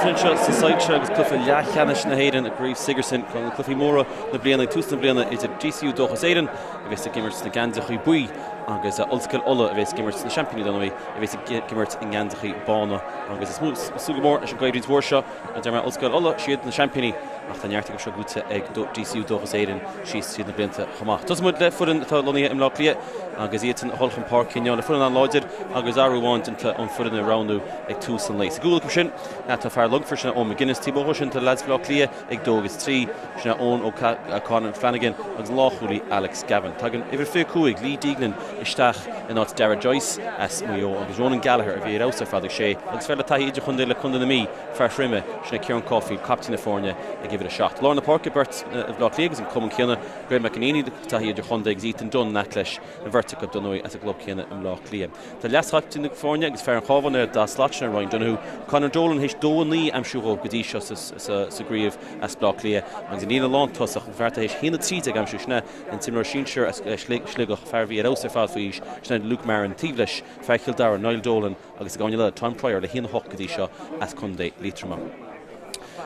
cluiche anseo sa Soilse agus cluiche leathcheannais na hÉireann i gCraobh Sigerson, ceann de na cluichí móra na bliana ag tús na bliana idir DCU Dóchas Éireann a bheas ag imirt sna geansaíochaí buí agus Ollscoil Uladh a bheas ag imirt sna seaimpíní dar ndóigh a bheas ag imirt i ngeansaíochaí bána agus is mó súil go mór leis an gcoimhlint mhór seo a deir mé Ollscoil Uladh, siad na seaimpíní ach tá neart acu seo buaite ag DCU Dóchas Éireann síos tríd na blianta chomh maith. Tosóidh muid le foireann atá lonnaithe i mBleá Cliath agus iadsan a dhul chun páirce inniu le foireann an-láidir agus athrú amháin déanta ón foireann a roghnú ag tús an lae. Sa gcúl acu sin tá fear Longfoirt sin Eoin McGuinness, taobh amuigh dhó sin tá leaids Bhaile Átha Cliath ag 2 agus 3, sin é Eoin O'Connor Flanagan agus an lánchúlaí Alex Gavin. Tagann uimhir 25 Lee Deignan isteach in áit Darragh Joyce as Maigh Eo agus Ronan Gallagher a bhí ar fheabhas ar fad ag 6 agus fear le taithí idirchontae le Contae na Mí, fear Throime, sin é Ciarán Caulfield, captaen na foirne ag uimhir 7. Lár na páirce, beirt Bhaile Átha Cliath agus an cumann céanna, Graham McEneaney, taithí idirchontae agus Ethan Dunne in aice leis, an bheirt acu, dar ndóigh, as an gclub céanna i mBleá Cliath. Tá leaschaptaen na foirne agus fear an Chabháin ar an dá slat sin, Ryan Donoghue, Conor Dolan théis 2-9 a aimsiú dhóibh go dtí seo sa gcraobh as Bleá Cliath agus an líne lántosach, an fear atá théis 1-13 a aimsiú, sin é an t-imreoir sinsir as Sligeach, fear a bhí ar fheabhas ar fad faoi aois, sin é Luke Marron, taobh leis, fear Chill Dara, Niall Dolan agus ag an eile, Tom Prior le 1-8 go dtí seo as Contae Liatroma.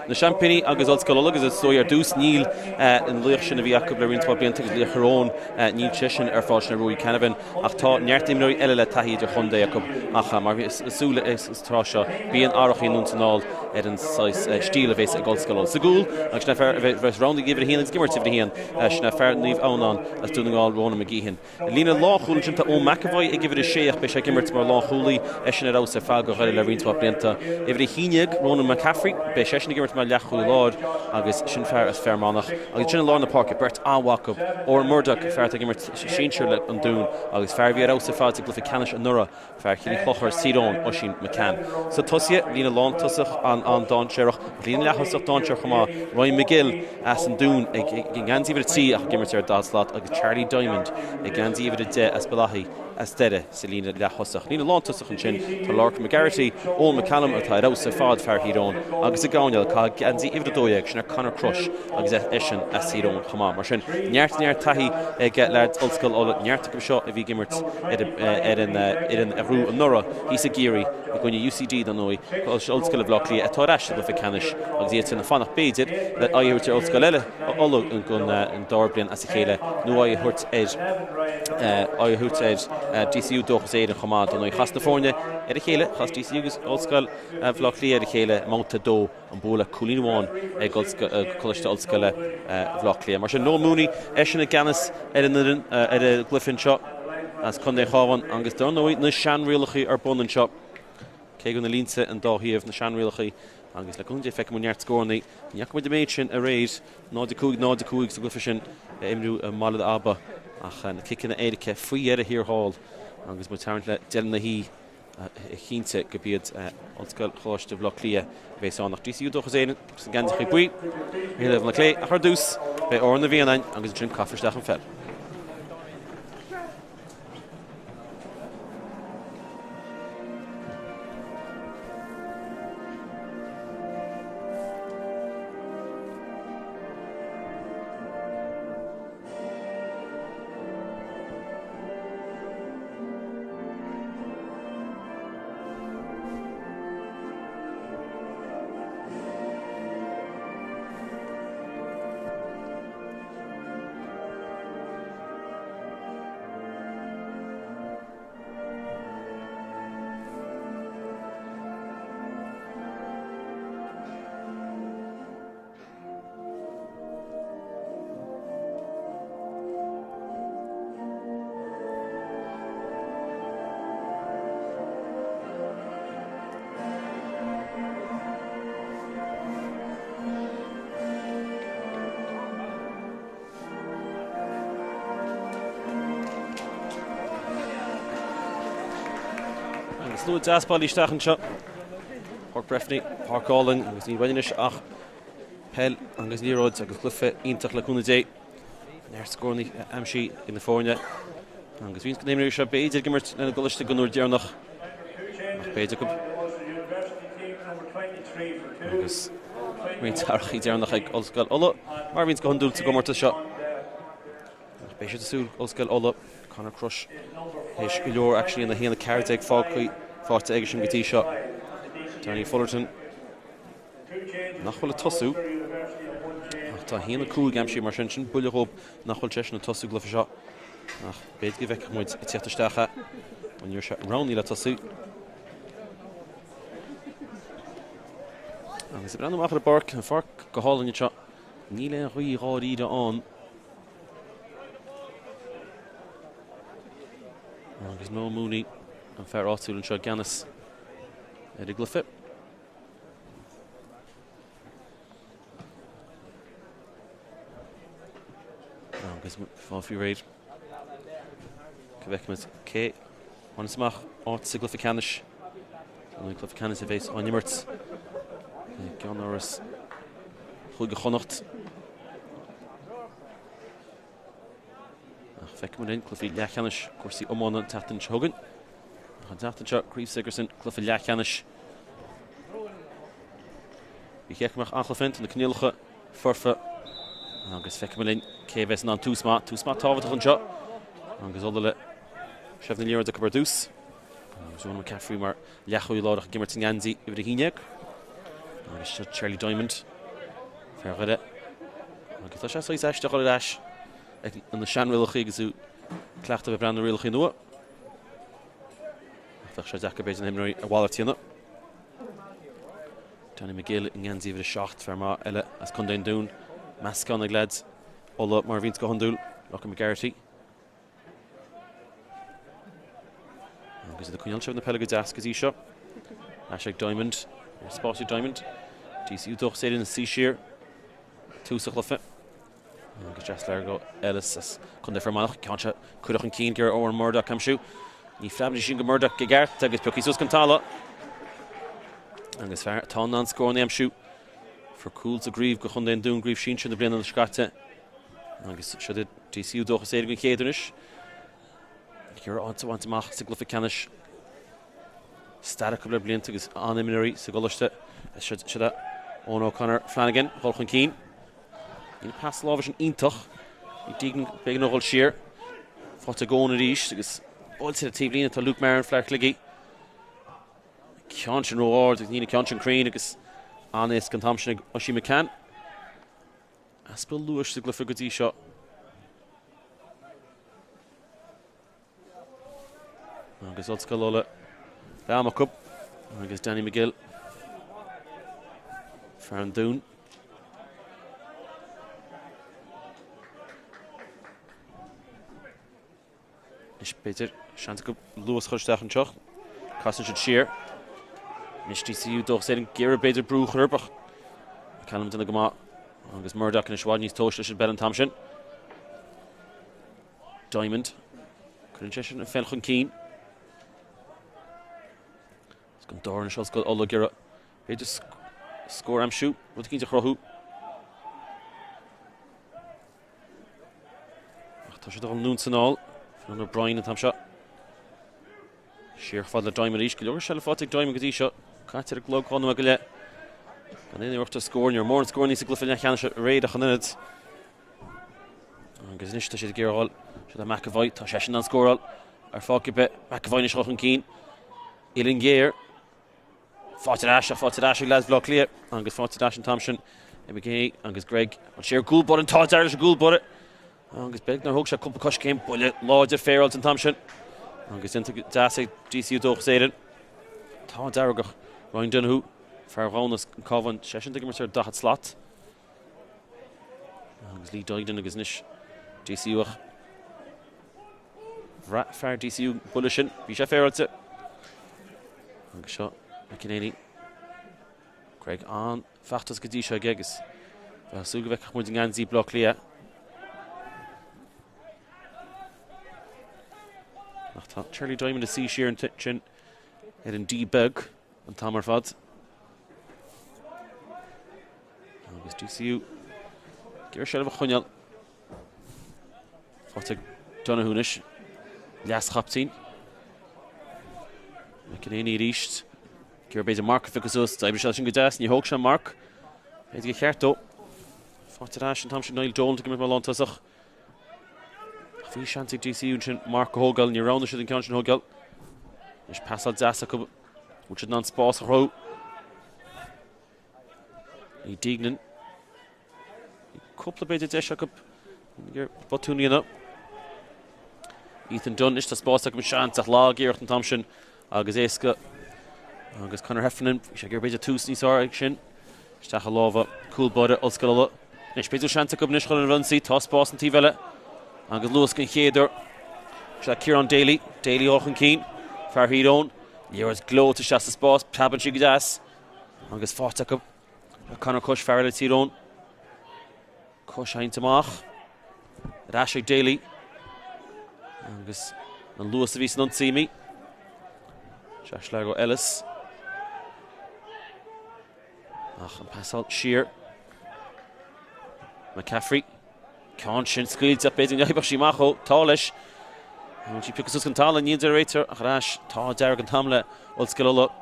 Na seaimpíní agus Ollscoil Uladh agus is dóigh ar dtús níl an laoch sin a bhí acu le roinnt mhaith blianta agus laoch Thír Eoghain, níl seisean ar fáil sin é Ruairí Canavan ach tá neart imreoirí eile le taithí idirchontae acu ach mar is iondúil sa tráth seo bíonn athrachaí anonn is anall ar an saghas stíl a bhéas ag Ollscoil Uladh. Sa gcúl agus sin é fear a bheas roghnaithe ag uimhir a haon agus ag imirt uimhir a haon sin é fear Naomh Adhamhnáin as Dún na nGall Ronan McGeehan. I líne lánchúil ansin tá Eoin McEvoy ag uimhir 6 ach beidh sé ag imirt mar lánchúlaí, eisean ar fheabhas ar fad do Dhoire le roinnt mhaith blianta. Uimhir 11, Ronan McCaffrey, beidh seisean ag imirt mar leathchúlaí láir agus sin fear as Fear Manach. Agus ansin i lár na páirce, beirt an-mhaith acu, Odhrán Murdock, fear atá ag imirt sinsir le An Dún agus fear a bhí ar fheabhas ar fad sa gcluiche ceannais anuraidh, Fear Chill Chlochair as Tír Eoghain, Oisín McCann. Sna tosaithe, líne lántosach an-dainséarach, ach líne leath-thosach dainséarach chomh maith, Ryan McGill as an Dún ag geansaí uimhir 3 ach ag imirt ar an dá shlat agus Charlie Diamond ag geansaí uimhir 10 as Béal Átha as Doire sa líne leath-thosach. Líne lántosach ansin, tá Lorcan McGarrity, Eoin McCallum atá ar fheabhas ar fad, fear Thír Eoghain, agus ag gabháil eile, caitheadh geansaí uimhir 12, sin é Conor Crush agus eisean as Tír Eoghain chomh maith. Mar sin, neart neart taithí ag leaids Ollscoil Uladh, neart acu seo a bhí ag imirt ar an fhoireann a ghnóthaigh anuraidh thíos i gCiarraí i gcoinne UCD dar ndóigh, Ollscoil Bhaile Átha Cliath atá ar ais sa gcluiche ceannais agus iad sin ag fanacht b'fhéidir le aghaidh a thabhairt ar ollscoil eile, Uladh don dara bliain as a chéile nó aghaidh a thabhairt ar aghaidh a thabhairt ar DCU Dóchas Éireann chomh maith dar ndóigh. Chas na foirne ar a chéile, chas DCU agus Ollscoil Bhaile Átha Cliath ar a chéile i mbabhta 2. An bua le cúilín amháin ag Coláiste Ollscoile Bhaile Átha Cliath. Mar sin, Noel Mooney, eisean i gceannas ar an fhoireann ar an gcluiche anseo as Contae an Chabháin agus dar ndóigh na seanrialacha ar bun anseo. Cé go na línte an dá thaobh, na seanrialacha agus le cúnamh Dé feicfidh muid neart scóranna. Ní fhaca muid an méid sin aréir, 0-5, 0-5 sa gcluiche sin a imríodh i mBaile Aba ach na ciceanna éirice faoi dheireadh thiar thall agus muid tarraingt le deireadh na hoíche. cinnte gurb iad Ollscoil Choláiste Bhaile Átha Cliath a bheas ann ach DCU Dóchas Éireann sna geansaíochaí buí ar thaobh na clé ach ar dtús beidh Amhrán na bhFiann againn agus ansin caithfear isteach an pheil. Agus slua deas bailithe isteach anseo. Páirc Breffni, páirc álainn agus níl uainn anois ach Peil agus liathróid agus cluiche iontach le cúnamh Dé. Neart scóranna aimsithe ag na foirne agus roinnt de na himreoirí seo b'fhéidir ag imirt lena gcoláiste don uair deireanach ach b'fhéidir go agus roinnt athrachaí deireanach ag Ollscoil Uladh mar a bhíonns go hiondúil sa gcomórtas seo. Ach beidh siad ag súil Ollscoil Uladh, Conor Crush théis go leor actually ina 1-14 fágtha faighte aige sin go dtí seo. Danny Fullerton. Nach bhfuil ag tosú ach tá 1-5 aimsithe mar sin, sin buille dhóibh nach bhfuil seisean ag tosú an gcluiche seo ach b'fhéidir go bhfeicfeadh muid ag tíocht isteach é nó ní raibh sé roghnaithe le tosú. Agus ag breathnú amach ar an bpáirc, an pháirc go hálainn anseo, níl aon ghaoth dháiríre ann. Agus Noel Mooney, an fear áitiúil anseo i gceannas ar an gcluiche. Agus fáil faoi réir go bhfeicfimid cé a bhaineas amach áit sa gcluiche ceannais. An cluiche ceannais a bheas á imirt i gceannáras Chúige Chonnacht. Ach feicfimid linn cluichí leathcheannais cúrsaí iomána an tseachtain seo chugainn. Ach an tseachtain seo, Craobh Sigerson, cluiche leathcheannais. Bhí cheart go mbeadh an-chluiche ann, tá na coinníollacha foirfe agus feicfimid linn cé a bheas in ann tús maith, tús maith tábhachtach anseo agus Ulaidh le seilbh na liathróide acu ar dtús. Agus Ronan McCaffrey mar leathchúlaí lárach ag imirt i ngeansaí uimhir 11. Agus seo Charlie Diamond, fear Dhoire. Agus tá sé saghas aisteach dul ar ais ag na seanrialacha agus tú cleachtadh a bheith ag breathnú ar rialacha nua. Ach bheadh sé deacair b'fhéidir na himreoirí a mhalairt a dhéanamh. Danny McGill i ngeansaí uimhir 7, fear maith eile as Contae an Dúin. Meascán ag leaids Uladh mar a bhíonns go hiondúil, Lorcan McGarrity. Agus iad ag coinneáil seilbh na peile go deas go dtí seo. Ais ag Diamond, ar spás ag Diamond. DCU Dóchas Éireann ag suí siar. Tús an chluiche. Agus deas léir go Ellis as Contae Fear Manach. Ceann seo cuireadh chun cinn ag Owen Murdoch aimsiú. Ní phreabann sí sin go Murdoch i gceart agus pioctha suas chun talamh. Agus fear atá in ann scóranna a aimsiú. Fuair cúl sa gcraobh go Chontae an Dúin gcraobh sinsir na bliana seo caite. Agus seo iad DCU Dóchas Éireann den chéad anois. Ag iarraidh áit a bhaint amach sa gcluiche ceannais. Stair acu le blianta agus an-imreoirí sa gcoláiste. Seo é Eoin O'Connor Flanagan dul chun cinn. Níl an pas láimhe sin iontach. Bhí Deegan b'éigean dó dhul siar. Faighte ag Eoin arís agus buailte ar an taobhlíne tá Luke Marron, fear Shligigh. Ceann sin ró-ard agus níl an ceann sin cruinn agus an-éasca an t-am sin ag Oisín McCann. Easpa luais sa gcluiche go dtí seo. Agus Ollscoil Uladh le am acu agus Danny McGill fear an Dúin. Anois b'fhéidir seans acu luas a chur isteach anseo. Casann siad siar. Anois DCU Dóchas Éireann ag iarraidh b'fhéidir brú a chur orthu ach McCallum ag déanamh go maith agus Murdoch anois i bhfad níos tomhaiste leis an bpeil an t-am sin. Diamond. Cuireann sé sin an pheil chun cinn. Is go dár anois Ollscoil Uladh ag iarraidh b'fhéidir scór a aimsiú, rud eicínt a chruthú. Ach tá siad ag dul anonn is anall. Fionn O'Brien an t-am seo. Siar fad le Diamond arís. Go leor seilbh faighte ag Diamond go dtí seo. Caite ar an gclog 2 nóiméad go leith. Gan aon iarracht ar scór. Ní raibh mórán scóranna sa gcluiche leathcheannais aréir ach an oiread. Agus anois tá siad ag iarraidh dhul. Seo é McAvoy. Tá seisean in ann scóráil ar pháirc ar bith. McAvoy anois dul chun cinn. Uillinn ghéar. Faighte ar ais ach faighte ar ais ag leaids Bhaile Átha Cliath agus faighte ar ais an t-am sin ag McGee agus Greg an siar gcúl báire an t-ádh dearg leis an gcúl báire agus beag nár thóg sé cúpla coiscéim buille láidir féaráilte an t-am sin agus déanta go deas ag DCU Dóchas Éireann. T-ádh dearg ach Ryan Donoghue fear Ghamhna as an Cabhán seisean ag imirt ar 40 slat agus Lee Duignan agus anois DCU ach Bhraith fear DCU an buille sin. Bhí sé féaráilte. Agus seo McEnany. Greg an-fheachtas go dtí seo aige agus bheadh súil go bhfeicfeadh muid i ngeansaí Bhaile Átha Cliath. Ach tá Charlie Diamond ag suí siar ansin ar an D beag an t-am ar fad. Agus DCU ag iarraidh seilbh a choinneáil. Faighte ag Donoghue anois. Leas-chaptaen. McEnany arís. Ag iarraidh b'fhéidir marc a phiocadh suas. D'oibrigh sé sin go deas. Ní thóg sé an marc. B'fhéidir gur cheart dó. Faighte ar ais an t-am sin Niall Dolan ag imirt mar lántosach. Ach bhí seans ag DCU ansin marc a thógáil. Níor roghnaigh siad an ceann sin a thógáil. Anois pasáil deas acu. Bhfuil siad in ann spás a chruthú? Bhí Deignan. Cúpla b'fhéidir deis acu botún a dhéanamh. Ethan Dunne anois tá spás acu seans ach lag-iarracht an t-am sin agus éasca agus Conor Heffernan bhí sé ag iarraidh b'fhéidir tús níos fearr ag sin. Isteach i lámha cúl báire Ollscoil Uladh. Anois b'fhéidir seans acu anois chun an ionsaí tá spás an taobh eile agus luas den chéad uair. Seo Ciarán Daly, Daly ó chun cinn, fear Thír Eoghain, liathróid gleoite isteach sa spás, preabann sí go deas agus faighte acu. Conor Cush, fear eile Tír Eoghain. Cush a sheinnte amach. Ar ais ag Daly. Agus an luas a bhí san ionsaí imithe. Josh Largo Ellis. Ach an pasáil siar. McCaffrey. Ceann sin scaoilte ach b'fhéidir go n-oibreodh sí amach ó. Tá leis. Bhfuil sí pioctha suas den talamh níl deir an réiteoir ach ar ais. Tá dearg an t-am le Ollscoil Uladh.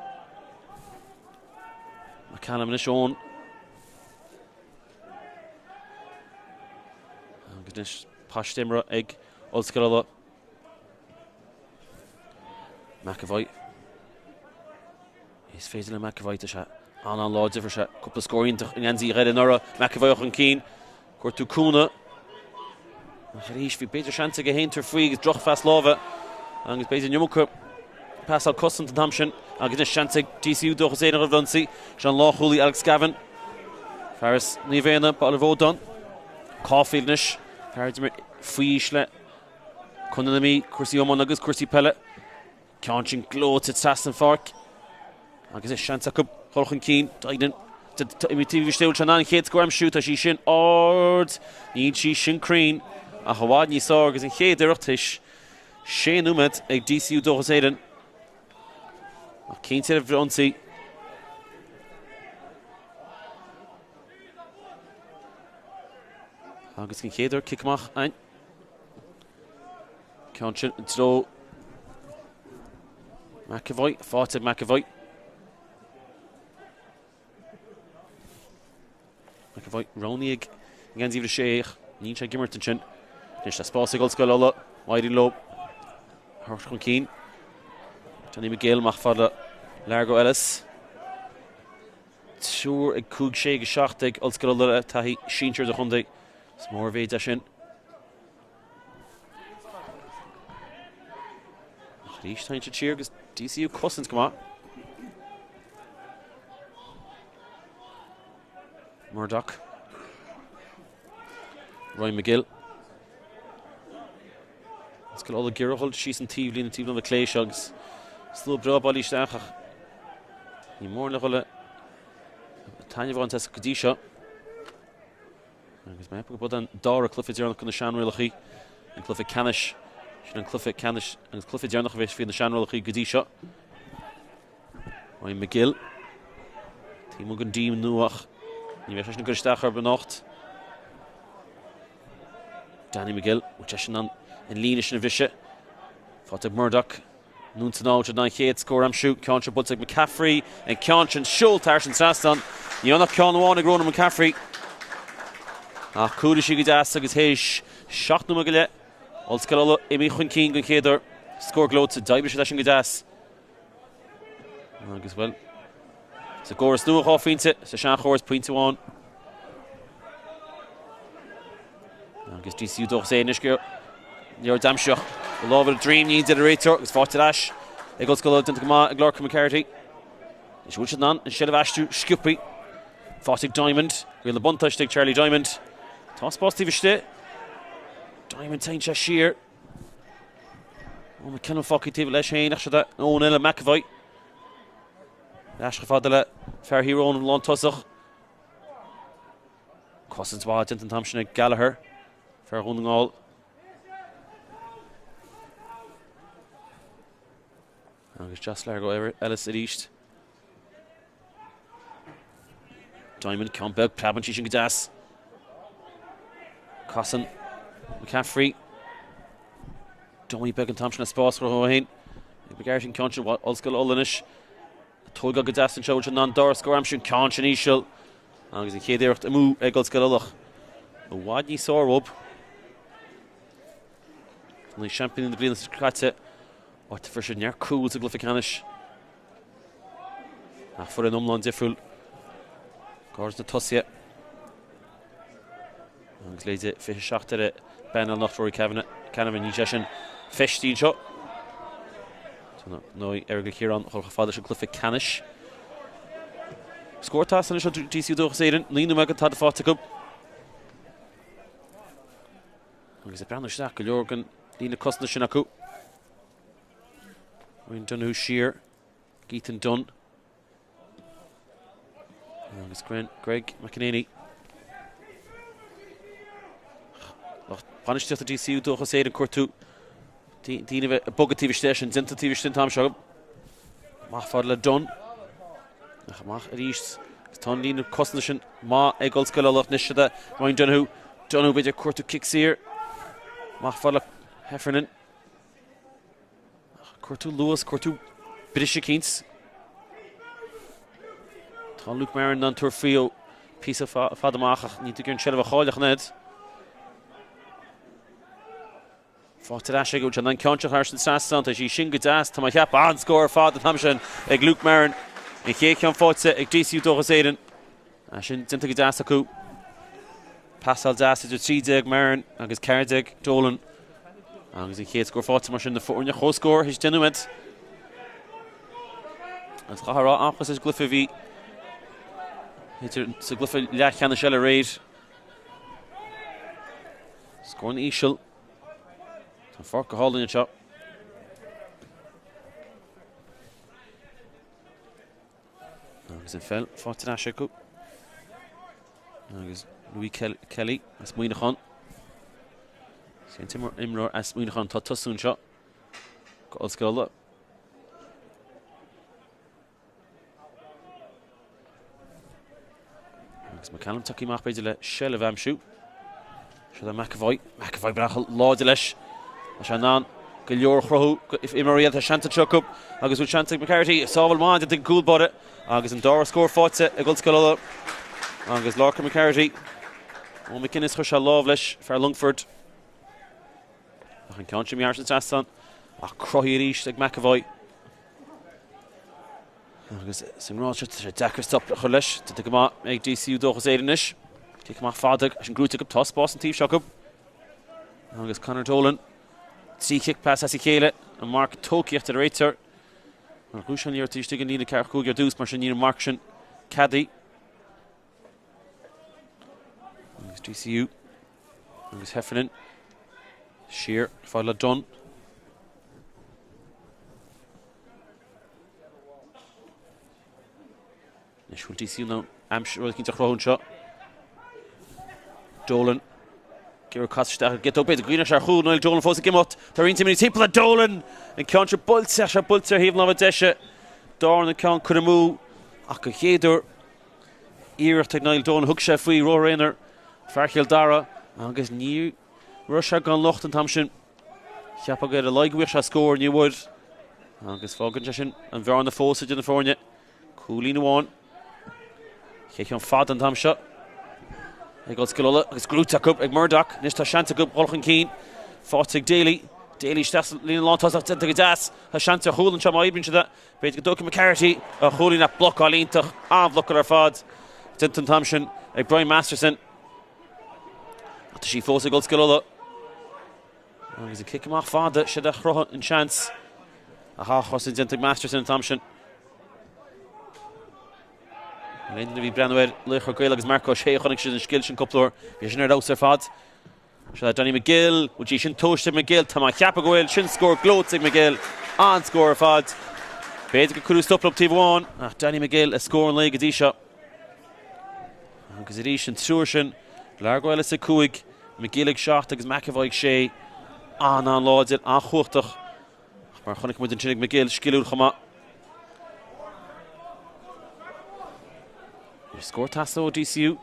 McCallum anois Eoin. Agus anois paiste imeartha ag Ollscoil Uladh. McEvoy. Is féidir le McEvoy, tá sé an-an-láidir, fuair sé cúpla scór iontach i ngeansaí Dhoire anuraidh. McEvoy chun cinn, cuartú cúnamh. Ach arís, bhí b'fhéidir seans aige féin tabhairt faoi agus drochphas láimhe agus b'fhéidir an iomarca pasáil cosanta an t-am sin agus anois seans ag DCU Dóchas Éireann roimh ionsaí. Seo an lánchúlaí Alex Gavin. Fear as Naomh Éanna, Baile Bhódáin. Caulfield anois, fear a d'imir faoi aois le Contae na Mí, cúrsaí iomána agus cúrsaí peile. Ceann sin gleoite trasna an pháirc agus is seans acu dul chun cinn. Duignan imithe taobh istigh, bhfuil sé in ann an chéad scór a aimsiú? Tá sí sin ard, níl sí sin cruinn ach i bhfad níos fearr agus an chéad iarracht théis sé nóiméad ag DCU Dóchas Éireann. Ach cinnte ar ionsaí. Agus an chéad uair cic amach againn. Ceann sin i dtreo McEvoy, faighte ag McEvoy. McEvoy roghnaithe ag an ngeansaí uimhir a sé ach níl sé ag imirt ansin. Anois tá spás ag Ollscoil Uladh, éiríonn leo a thabhairt chun cinn. Johnny McGill amach fad le Largo Ellis. Triúr ag 5, 6 agus 7 ag Ollscoil Uladh le taithí sinsir idirchontae. Is mór an mhéid é sin. Ach arís téann siad siar agus DCU cosaint go maith. Murdoch. Ryan McGill. Ollscoil Uladh ag iarraidh dul síos an taobhlíne, taobh na clé seo agus slua breá bailithe isteach ach ní mór le dhul taitneamh a bhaint as go dtí seo. Agus mé ag ceapadh gurb an dara cluiche deireanach de na seanrialacha, an cluiche ceannais, sin an cluiche ceannais agus cluiche deireanach a bheas faoi na seanrialacha go dtí seo. Ryan McGill, taobh amuigh den dtím nua ach ní bheidh sé sin ag cur isteach orthu anocht. Danny McGill, bhfuil sé sin an líne sin a bhriseadh. Faighte ag Murdoch. Anonn is anall an chéad scór a aimsiú, ceann seo buailte ag McCaffrey, an ceann sin seolta thar an trasnán. Ní ann ach ceann amháin ag Ronan McCaffrey. Ach chúlaigh sí go deas agus théis 7 nóiméad go leith, Ollscoil Uladh imithe chun cinn den chéad uair. Scór gleoite, d'oibrigh siad leis sin go deas. Agus, bhuel, sa gcóras nua 2 phointe, sa seanchóras pointe amháin. Agus DCU Dóchas Éireann anois liathróid aimsithe lámh ar a droim níl deir an réiteoir agus faighte ar ais ag Ollscoil Uladh déanta go maith ag Lorcan McCarthy. Anois bhfuil siad in ann an seilbh a aistriú sciobtha. Faighte ag Diamond, riail na buntáiste ag Charlie Diamond. Tá spás taobh istigh. Diamond téann sé siar. Ó McKinnon fágtha taobh leis féin ach siad Eoin eile McEvoy. Ar ais chomh fada le fear Thír Eoghain an lántosach. Cosaint mhaith déanta an t-am sin ag Gallagher, fear Dhún na nGall. Agus Joss Largo Ellis arís. Diamond, ceann beag, preabann sí sin go deas. Casann McCaffrey. Dummy beag an t-am sin le spás a chruthú féin. Ag McGarrity an ceann sin, Ollscoil Uladh anois. Tógáil go deas anseo, bhfuil sé in ann dara scór a aimsiú, an ceann sin íseal. Agus an chéad iarracht amú ag Ollscoil Uladh. I bhfad níos fearr uathu. Na seaimpíní na bliana seo caite, áit a fuair siad neart cúl sa gcluiche ceannais. Ach foireann iomlán difriúil. Go háirid na tosaithe. Agus leithéide 27 ar an bpainéal anocht Rory Kavanagh, Canavan, níl sé sin feistithe anseo. Tá ndóigh Errigal Ciarán ag dul chomh fada leis an gcluiche ceannais. Scór tais anois ó DCU Dóchas Éireann, 9 nóiméad gan tada faighte acu. Agus ag breathnú isteach go leor den líne cosanta sin acu. Ryan Donoghue siar, Ethan Dunne. Agus Greg McEnaney. Lucht bainistíochta DCU Dóchas Éireann cuartú daoine a bheith ag bogadh taobh istigh sin déanta taobh istigh an t-am seo. Amach fad le Dunne. Ach amach arís. Agus tá an líne cosanta sin maith ag Ollscoil Uladh anois siad Ryan Donoghue. Donoghue b'fhéidir cuartú cic saor. Amach fad le Heffernan. Cuartú luas, cuartú briseadh eicínt. Tá Luke Marron in ann tabhairt faoi ó píosa fada amach ach níl tú ag iarraidh an tseilbh a chailleadh ach an oiread. Faighte ar ais aige, bhfuil sé in ann ceann seo thar an trasnán, tá sí sin go deas, tá mé ag ceapadh an-scór ar fad an t-am sin ag Luke Marron. An chéad cheann faighte ag DCU Dóchas Éireann. É sin déanta go deas acu. Pasáil deas idir 13 Marron agus 14 Dolan. Agus an chéad scór faighte mar sin na foirne comhscór théis 10 nóiméad. Agus chaithfeá a rá an-chuid sa gcluiche a bhí idir sa gcluiche leathcheannais eile aréir. Scóranna íseal. Tá an pháirc go hálainn anseo. Agus an pheil faighte ar ais acu. Agus Louis Kelly as Muineachán. Is é an t-imreoir as Muineachán atá ag tosú anseo go Ollscoil Uladh. Agus McCallum tagtha amach b'fhéidir le seilbh a aimsiú. Seo é McAvoy. McAvoy breá láidir leis. Tá sé in ann go leor a chruthú. Imreoirí eile tá seans anseo acu agus bhfuil seans ag McCarthy. Sábháil mhaith déanta ag an gcúl báire agus an dara scór faighte ag Ollscoil Uladh. Agus Lorcan McCarthy. Ó McGuinness chuir sé lámh leis, fear Longford. Ach an ceann sin thar an trasnán. Ach cruthaithe arís ag McAvoy. Agus sa ngrád seo, tá sé deacair stop a chur leis. Déanta go maith ag DCU Dóchas Éireann anois. Cic amach fada agus an gnóite acu. Tá spás an taobh seo acu. Agus Conor Dolan. 3 chic pas as a chéile. An marc tógtha ar an réiteoir. Mar ghluais an liathróid istigh an líne 45 ar dtús, mar sin níl an marc sin ceadaithe. Agus DCU agus Heffernan siar fad le Dunne. Anois bhfuil DCU in ann aimsir rud eicínt a chruthú anseo. Dolan. Ag iarraidh casadh isteach ar Gito. B'fhéidir go gcuimhneodh sé ar chúl. Niall Dolan fós ag imeacht. Tá roinnt imreoirí timpeall ar Dolan. An ceann seo buailte ach sé buailte ar thaobh na láimhe deise. Darna ceann curtha amú ach go chéad uair iarracht ag Niall Dolan. Thug sé faoi rothar aonair fear Chill Dara agus ní raibh sé gan locht an t-am sin. Cheapfá ar a laghad go bhfaigheadh sé scór, ní bhfuair. Agus fágann sé sin an bhearna fós idir na foirne. Cúilín amháin. Chéad cheann fada an t-am seo ag Ollscoil Uladh agus gnóite acu ag Murdoch. Anois tá seans acu dhul chun cinn. Faighte ag Daly. Daly isteach sa líne lántosach déanta go deas. Tá seans ar chúl anseo má oibríonn siad é. B'fhéidir go dtógfaidh McCarthy a chúilín ach blocáil iontach, an-bhlocáil ar fad déanta an t-am sin ag Brian Masterson. Ach tá sí fós ag Ollscoil Uladh. Agus an cic amach fada, siad a chruthaigh an seans. Ach athchosaint déanta ag Masterson an t-am sin. An aon duine a bhí ag breathnú ar Laochra Gael agus Marc Ó Sé chonaic siad an scil sin cúpla uair. Bhí sin ar fheabhas ar fad. Seo é Danny McGill. Bhfuil sí sin tomhaiste ag McGill? Tá mé ag ceapadh go bhfuil. Sin scór gleoite ag McGill. An-scór ar fad. B'fhéidir gur cuireadh stop leo taobh amháin, ach Danny McGill le scór an lae go dtí seo. Agus arís an triúr sin, Largo Ellis ag 5, McGill ag 7 agus McEvoy ag 6. An-an-láidir, an-chumhachtach. Ach mar a chonaic muid ansin ag McGill, sciliúil chomh maith. Scór teasa ó DCU.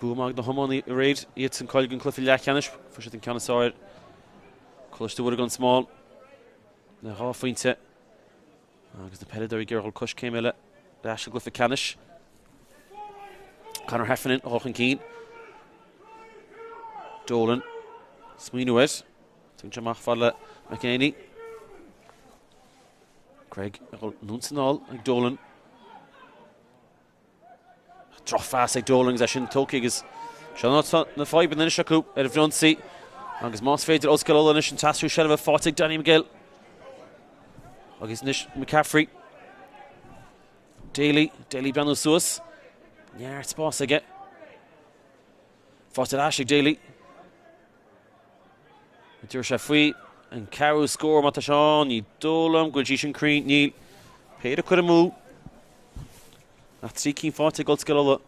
Bua maith ag na hiománaí aréir, iadsan cáilithe don cluiche leathcheannais. Fuair siad an ceann is fearr ar Coláiste Mhuire gan Smál le dhá phointe. Agus na peileadóirí ag iarraidh dul coiscéim eile ar ais sa gcluiche ceannais. Conor Heffernan a dhul chun cinn. Dolan smaoineamh air. Tugann sé amach fad le McEnany. Greg a dhul anonn is anall ag Dolan. Drochphas ag Dolan agus é sin tógtha agus seo na fadhbanna anois acu ar an bhfrionsaí agus más féidir Ollscoil Uladh anois an t-aistriú seilbhe faighte ag Danny McGill agus anois McCaffrey. Daly, Daly breathnú suas. Neart spás aige. Faighte ar ais ag Daly. An dtabharfaidh sé faoi an ceathrú scór má tá sé ann? Ní dóigh liom go bhfuil sí sin cruinn. Níl. Péire curtha amú. Ach 3 cinn faighte ag Ollscoil Uladh.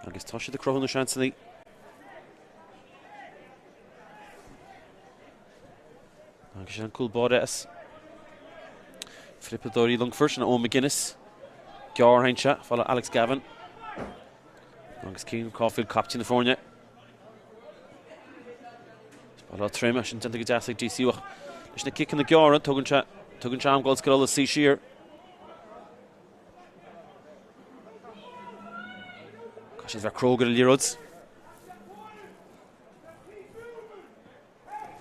Agus tá siad ag cruthú na seansanna. Agus sin an cúl báire as Frithpheileadóirí Longfoirt, sin Eoin McGuinness. Gearr sé, fála Alex Gavin. Agus Cian Caulfield, captaen na foirne. Spáráil trom, é sin déanta go deas ag DCU ach leis na ciceanna gearra, tugann sé, tugann sé am d'Ollscoil Uladh suí siar. Caithfidh siad bheith cróga ar an liathróid.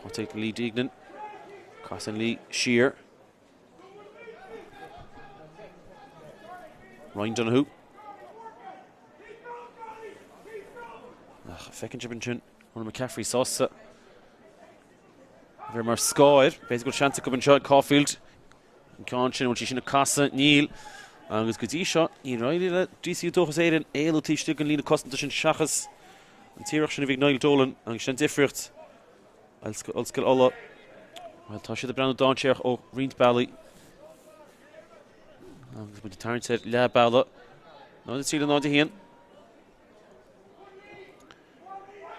Faighte ag Lee Deignan. Casann Lee siar. Ryan Donoghue. Ach feiceann sibh ansin Ronan McCaffrey sásta a bheith mar scáir. B'fhéidir go bhfuil seans acu anseo ag Caulfield. An ceann sin, an bhfuil sí sin ag casadh? Níl. Agus go dtí seo, níor éirigh le DCU Dóchas Éireann éalú taobh istigh den líne cosanta sin seachas an t-iarracht sin a bhí ag Niall Dolan agus sin an difríocht. Ollscoil Uladh, bhuel, tá siad ag breathnú dainséarach ó roinnt bealaí. Agus muid ag tarraingt ar leath bealaigh. 0 3 le 0 1.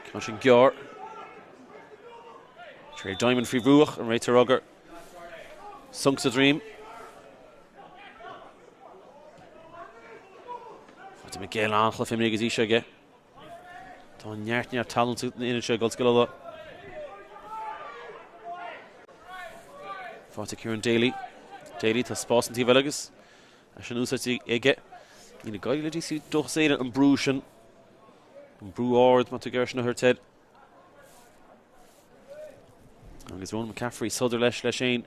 Ceann sin gearr. Trey Diamond faoi bhrú ach an réiteoir ag rá gur sonc sa droim. Faighte McGill an-chluiche imeartha go dtí seo aige. Tá neart neart tallann san fhoireann seo ag Ollscoil Uladh. Faighte Kieran Daly. Daly tá spás an taobh eile agus é sin úsáidte aige. Níl ag éirí le DCU Dóchas Éireann an brú sin. An brú ard má tá tú ag iarraidh sin a thabhairt air. Agus Ronan McCaffrey sodar leis leis féin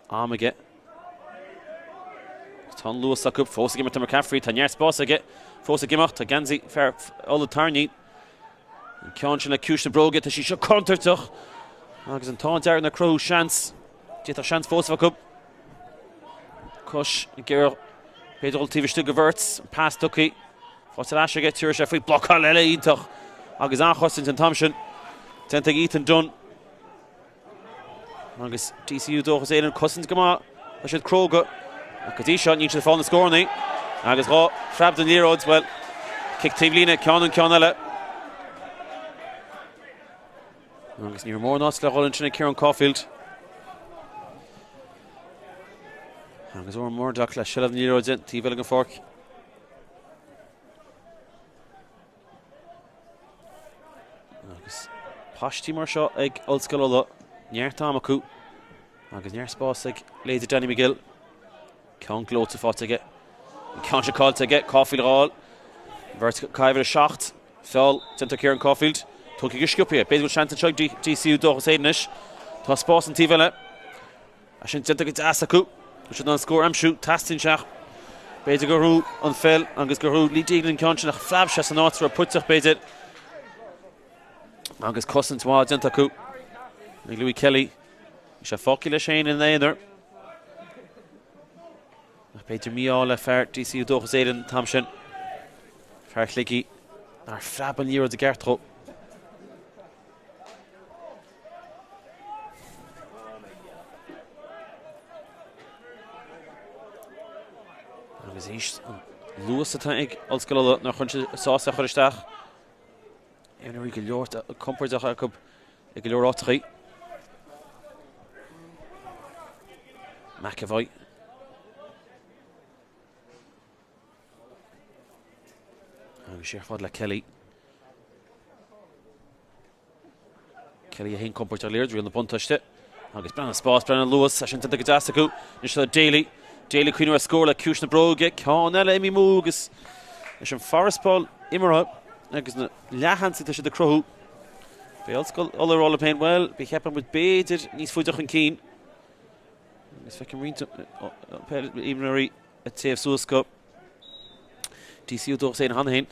am aige. Tá an luas acu fós ag imeacht McCaffrey, tá neart spás aige fós ag imeacht, tá geansaí fear Uladh tarraingthe. An ceann sin le ciumhais na bróige, tá sí seo contúirteach agus an t-ádh dearg nár cruthaíodh seans. D'fhéadfadh seans fós a bheith acu. Cois ag iarraidh b'fhéidir dul taobh istigh de bheirt, an pas tugtha. Faighte ar ais aige, tabharfaidh sé faoi blocáil eile iontach agus an-chosaint an t-am sin déanta ag Ethan Dunne. Agus DCU Dóchas Éireann cosaint go maith, tá siad cróga ach go dtí seo níl siad ag fáil na scóranna agus 2 phreab den liathróid, bhuel, cic taobh líne, ceann an ceann eile. Agus ní raibh mórán áit le dhul ansin ag Ciarán Caulfield. Agus Odhrán Murdock le seilbh na liathróide taobh eile den pháirc. Agus paistí mar seo ag Ollscoil Uladh, neart am acu agus neart spás ag leithéidí Danny McGill. Ceann gleoite faighte aige. An ceann seo caillte aige. Caulfield á fháil. Bheirt uimhir 7. Feall déanta ar Ciarán Caulfield. Tógtha go sciobtha. B'fhéidir go bhfuil seans anseo ag DCU Dóchas Éireann anois. Tá spás an taobh eile. É sin déanta go deas acu. Bhfuil siad in ann scór a aimsiú. Teastaíonn sé ach b'fhéidir gur ghnóthaigh an pheil agus gur ghnóthaigh Lee Deignan an ceann sin ach phreab sé san áit a raibh puiteach b'fhéidir. Agus cosaint mhaith déanta acu ag Louis Kelly. Bhí sé fágtha leis féin ina aonar. Ach b'fhéidir mí-ádh le fear DCU Dóchas Éireann an t-am sin. Fear Shligigh nár phreab an liathróid i gceart dhó. Agus arís an luas atá ag Ollscoil Uladh nár choinnigh siad sásta é a chur isteach. Imreoirí go leor compordach acu i go leor áiteachaí. McEvoy. Agus siar fad le Kelly. Kelly é féin compordach ar liathróid, riail na buntáiste. Agus breathnaigh an spás, breathnaigh an luas, é sin déanta go deas acu. Anois tá Daly. Daly ag cuimhneamh ar scór le ciumhais na bróige. Ceann eile imithe amú agus leis an farasbarr imeartha agus na leathsheansanna atá siad ag cruthú. Beidh Ollscoil Uladh ag rá leo féin, bhuel, bhí cheapfadh muid b'fhéidir níos faide chun cinn. Agus feicim roinnt imreoirí. Ag téamh suas go DCU Dóchas Éireann cheana féin.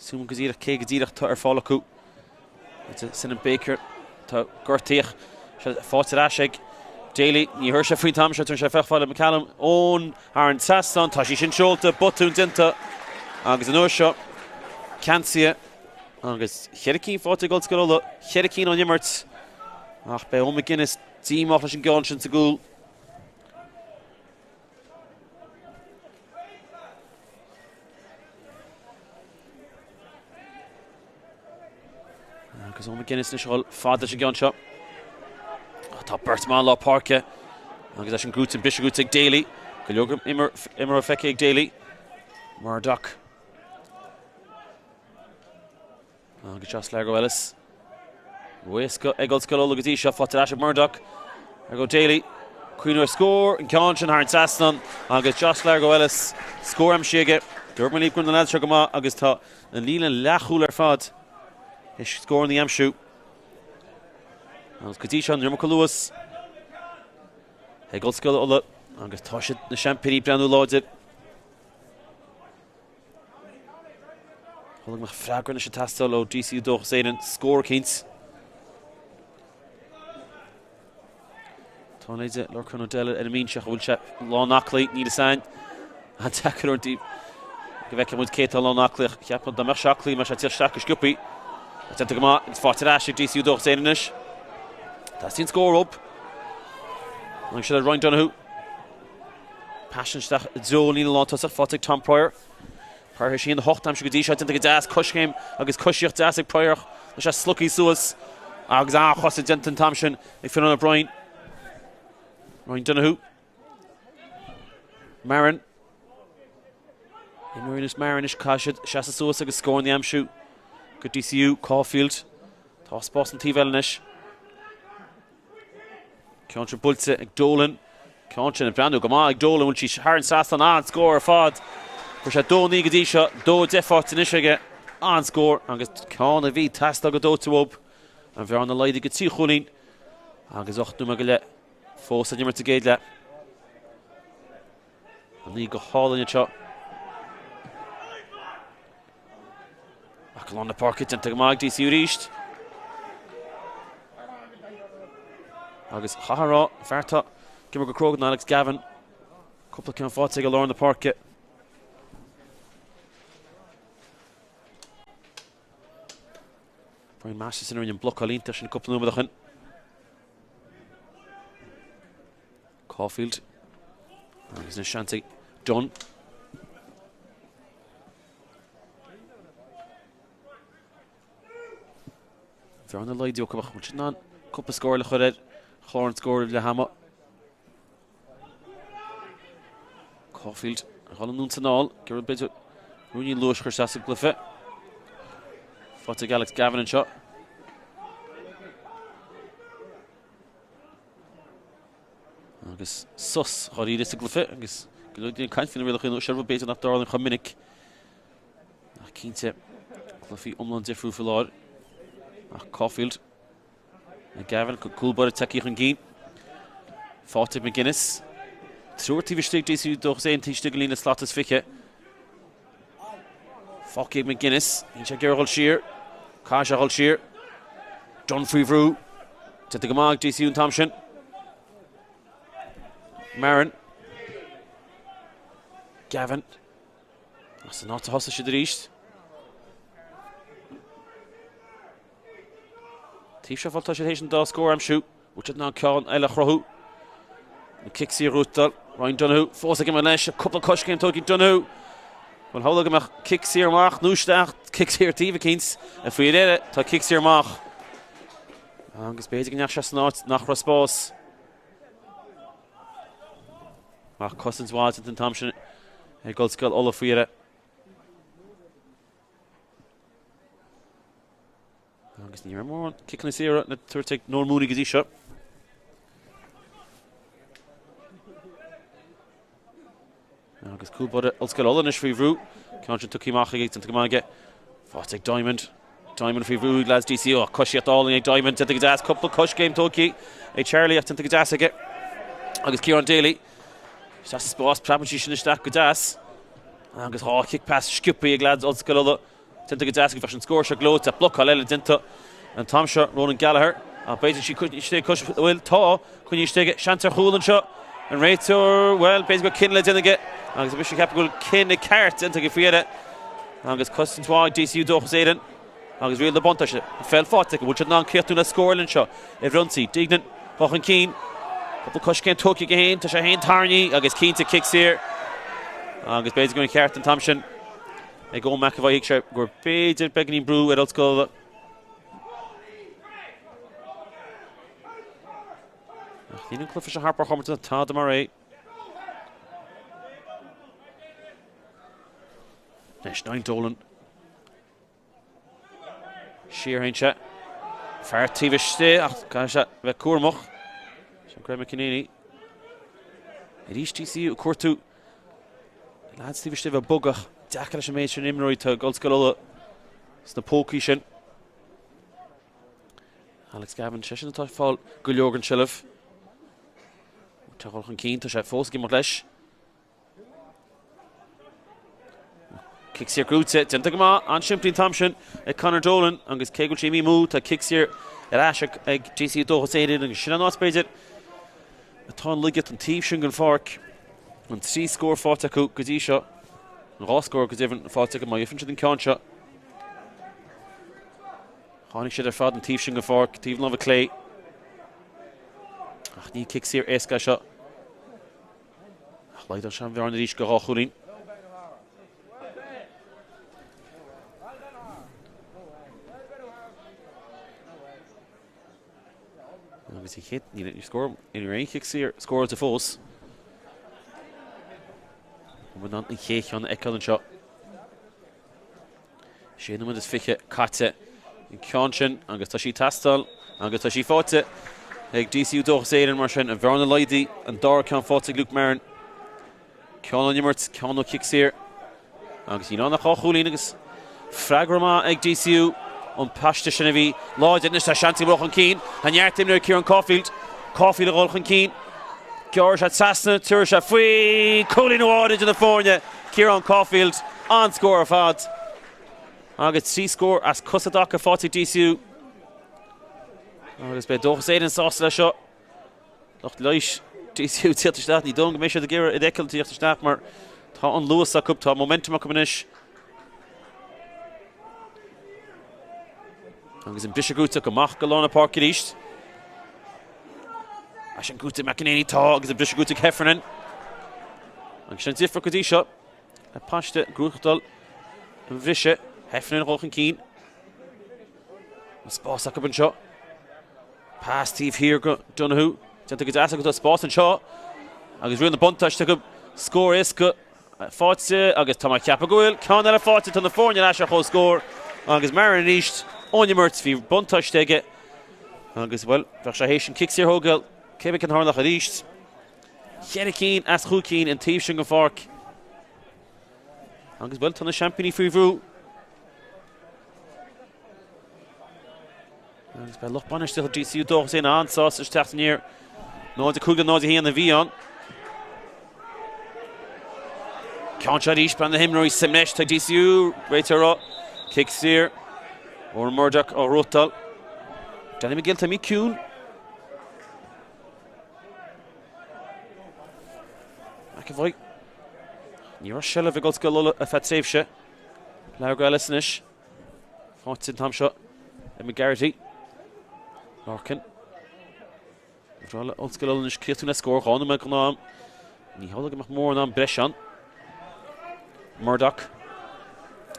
Suim go díreach cé go díreach atá ar fáil acu. Senan Baker tá gortaithe faighte ar ais ag Daly. Ní chuir sé faoin t-am seo, tugann sé féach fáil le McCallum ón thar an trasnán. Tá sí sin seolta, botún déanta agus an uair seo ceansaithe agus cheithre cinn faighte ag Ollscoil Uladh, cheithre cinn ón imirt ach beidh Eoin McGuinness díomách leis an gceann sin sa gcúl. Agus Eoin McGuinness anois ag dul fada leis an gceann seo. Tá beirt maith lár páirce agus leis an gcúiteamh briseadh ag Daly. Go leor imreoir feicthe ag Daly. Murdoch. Agus Josh Largo Ellis. Ró-éasca ag Ollscoil Uladh go dtí seo, faighte ar ais ag Murdoch. Ar go Daly. Cuimhneamh ar scór, an ceann sin thar an trasnán agus Josh Largo Ellis scór aimsithe aige. Dúirt mé libh go raibh na leaids seo go maith agus tá an líne leathchúil ar fad théis scóranna a aimsiú. Agus go dtí seo an iomarca luas ag Ollscoil Uladh agus tá siad na seaimpíní ag breathnú láidir. Chuala go mbeadh freagra anois ag teastáil ó DCU Dóchas Éireann, scór eicínt. Tá an leide Lorcan O'Dell ar an mbinse ach an bhfuil sé lán aclaí, níl fhios a'inn. An-deacair uaireanta go bhfeicfidh muid cé atá lán aclaí ach cheapfainn dá mbeadh sé aclaí mbeadh sé ag tíocht isteach go sciobthaí. Déanta go maith agus faighte ar ais ag DCU Dóchas Éireann anois. Teastaíonn scór uathu. Agus seo le Ryan Donoghue. Pas isteach i dtreo an líne lántosach, faighte ag Tom Prior. Prior théis 1-8 aimsithe go dtí seo, déanta go deas, coiscéim agus coisíocht deas ag Prior. Tá sé slogtha suas agus an-chosaint déanta an t-am sin ag Fionán O'Brien. Ryan Donoghue. Marin. Imreoirí ar nós Marin anois caithfidh siad seasamh suas agus scóranna a aimsiú go DCU Caulfield. Tá spás an taobh eile anois. Ceann sin buailte ag Dolan. Ceann sin ag breathnú go maith ag Dolan. Bhfuil sí thar an trasnán? An-scór ar fad. Fuair sé 2-9 go dtí seo. 2-10 faighte anois aige. An-scór agus ceann a bhí ag teastáil go dóite uathu. An bhearna laghdaithe go 3 chúilín agus 8 nóiméad go leith fós san imirt sa gcéad leath. An ní go hálainn anseo. Ach lár na páirce déanta go maith ag DCU arís. Agus chaithfeá a rá, an fear atá ag imirt go cróga ná Alex Gavin. Cúpla ceann faighte aige lár na páirce. Brian Masterson a rinne an blocáil iontach sin cúpla nóiméad ó shin. Caulfield agus anois seans ag Dunne. Bhearna laghdaithe acu ach bhfuil siad in ann cúpla scór eile a chur ar chlár an scóir roimh leath ama. Caulfield ag dul anonn is anall, ag iarraidh b'fhéidir ruainnín luais a chur isteach sa gcluiche. Faighte ag Alex Gavin anseo. Agus sos dháiríre sa gcluiche agus go leor daoine ag caint faoi na rialacha nua seo, rud b'fhéidir nach dtarlaíonn chomh minic. Ach cinnte, cluichí iomlán difriúil faoi láthair. Ach Caulfield ag Gavin, cúl báire tagtha chun cinn. Faighte ag McGuinness. Triúr taobh istigh, DCU Dóchas Éireann taobh istigh den líne slat is 20. Faighte ag McGuinness. Níl sé ag iarraidh dhul siar. Caithfidh sé dhul siar. Dunne faoi bhrú. Déanta go maith ag DCU an t-am sin. Marin. Gavin. As an áit a thosaigh siad arís. Taobh seo tá siad théis an dá scór a aimsiú. Bhfuil siad in ann ceann eile a chruthú? An cic saor a ghnóthachtáil. Ryan Donoghue fós ag imirt leis. Cúpla coiscéim tógtha ag Donoghue. Bhuel, shamhlófá go mbeadh cic saor amach nó isteach, cic saor taobh eicínt. Faoi dheireadh, tá cic saor amach. Agus b'fhéidir go ndeachaigh sé san áit nach raibh spás. Ach cosaint mhaith déanta an t-am sin ag Ollscoil Uladh faoi dheireadh. Agus ní raibh mórán ciceanna saora le tabhairt ag Noel Mooney go dtí seo. Agus cúl báire Ollscoil Uladh anois faoi bhrú. Ceann sin tugtha amach ag déanta go maith aige. Faighte ag Diamond. Diamond faoi bhrú ag lads DCU. Ach coisíocht álainn ag Diamond. Déanta go deas. Cúpla coiscéim tógtha ag Charlie ach déanta go deas aige. Agus Ciarán Daly. Isteach sa spás, preabann sí sin isteach go deas. Agus 2 chic pas sciobtha ag leaids Ollscoil Uladh. Déanta go deas agus bheadh an scór seo gleoite ach blocáil eile déanta an t-am seo Ronan Gallagher. Ach b'fhéidir sí coinnithe istigh cois, bhuel, tá, coinnithe istigh aige. Seans ar chúl anseo. An réiteoir, bhuel, b'fhéidir go bhfuil cinneadh le déanamh aige agus mise ag ceapadh go bhfuil cinneadh ceart déanta aige faoi dheireadh. Agus cosaint mhaith ag DCU Dóchas Éireann agus riail na buntáiste. An pheil faighte acu. Bhfuil siad in ann críochnú le scór eile anseo i bhfrionsaí? Duignan dul chun cinn. Cúpla coiscéim tógtha aige féin. Tá sé féin tarraingthe agus cinnte cic saor. Agus b'fhéidir go raibh an ceart an t-am sin ag Eoin McEvoy. Thuig sé gur b'fhéidir beagáinín brú ar Ollscoil Uladh. Ach níl an cluiche seo thart mar chomórtas tada mar é. Anois Niall Dolan. Siar théann sé. Fear taobh istigh ach caithfidh sé bheith cúramach. Sin Greg McEneaney. Arís DCU ag cuartú leaids taobh istigh bheith bogach. Deacair leis an méid sin imreoirí atá ag Ollscoil Uladh sna pócaí sin. Alex Gavin, seisean atá ag fáil go leor den tseilbh. Tá dul chun cinn, tá sé fós ag imeacht leis. Cic saor gnóthaithe, déanta go maith, an-simplí an t-am sin ag Conor Dolan agus cé go bhfuil sé imithe amú, tá cic saor ar ais ag DCU Dóchas Éireann agus sin an áit b'fhéidir atá an laigeacht an taobh sin den pháirc. An 3 scór faighte acu go dtí seo, an 2 scór go deimhin faighte acu má gheibheann siad an ceann seo. Tháinig siad ar fad an taobh sin den pháirc, taobh na láimhe clé. Ach ní cic saor éasca é seo. Ach laghdaíonn sé an bhearna arís go 2 chúilín. Agus an chéad, níl scór, níl aon chic saor scóráilte fós. An chéad cheann a fheiceáil anseo. 6 nóiméad is 20 caite an ceann sin agus tá sí ag teastáil agus tá sí faighte ag DCU Dóchas Éireann mar sin an bhearna laghdaithe an dara ceann faighte ag Luke Marron. Ceann ón imirt, ceann ó chic saor agus níl ann ach 2 chúilín agus freagra maith ag DCU an paiste sin a bhí láidir anois tá seans ag dul chun cinn. Tá neart imreoirí Ciarán Caulfield. Caulfield ag dul chun cinn. Gearrfaidh sé trasna, tabharfaidh sé faoi cúilín amháin idir na foirne. Ciarán Caulfield, an-scór ar fad agus 3 scór as cos i dtaca faighte ag DCU. Agus beidh Dóchas Éireann sásta leis seo. Lucht leighis DCU tíocht isteach, ní dóigh liom go mbeidh siad ag iarraidh iad a fheiceáil tíocht isteach mar tá an luas acu, tá momentum acu anois. Agus an briseadh gnóthaithe amach go lár na páirce arís. É sin gnóthaithe ag McEneaney tá agus an briseadh gnóthaithe ag Heffernan. Agus sin difear go dtí seo. Le paiste gnóthachtáil an bhriseadh. Heffernan dul chun cinn. An spás acu anseo. Pas taobh thiar go Donoghue. Déanta go deas acu tá spás anseo. Agus riail na buntáiste acu. Scór éasca faighte agus tá mé ag ceapadh go bhfuil ceann eile faighte. Tá na foirne ar ais ar comhscór agus Marron arís ón imirt. Bhí buntáiste aige agus, bhuel, bheadh sé théis an cic saor a thógáil cé bith cén tharlódh arís. Cheithre cinn as chúig cinn an taobh sin den pháirc. Agus, bhuel, tá na seaimpíní faoi bhrú. Agus beidh lucht bainistíochta DCU Dóchas Éireann an-sásta leis teacht aniar. 0-5 le 0-1 a bhí ann. Ceann seo arís, bean na himreoirí sa mbreis tá DCU réiteoir ag rá. Cic saor. Odhrán Murdock á ghnóthachtáil. Danny McGill tá imithe ciúin. McEvoy. Ní raibh seilbh ag Ollscoil Uladh ar feadh tréimhse. Leabhar go Ellis anois. Faighte an t-am seo ag McGarrity. Larkin. Bhreá le Ollscoil Uladh anois críochnú le scór 2 nóiméad den am. Ní hamhlaidh go mbeadh mórán am breise ann. Murdoch.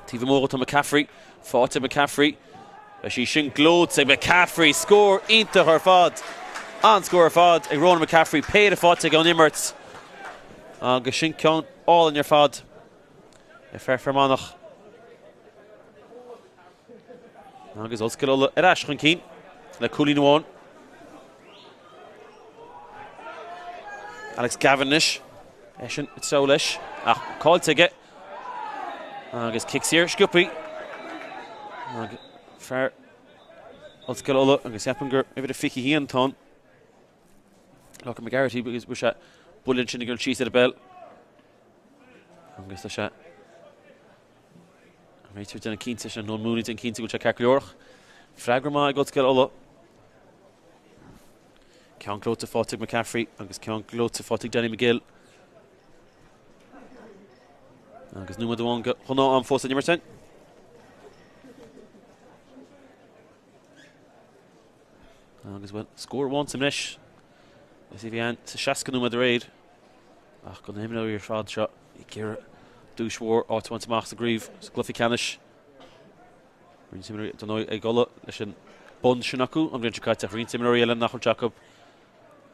Taobh amuigh atá McCaffrey. Faighte McCaffrey. Beidh sí sin gleoite ag McCaffrey. Scór iontach ar fad. An-scór ar fad ag Ronan McCaffrey. Péire faighte aige ón imirt. Agus sin ceann álainn ar fad. Ag fear Fear Manach. Agus Ollscoil Uladh ar ais chun cinn le cúilín amháin. Alex Gavin anois. Eisean ag treabhadh leis ach caillte aige. Agus cic saor sciobtha. Agus fear Ollscoil Uladh agus ceapaim gur uimhir a 21 atá ann. Lorcan McGarrity agus bhfuil sé. Buille ansin ag dul síos ar an bpeil. Agus tá sé An réiteoir déanamh cinnte sin Noel Mooney déanamh cinnte go bhfuil sé ceart go leor. Freagra maith ag Ollscoil Uladh. Ceann gleoite faighte ag McCaffrey agus ceann gleoite faighte ag Danny McGill. Agus nóiméad amháin go ghnáth am fós san imirt. Agus bhuel, scór amháin sa mbreis is a bhí ann sa 60 nóiméad aréir. Ach do na himreoirí ar fad seo ag iarraidh duais mhór áit a bhaint amach sa gcraobh sa gcluiche ceannais. Roinnt imreoirí dar ndóigh ag Uladh leis an bonn sin acu an bhliain seo caite ach roinnt imreoirí eile nach bhfuil sé acu.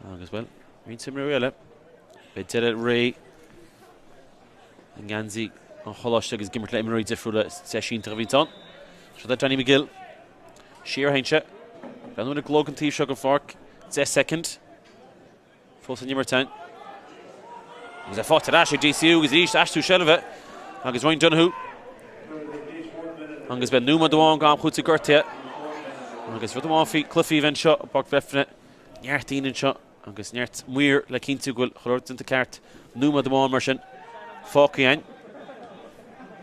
Agus bhuel, roinnt imreoirí eile beidh deireadh ré i ngeansaí an choláiste agus ag imirt le imreoirí difriúla is deis iontach a bhíonn ann. Seo é Danny McGill. Siar a théann sé. Breathnú ar an gclog an taobh seo den pháirc. 10 soicind. Fós san imirt ann. Agus é faighte ar ais ag DCU agus arís aistriú seilbhe agus Ryan Donoghue. Agus beidh nóiméad amháin go am chúiteamh gortaithe. Agus rud amháin faoi cluichí a bheith anseo i bPáirc Bhreifne, neart daoine anseo agus neart maor le cinntiú go bhfuil chuile rud déanta ceart. Nóiméad amháin mar sin fágtha againn.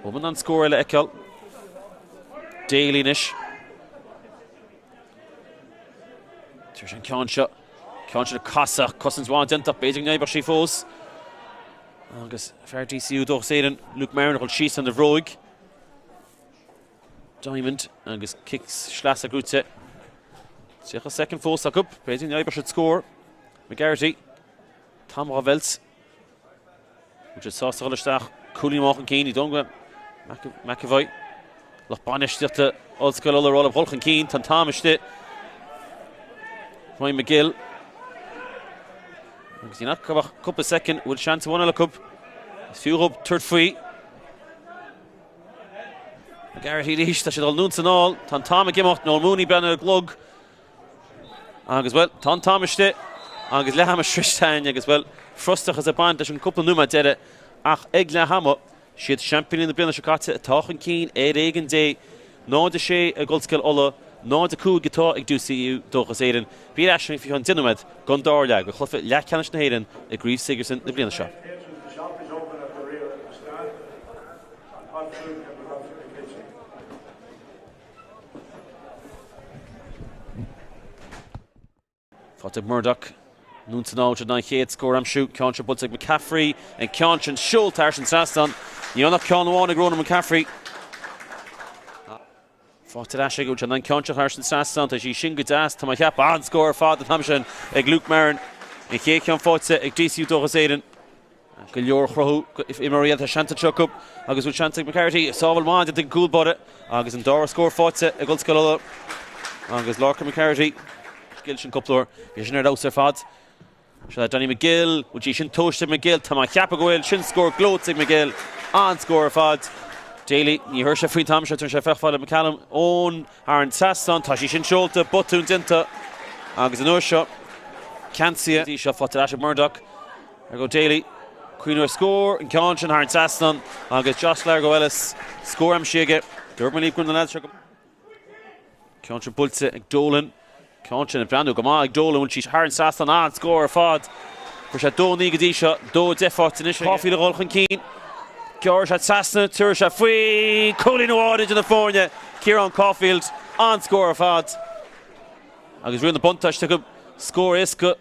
Bhfuil an scór eile a fheiceáil. Daly anois. Tar éis an ceann seo. Ceann sin a casadh, cosaint mhaith déanta, b'fhéidir go n-oibreodh sí fós. Agus fear DCU Dóchas Éireann, Luke Marron, a dhul síos ina bhróig. Diamond agus cic sleasa gnóite. 30 soicind fós acu, b'fhéidir go n-oibreodh siad scór. McGarrity, Tom á bheilt. Bhfuil siad sásta dhul isteach? Cúilín amháin chun cinn, ní dóigh go McEvoy. Lucht bainistíochta Ollscoil Uladh ag rá leo dhul chun cinn, tá an t-am istigh. Ryan McGill. Agus níl acu ach cúpla soicind, bhfuil seans amháin eile acu. Is fiú dhóibh tabhairt faoi. McGarrity arís, tá siad ag dul anonn is anall, tá an t-am ag imeacht, Noel Mooney breathnú ar an gclog. Agus, bhuel, tá an t-am istigh agus leath ama sroichte againn agus, bhuel, frustrachas ag baint leis an gcúpla nóiméad deiridh ach ag leath ama, siad seaimpíní na bliana seo caite atá chun cinn ar éigean Dé, 0-6 ag Ollscoil Uladh, 0-5 atá ag DCU Dóchas Éireann. Bí ar ais faoi cheann 10 nóiméad don dara leath de chluiche leathcheannais na hÉireann i gCraobh Sigerson na bliana seo. Faighte ag Murdoch. Anonn is anall an chéad scór a aimsiú. Ceann seo buailte ag McCaffrey. An ceann sin seolta thar an trasnán. Ní ann ach ceann amháin ag Ronan McCaffrey. Faighte ar ais aige an ceann seo thar an trasnán. Tá sí sin go deas. Tá mé ag ceapadh an-scór ar fad an t-am sin ag Luke Marron. An chéad cheann faighte ag DCU Dóchas Éireann. Go leor a chruthú imreoirí eile, tá seans anseo acu agus bhfuil seans ag McCarthy. Sábháil mhaith déanta ag an gcúl báire agus an dara scór faighte ag Ollscoil Uladh agus Lorcan McCarthy. Scil sin cúpla uair. Bhí sin ar fheabhas ar fad. Seo é Danny McGill. Bhfuil sí sin tomhaiste ag McGill? Tá mé ag ceapadh go bhfuil. Sin scór gleoite ag McGill. An-scór ar fad. Daly, ní thabharfaidh sé faoin t-am seo, tabharfaidh sé féach fada le McCallum ón thar an trasnán. Tá sí sin seolta, botún déanta agus an uair seo ceansaithe. Í seo faighte ar ais ag Murdoch. Ar go Daly, cuimhniú ar scór, an ceann sin thar an trasnán agus Josh Largo Ellis, scór aimsithe aige. Dúirt mé libh go raibh na leaids seo go. Ceann sin buailte ag Dolan. Ceann sin ag breathnú go maith ag Dolan, bhfuil sí thar an trasnán, an-scór ar fad. Fuair sé 2-9 go dtí seo, 2-10 faighte anois. Caulfield a dhul chun cinn. Gearrfaidh sé trasna, tabharfaidh sé faoi. Cúilín amháin idir na foirne. Ciarán Caulfield, an-scór ar fad. Agus riail na buntáiste acu, scór éasca.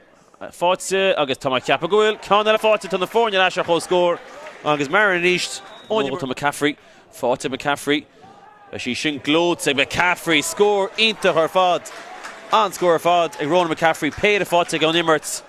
Faighte agus tá mé ag ceapadh go bhfuil ceann eile faighte. Tá na foirne ar ais ar comhscór agus Marron arís ón imirt. Tá McCaffrey faighte McCaffrey. Beidh sí sin gleoite ag McCaffrey. Scór iontach ar fad. An-scór ar fad ag Ronan McCaffrey. Péire faighte aige ón imirt.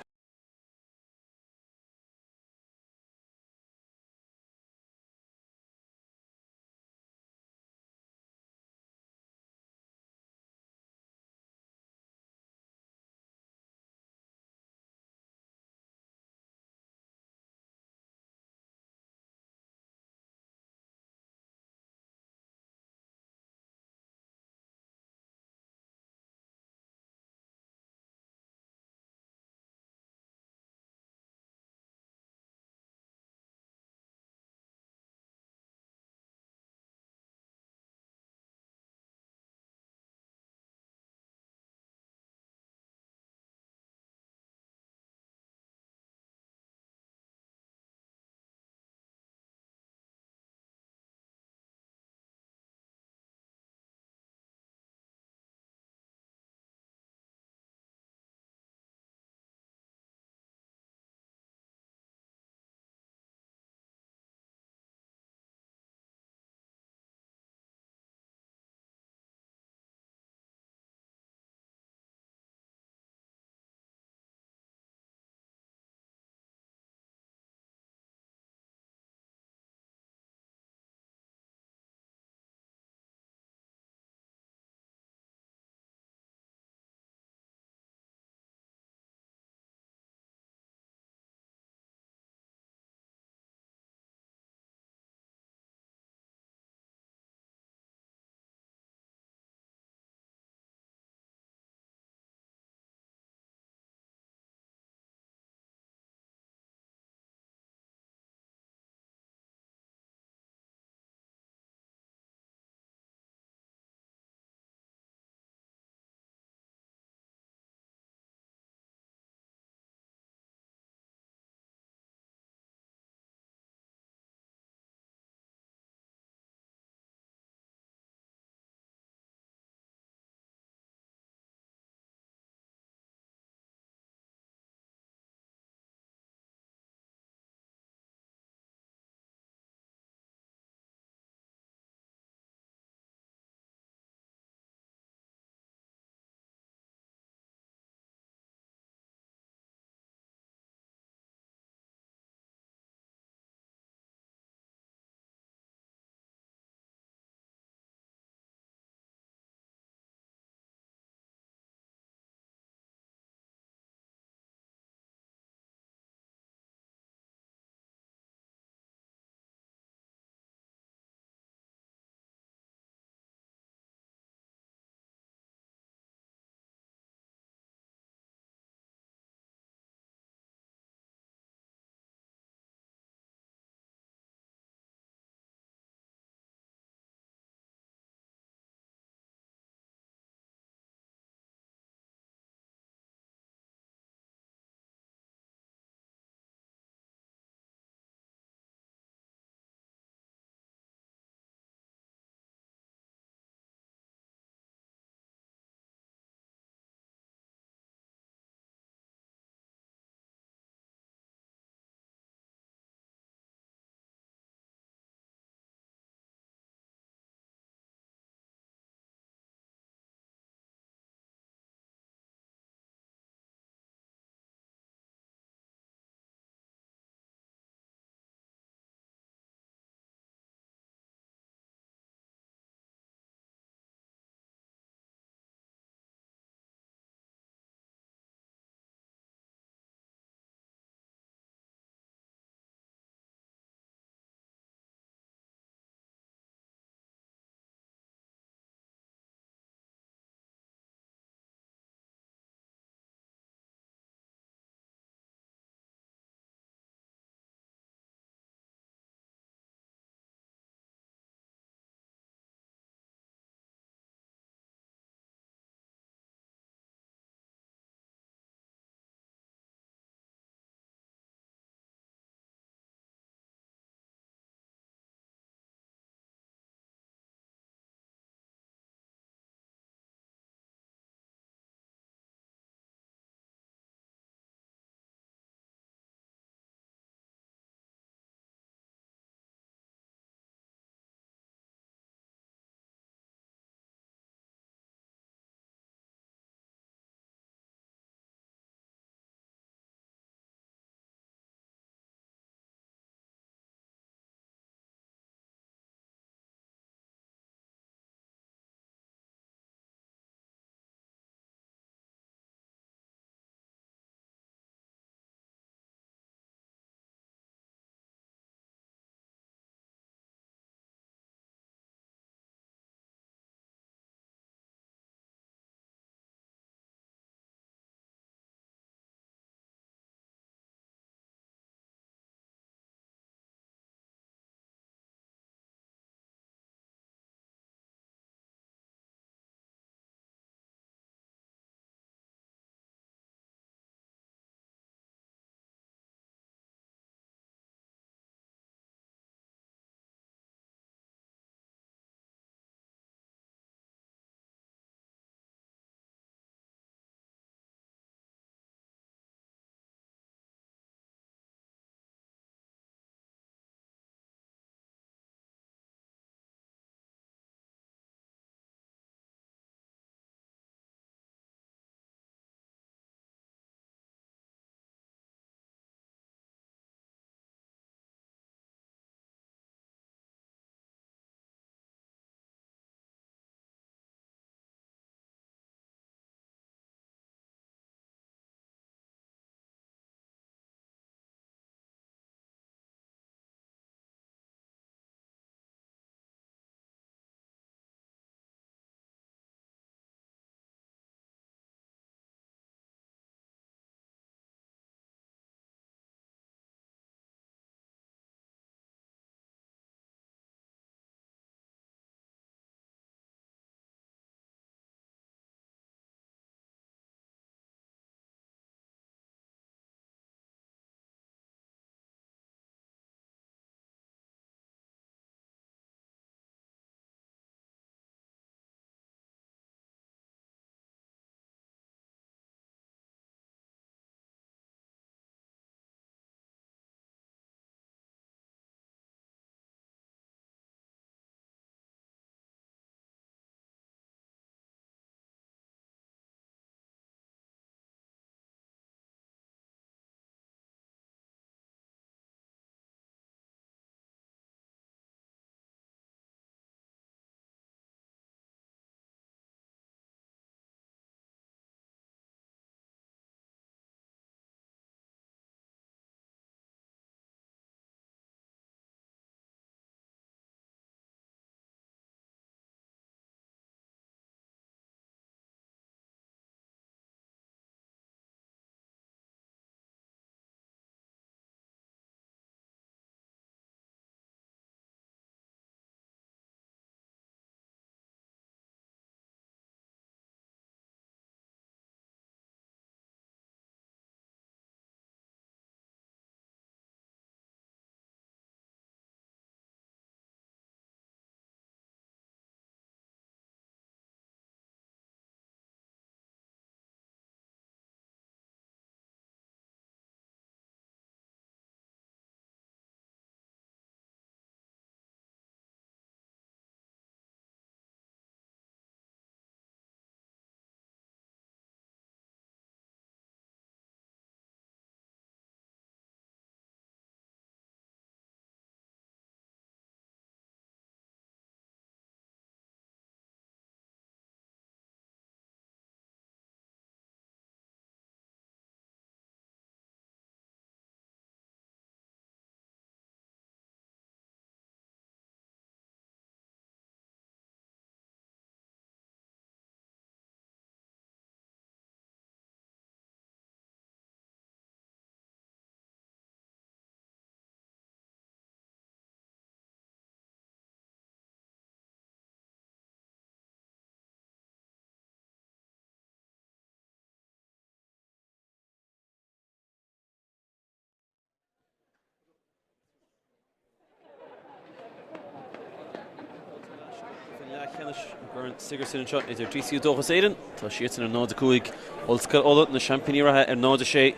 Leathcheannais i gCorn Sigerson anseo idir DCU Dóchas Éireann, tá siadsan ar 0-5, Ollscoil Uladh, na seaimpíní reatha ar 0-6.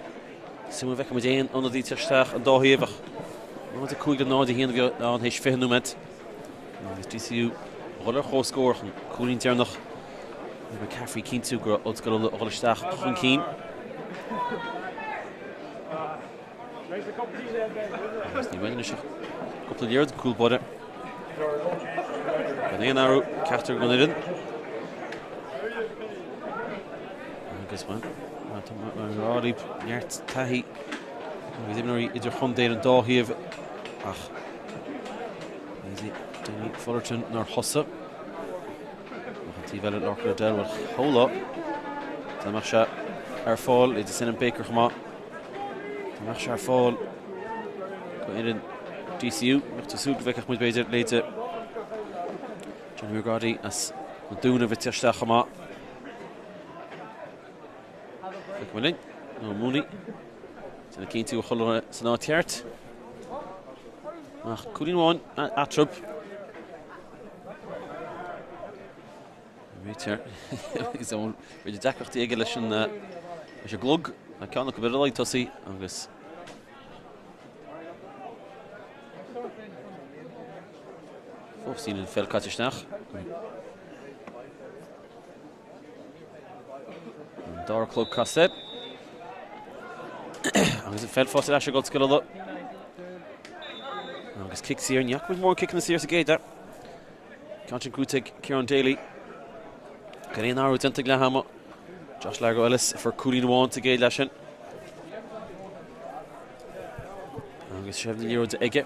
Suimiúil an bhfeicfidh muid aon ionadaí ag teacht isteach an dá thaobh ach 0-5 le 0-1 a bhí ann théis 20 nóiméad. Agus DCU a dhul ar comhscór ach an cúilín deireanach ag McCaffrey cinntiú go raibh Ollscoil Uladh a dhul isteach chun cinn. Agus ní bhaineann anois ach cúpla liathróid cúl báire. Gan aon athrú ceachtar den fhoireann. Agus bhuel, mar tá mar rá libh neart taithí agus imreoirí idirchontae ar an dá thaobh ach Danny Fullerton nár thosaigh. Ach an taobh eile Lorcan O'Dell bhuel shamhlófá dá mbeadh sé ar fáil idir sin and Baker chomh maith. Dá mbeadh sé ar fáil go fhoireann DCU, bheadh tú súil go bhfeicfeadh muid b'fhéidir leithéide Johnny McGrady as na Dúnaibh ag teacht isteach chomh maith. Feicfidh muid linn, Noel Mooney. Déanamh cinnte go bhfuil san áit cheart. Ach cúilín amháin eatarthu. Réiteoir agus b'fhéidir deacrachtaí aige leis an leis an gclog. Tá ceann acu ar a laghad tosaí agus fós níl an pheil caite isteach. An dara clog caite. Agus an pheil fós ar ais ag Ollscoil Uladh. Agus cic saor, ní fhaca muid mórán ciceanna saor sa gcéad leath. Ceann sin gnóthaithe ag Ciarán Daly. Gan aon athrú déanta ag leath ama. Josh Largo Ellis a fuair cúilín amháin sa gcéad leath sin. Agus seilbh na liathróide aige.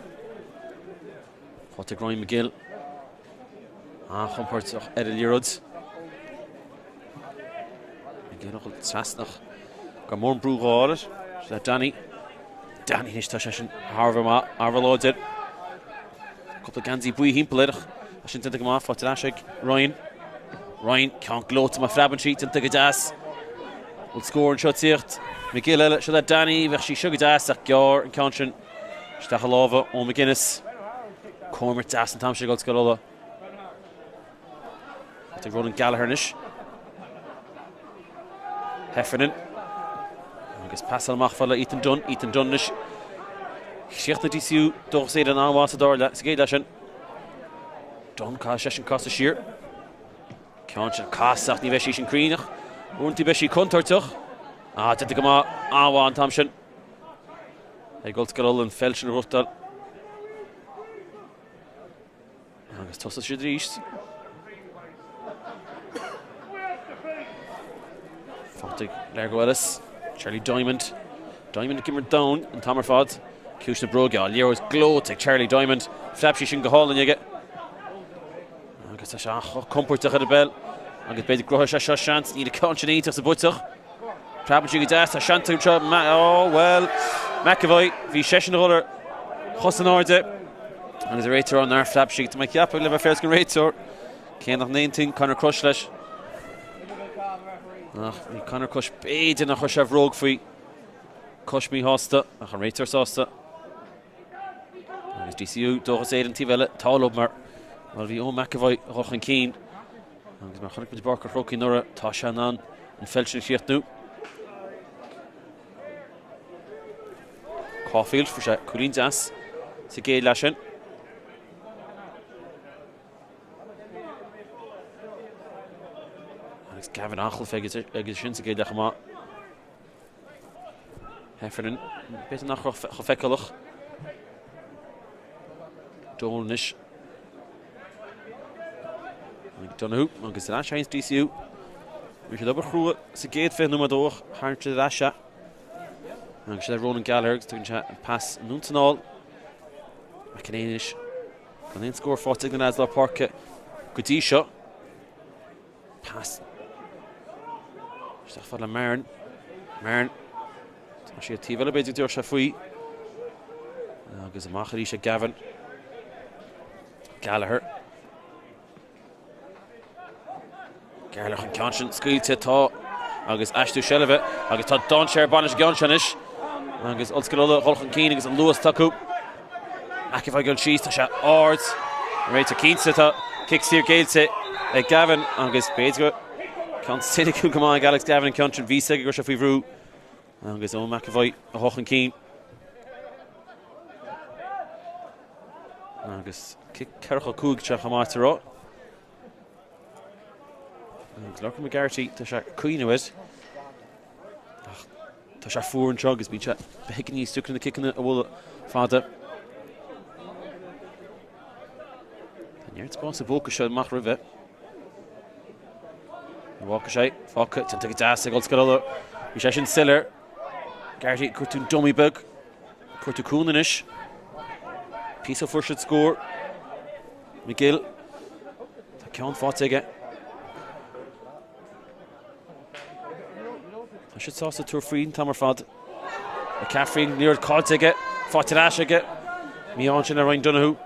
Faighte ag Ryan McGill. An-chompordach ar an liathróid. McGill a dhul trasna ach gan mórán brú dhá fháil air. Seo Danny. Danny anois tá seisean thar a bheith maith, thar a bheith láidir. Cúpla geansaí buí thimpeall air ach tá sin déanta go maith, faighte ar ais ag Ryan. Ryan, ceann gleoite má phreabann sí, déanta go deas. Bhfuil scór anseo ag tíocht. McGill eile, seo le Danny, bheadh sí seo go deas ach gearr an ceann sin isteach i lámha Eoin McGuinness. Comhimirt deas an t-am sin ag Ollscoil Uladh. Ag Ronan Gallagher anois. Heffernan. Agus pasáil amach fad le Ethan Dunne. Ethan Dunne anois. Chríochnaigh DCU Dóchas Éireann an-mhaith sa dara leath, sa gcéad leath sin. Dunne caithfidh seisean casadh siar. Ceann sin casadh ach ní bheidh sí sin cruinn ach uaireanta beidh sí contúirteach. Ah, déanta go maith, an-mhaith an t-am sin. Ag Ollscoil Uladh an pheil sin a ghnóthachtáil. Agus tosóidh siad arís. Faighte ag Largo Ellis. Charlie Diamond. Diamond ag imirt domhain an t-am ar fad. Ciumhais na bróige á liathróid gleoite ag Charlie Diamond. Phreab sí sin go hálainn aige. Agus tá sé chomh compordach ar an bpeil. Agus b'fhéidir go gcruthóidh sé seo seans. Níl an ceann sin iontach sa bpuiteach. Preabann sí go deas, tá seans anseo, oh bhuel, McEvoy, bhí seisean a dhul ar chos in airde agus an réiteoir nár phreab sí, tá mé ag ceapadh le bheith fair don réiteoir, cé nach n-aontaíonn Conor Crush leis. Ach bhí Conor Crush b'fhéidir nach chuir sé a bhróg faoi cois míshásta ach an réiteoir sásta. Agus DCU Dóchas Éireann taobh eile, tá leo mar bhuel bhí Eoin McEvoy a dhul chun cinn agus mar chonaic muid i bPáirc an Chrócaigh anuraidh, tá sé in ann an pheil sin a chríochnú. Caulfield, fuair sé cúilín deas sa gcéad leath sin. Agus Gavin an-chluiche aige sin sa gcéad leath chomh maith. Heffernan, b'fhéidir nach raibh chomh feiceálach. Dolan anois. Donoghue agus ar ais ag DCU. Bhí siad obair chrua sa gcéad 20 nóiméad ach tharraing siad ar ais é. Agus sé Ronan Gallagher agus tugann sé an pas anonn is anall. McEnany anois. Gan aon scór faighte ag na lads lár páirce go dtí seo. Pas. Isteach fad le Marron. Marron. Tá sé taobh eile b'fhéidir go dtabharfadh sé faoi. Agus amach arís ag Gavin. Gallagher. Gallagher an ceann sin scaoilte tá agus aistriú seilbhe agus tá dainséar ag baint leis an gceann sin anois. Agus Ollscoil Uladh ag dul chun cinn agus an luas acu. McEvoy ag dul síos, tá sé ard. An réiteoir cinnte tá cic saor géillte ag Gavin agus b'fhéidir go ceann soiniciúil go maith ag Alex Gavin an ceann sin. Bhí a fhios aige go raibh sé faoi bhrú agus Eoin McEvoy a dhul chun cinn. Agus cic 45 seo chomh maith a rá. Agus Lorcan McGarty, tá sé ag cuimhneamh air. Ach tá sé fuar anseo agus bíonn sé beagán níos deacra na ciceanna a bhualadh fada. Tá neart spás sa bpóca seo amach roimhe. Ní bhfágfaidh sé, fágtha, déanta go deas ag Ollscoil Uladh. Bhí sé sin soiléir. McGarty ag cuartú dummy beag. Cuartú cúnamh anois. Píosa fuair siad scór. McGill. Tá ceann faighte aige. Tá siad sásta tabhairt faoin t-am ar fad. McCaffrey, liathróid caillte aige, faighte ar ais aige. Mí-ádh ansin ar Ryan Donoghue.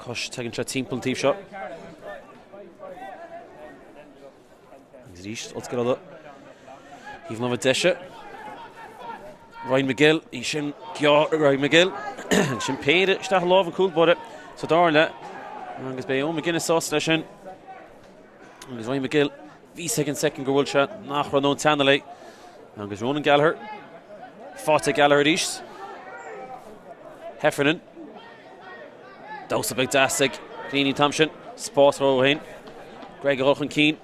Cois, tagann sé timpeall an taobh seo. Agus arís, Ollscoil Uladh. Taobh na láimhe deise. Ryan McGill, í sin gearr Ryan McGill. Sin péire isteach i lámh an chúl báire sa dara leath. Agus beidh Eoin McGuinness sásta leis sin. Agus Ryan McGill, bhí a fhios aige an soicind gur bhuail sé nach raibh an teannal é. Agus Ronan Gallagher, faighte Gallagher arís. Heffernan. Damhsa beag deas ag Canini an t-am sin. Spás dhó féin. Greg a dhul chun cinn.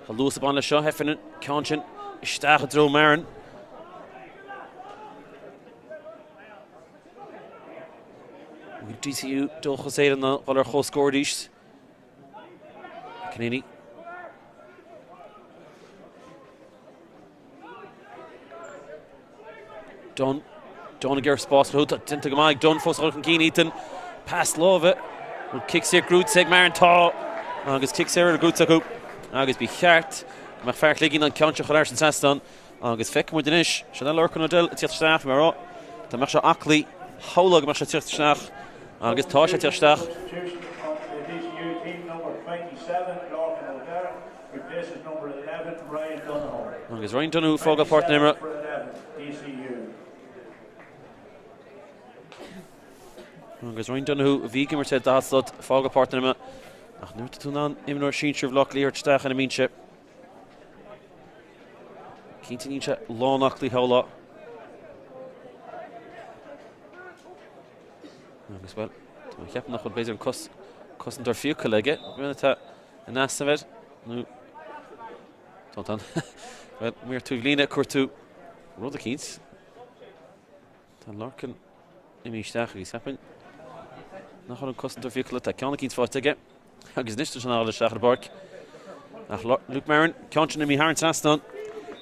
Tá luas ag baint leis seo. Heffernan, ceann sin isteach i dtreo Marron. Bhfuil DCU Dóchas Éireann a dhul ar chomhscór arís? Canini. Dunne. Dunne ag iarraidh spás a chruthú. Tá déanta go maith ag Dunne fós a dhul chun cinn. Ethan. Pas láimhe. Bhfuil cic saor gnóthaithe ag Marron? Tá. Agus cic saor gnóthaithe acu. Agus ba cheart go mbeadh fear Shligigh in ann an ceann seo a chur thar an trasnán. Agus feicfidh muid anois. Sin é Lorcan O'Dell ag tíocht isteach. Mar a dá mbeadh sé aclaí, shamhlófá go mbeadh sé ag tíocht isteach. Agus tá sé ag tíocht isteach. Agus Ryan Donoghue ag fágáil páirc na himeartha. Agus Ryan Donoghue a bhí ag imirt ar 40 slot ag fágáil páirc na himeartha. Ach nuair atá tú in ann imreoir sinsir Bhaile Átha Cliath a thabhairt isteach ar an mbinse, cinnte níl sé lánaclaí shamhlófá. Agus bhuel, tá mé ag ceapadh nach bhfuil b'fhéidir an cosantóir fiacail aige. Bhuel, tá in easnamh air nó tá an bhuel, maor taobhlíne ag cuartú rud eicínt. Tá Lorcan imithe isteach agus cheapfainn nach bhfuil an cosantóir fiacail tá ceann eicínt faighte aige agus anois tá sé in ann a dhul isteach ar an bpáirc. Ach Luke Marron, ceann sin imithe thar an trasnán.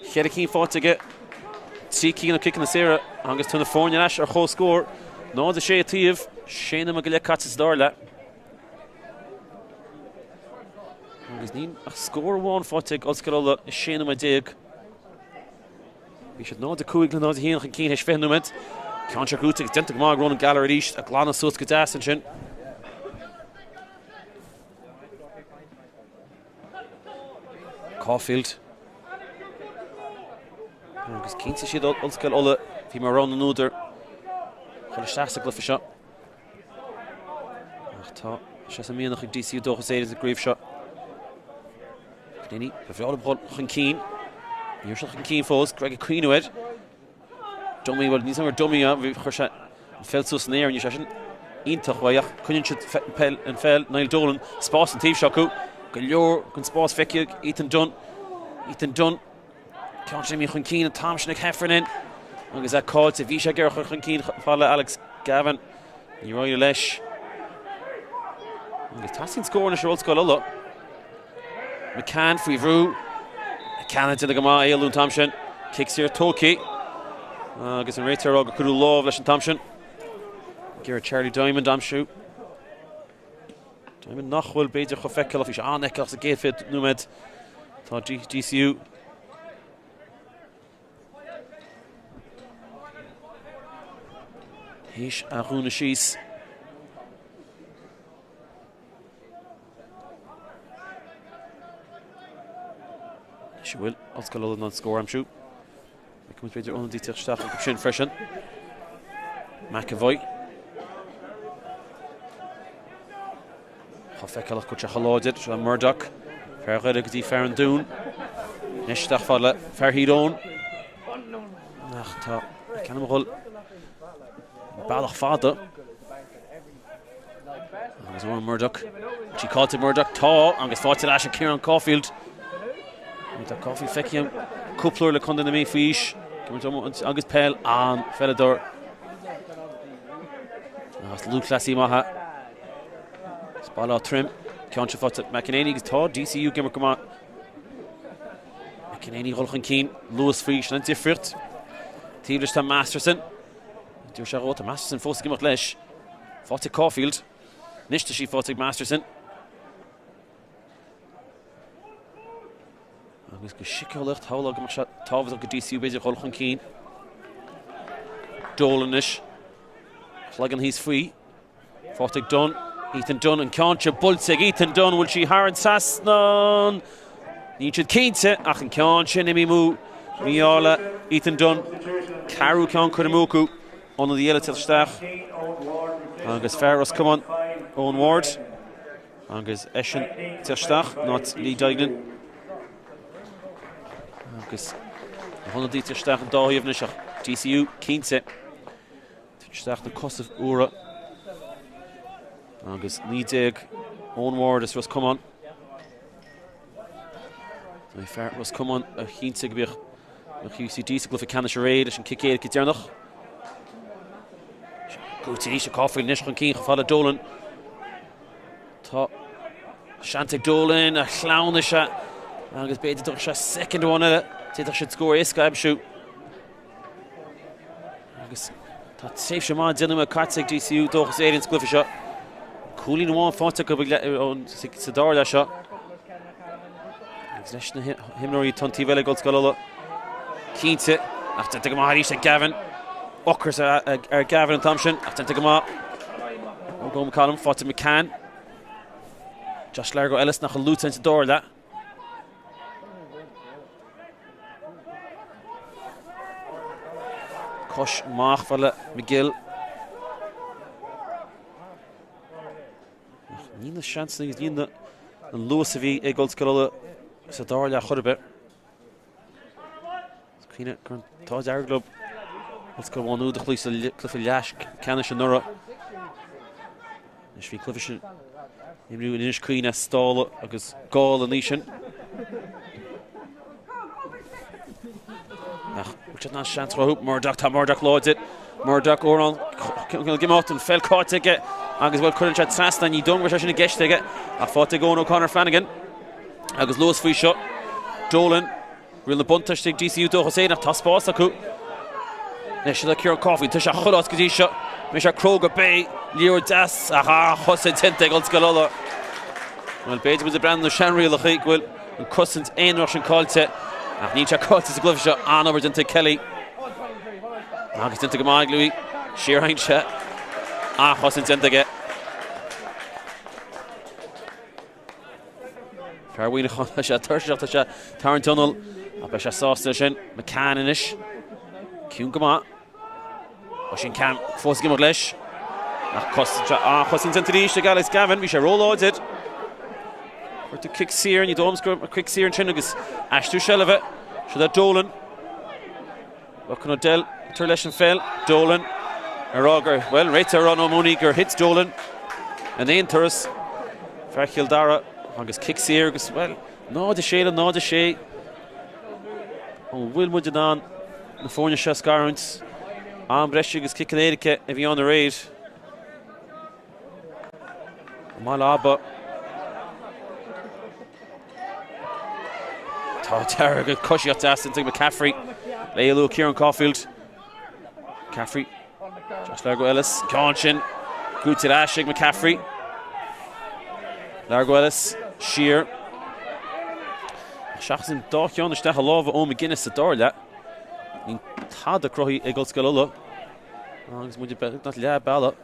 Cheithre cinn faighte aige, 3 cinn ó ciceanna saora agus tá na foirne ar ais ar comhscór. 0-6 an taobh, sé nóiméad go leith caite sa dara leath. Agus níl ach scór amháin faighte ag Ollscoil Uladh i 16 nóiméad. Bhí siad 0-5 le 0-1 chun cinn théis 20 nóiméad. Ceann seo gnóthaithe agus déanta go maith ag Ronan Gallagher arís, ag glanadh suas go deas ansin. Caulfield. Agus cinnte siad Ollscoil Uladh, bhí mar rogha na n-údar chun isteach sa gcluiche seo. Ach tá sé sa mianach ag DCU Dóchas Éireann sa gcraobh seo. Canini, ba bhreá leo dhul chun cinn. Ní raibh siad chun cinn fós, Greg ag cuimhneamh air. Dummy, bhuel, níl 's agam ar dummy é, bhí chuir sé an pheil suas san aer, ní sé sin iontach uaidh ach coinníonn siad peil, an pheil, Niall Dolan, spás an taobh seo acu, go leor den spás feicthe ag Ethan Dunne. Ethan Dunne. Ceann sin imithe chun cinn an t-am sin ag Heffernan agus é caillte. Bhí sé ag iarraidh a chur chun cinn fad le Alex Gavin. Níor éirigh leis. Agus teastaíonn scór anois ó Ollscoil Uladh. McCann faoi bhrú. McCann ag déanamh go maith éalú an t-am sin. Cic saor tógtha. Agus an réiteoir ag rá gur cuireadh lámh leis an t-am sin. Ag iarraidh Charlie Diamond a aimsiú. Diamond nach bhfuil b'fhéidir chomh feiceálach, bhí sé an-fheiceálach sa gcéad 20 nóiméad. Tá DCU théis a dhúnadh síos. Anois an bhfuil Ollscoil Uladh in ann scór a aimsiú. Feicfidh muid b'fhéidir ionadaí teacht isteach acu sin freisin. McEvoy. Chomh feiceálach go bhfuil sé chomh láidir. Seo Murdoch. Fear Dhoire go dtí fear an Dúin. Anois isteach fad le fear Thír Eoghain. Ach tá ceann a dhul bealach fada. Agus Owen Murdoch. Sí caillte Murdoch. Tá agus faighte ar ais ag Ciarán Caulfield. Tá Caulfield feicthe cúpla uair le Contae na Mí faoi aois. Agus peil an-pheileadóir. Agus lúthchleasaí maith é. Is Baile Átha Troim. Ceann seo faighte McEnany agus tá DCU ag imirt go maith. McEnany dhul chun cinn. Luas faoi sin an difríocht. Taobh leis tá Masterson. Dúirt sé dhó, tá Masterson fós ag imeacht leis. Faighte Caulfield. Anois tá sí faighte ag Masterson. Agus go síceolaíoch shamhlófá go mbeadh sé tábhachtach go DCU b'fhéidir dhul chun cinn. Dolan anois. Cloigeann thíos faoi. Faighte ag Dunne. Ethan Dunne, an ceann seo buailte ag Ethan Dunne, bhfuil sí thar an trasnán? Níl siad cinnte ach an ceann sin imithe amú. Mí-ádh le Ethan Dunne. Ceathrú ceann curtha amú acu. Ionadaí eile ag teacht isteach. Agus fear Ros Comáin, Owen Ward. Agus eisean ag teacht isteach in áit Lee Duignan. Agus na hionadaithe ag teacht isteach an dá thaobh anois ach DCU cinnte. Tabhairt isteach na cosa úra agus 19 Eoin Ward as Ros Comáin. Tá fear Ros Comáin a chinntigh go mbeadh an UCD sa gcluiche ceannais aréir leis an cic éirice deireanach. Buaite arís ag Caulfield anois chun cinn chomh fada le Dolan. Tá seans ag Dolan a shleamhnaigh sé agus b'fhéidir dá dtabharfadh sé soicind amháin eile d'fhéadfadh siad scór éasca a aimsiú. Agus tá tréimhse maith 10 nóiméad caite ag DCU Dóchas Éireann sa gcluiche seo. Cúilín amháin faighte acu sa dara leath seo. Agus leis na himreoirí atá an taobh eile ag Ollscoil Uladh. Cinnte, ach déanta go maith arís ag Gavin. Ocras ar Gavin an t-am sin, ach déanta go maith. Ó Go McCallum, faighte McCann. Josh Largo Ellis nach bhfuil luaite sa dara leath. Cois amach fad le McGill. Ní na seansanna agus ní an luas a bhí ag Ollscoil Uladh sa dara leath chor ar bith. Is cuimhin go raibh an t-ádh dearg leo Ollscoil Mhá Nuad a chloí sa cluiche leathcheannais anuraidh. Anois bhí cluiche sin imríodh in Inis Caoin as dála agus gála an oíche sin. Ach bhfuil siad in ann seans a chruthú? Murdoch, tá Murdoch láidir. Murdoch Órán ag imeacht an pheil caillte aige agus bhuel cuireann sé trasna ní dóigh go raibh sé sin i gceist aige ach faighte ag Eoin O'Connor Flanagan agus luas faoi seo. Dolan Riail na buntáiste ag DCU Dóchas Éireann ach tá spás acu. Anois le Ciarán Caulfield, tá sé chuile áit go dtí seo. Beidh sé cróga, beidh. Liathróid deas ach an-chosaint déanta ag Ollscoil Uladh. Bhuel, b'fhéidir muid ag breathnú na seanrialacha go bhfuil an cosaint aonarach sin caillte ach níl sé caillte sa gcluiche seo. An-obair déanta ag Kelly. Agus déanta go maith ag Louis. Siar sé. An-chosaint déanta aige. Fear Mhuineacháin, tá sé tuirseach, tá sé tarraingt anall, ach beidh sé sásta leis sin. McCann anois. Ciúin go maith. Oisín Cam fós ag imeacht leis. Ach an-chosaint déanta arís ag Alex Gavin, bhí sé róláidir. Chuir tú cic saor, ní dóigh liom go raibh cic saor ansin agus aistriú seilbhe. Seo le Dolan. Lorcan O'Dell ag tabhairt leis an pheil. Dolan ag rá gur, bhuel, réiteoir ag rá Noel Mooney gur thit Dolan in aon turas. Fear Chill Dara agus cic saor agus, bhuel, 0-6 le 0-6. An bhfuil muid in ann na foirne seo a scarúint? Am breise agus ciceanna éirice a bhí ann aréir. Maith le Abba. Tá dearg ag coisíocht deas ag McCaffrey. Le éalú Kieran Caulfield. McCaffrey. Josh Largo Ellis. Ceann sin. Gnóthaithe ar ais ag McCaffrey. Largo Ellis. Siar. Seachas an dá cheann isteach i lámha Eoin McGuinness sa dara leath. Níl tada cruthaithe ag Ollscoil Uladh. Agus muid beagnach leath bealaigh.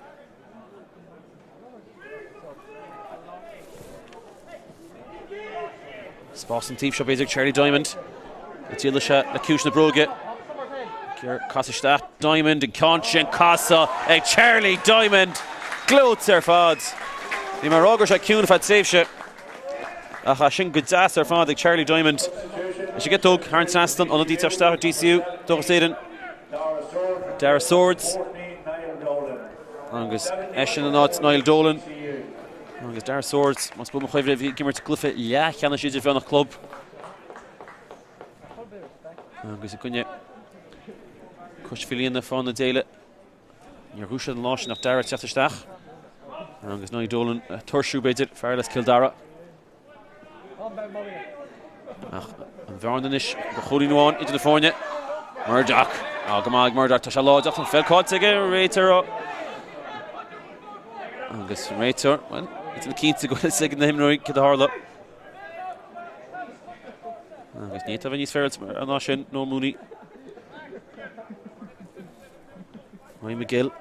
Spás an taobh seo b'fhéidir ag Charlie Diamond. A d'fhill sé le ciumhais na bróige. Casadh isteach Diamond, an ceann sin casadh ag Charlie Diamond. Gleoite ar fad. Bhí mé ag rá go raibh sé ciúin feadh tréimhse ach sin go deas ar fad ag Charlie Diamond. Is ag tóg thar an trasnán ionadaí teacht isteach ar DCU, Dóchas Éireann. Dara Swords agus eisean in áit Niall Dolan agus Dara Swords, más buan mo chuimhne, bhí ag imirt i gcluiche leathcheannais idirmheánach club. Agus i gcoinne Cois Fíliana Fána Déile. Níor dhúisigh an lá sin ach Dara teacht isteach. Agus Niall Dolan tuirsiú b'fhéidir, fear as Cill Dara. Ach an bhearna anois do chúilín amháin idir na foirne. Murdoch. Á, go maith ag Murdoch. Tá sé láidir ach an pheil caillte aige an réiteoir. Agus an réiteoir, bhuel, idir na cinnte go bhfuil fhios ag na himreoirí cad a tharla. Agus ní fhéadfá a bheith níos féaráilte ná sin, Noel Mooney. Ryan McGill.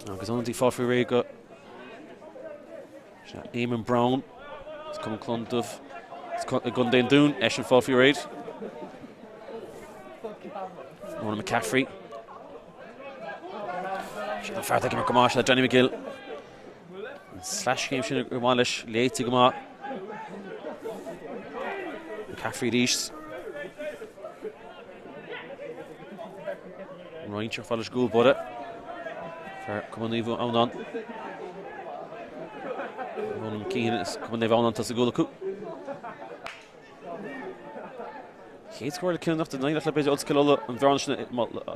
Agus ionadaí fáil faoi réir go Eamon Brown. Is Cumann Clonduff i gContae an Dúin, eisean fáil faoi réir. Ronan McCaffrey. Sin an fear ag imirt go maith, sin Johnny McGill. An sleaschéim sin go maith leis, léite go maith. McCaffrey arís. Roinnt ar fad leis gcúl báire. Fear Cumann Naomh Adhamhnáin. Ronan McKeon is Cumann Naomh Adhamhnáin tá sa gcúl acu. Chéad scór le cinniúnach den éineacht le b'fhéidir Ollscoil Uladh an bhearna sin a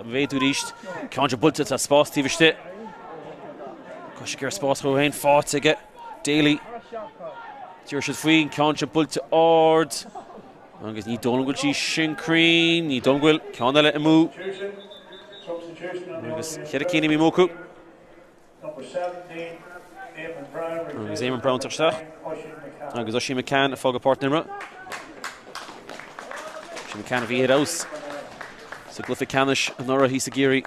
mhéadú arís. Ceann seo buailte tá spás taobh istigh. Cois ag iarraidh spás chucu féin faighte aige Daly. D'iarr siad faoi an ceann seo buailte ard. Agus ní dóigh liom go bhfuil sí sin cruinn, ní dóigh liom go bhfuil ceann eile amú. Agus cheithre cinn imithe amú acu. Agus Eamon Brown ag teacht isteach. Agus Oisín McCann ag fágáil páirc na himeartha. Oisín McCann a bhí ar fheabhas sa gcluiche ceannais anuraidh thíos i gCiarraí.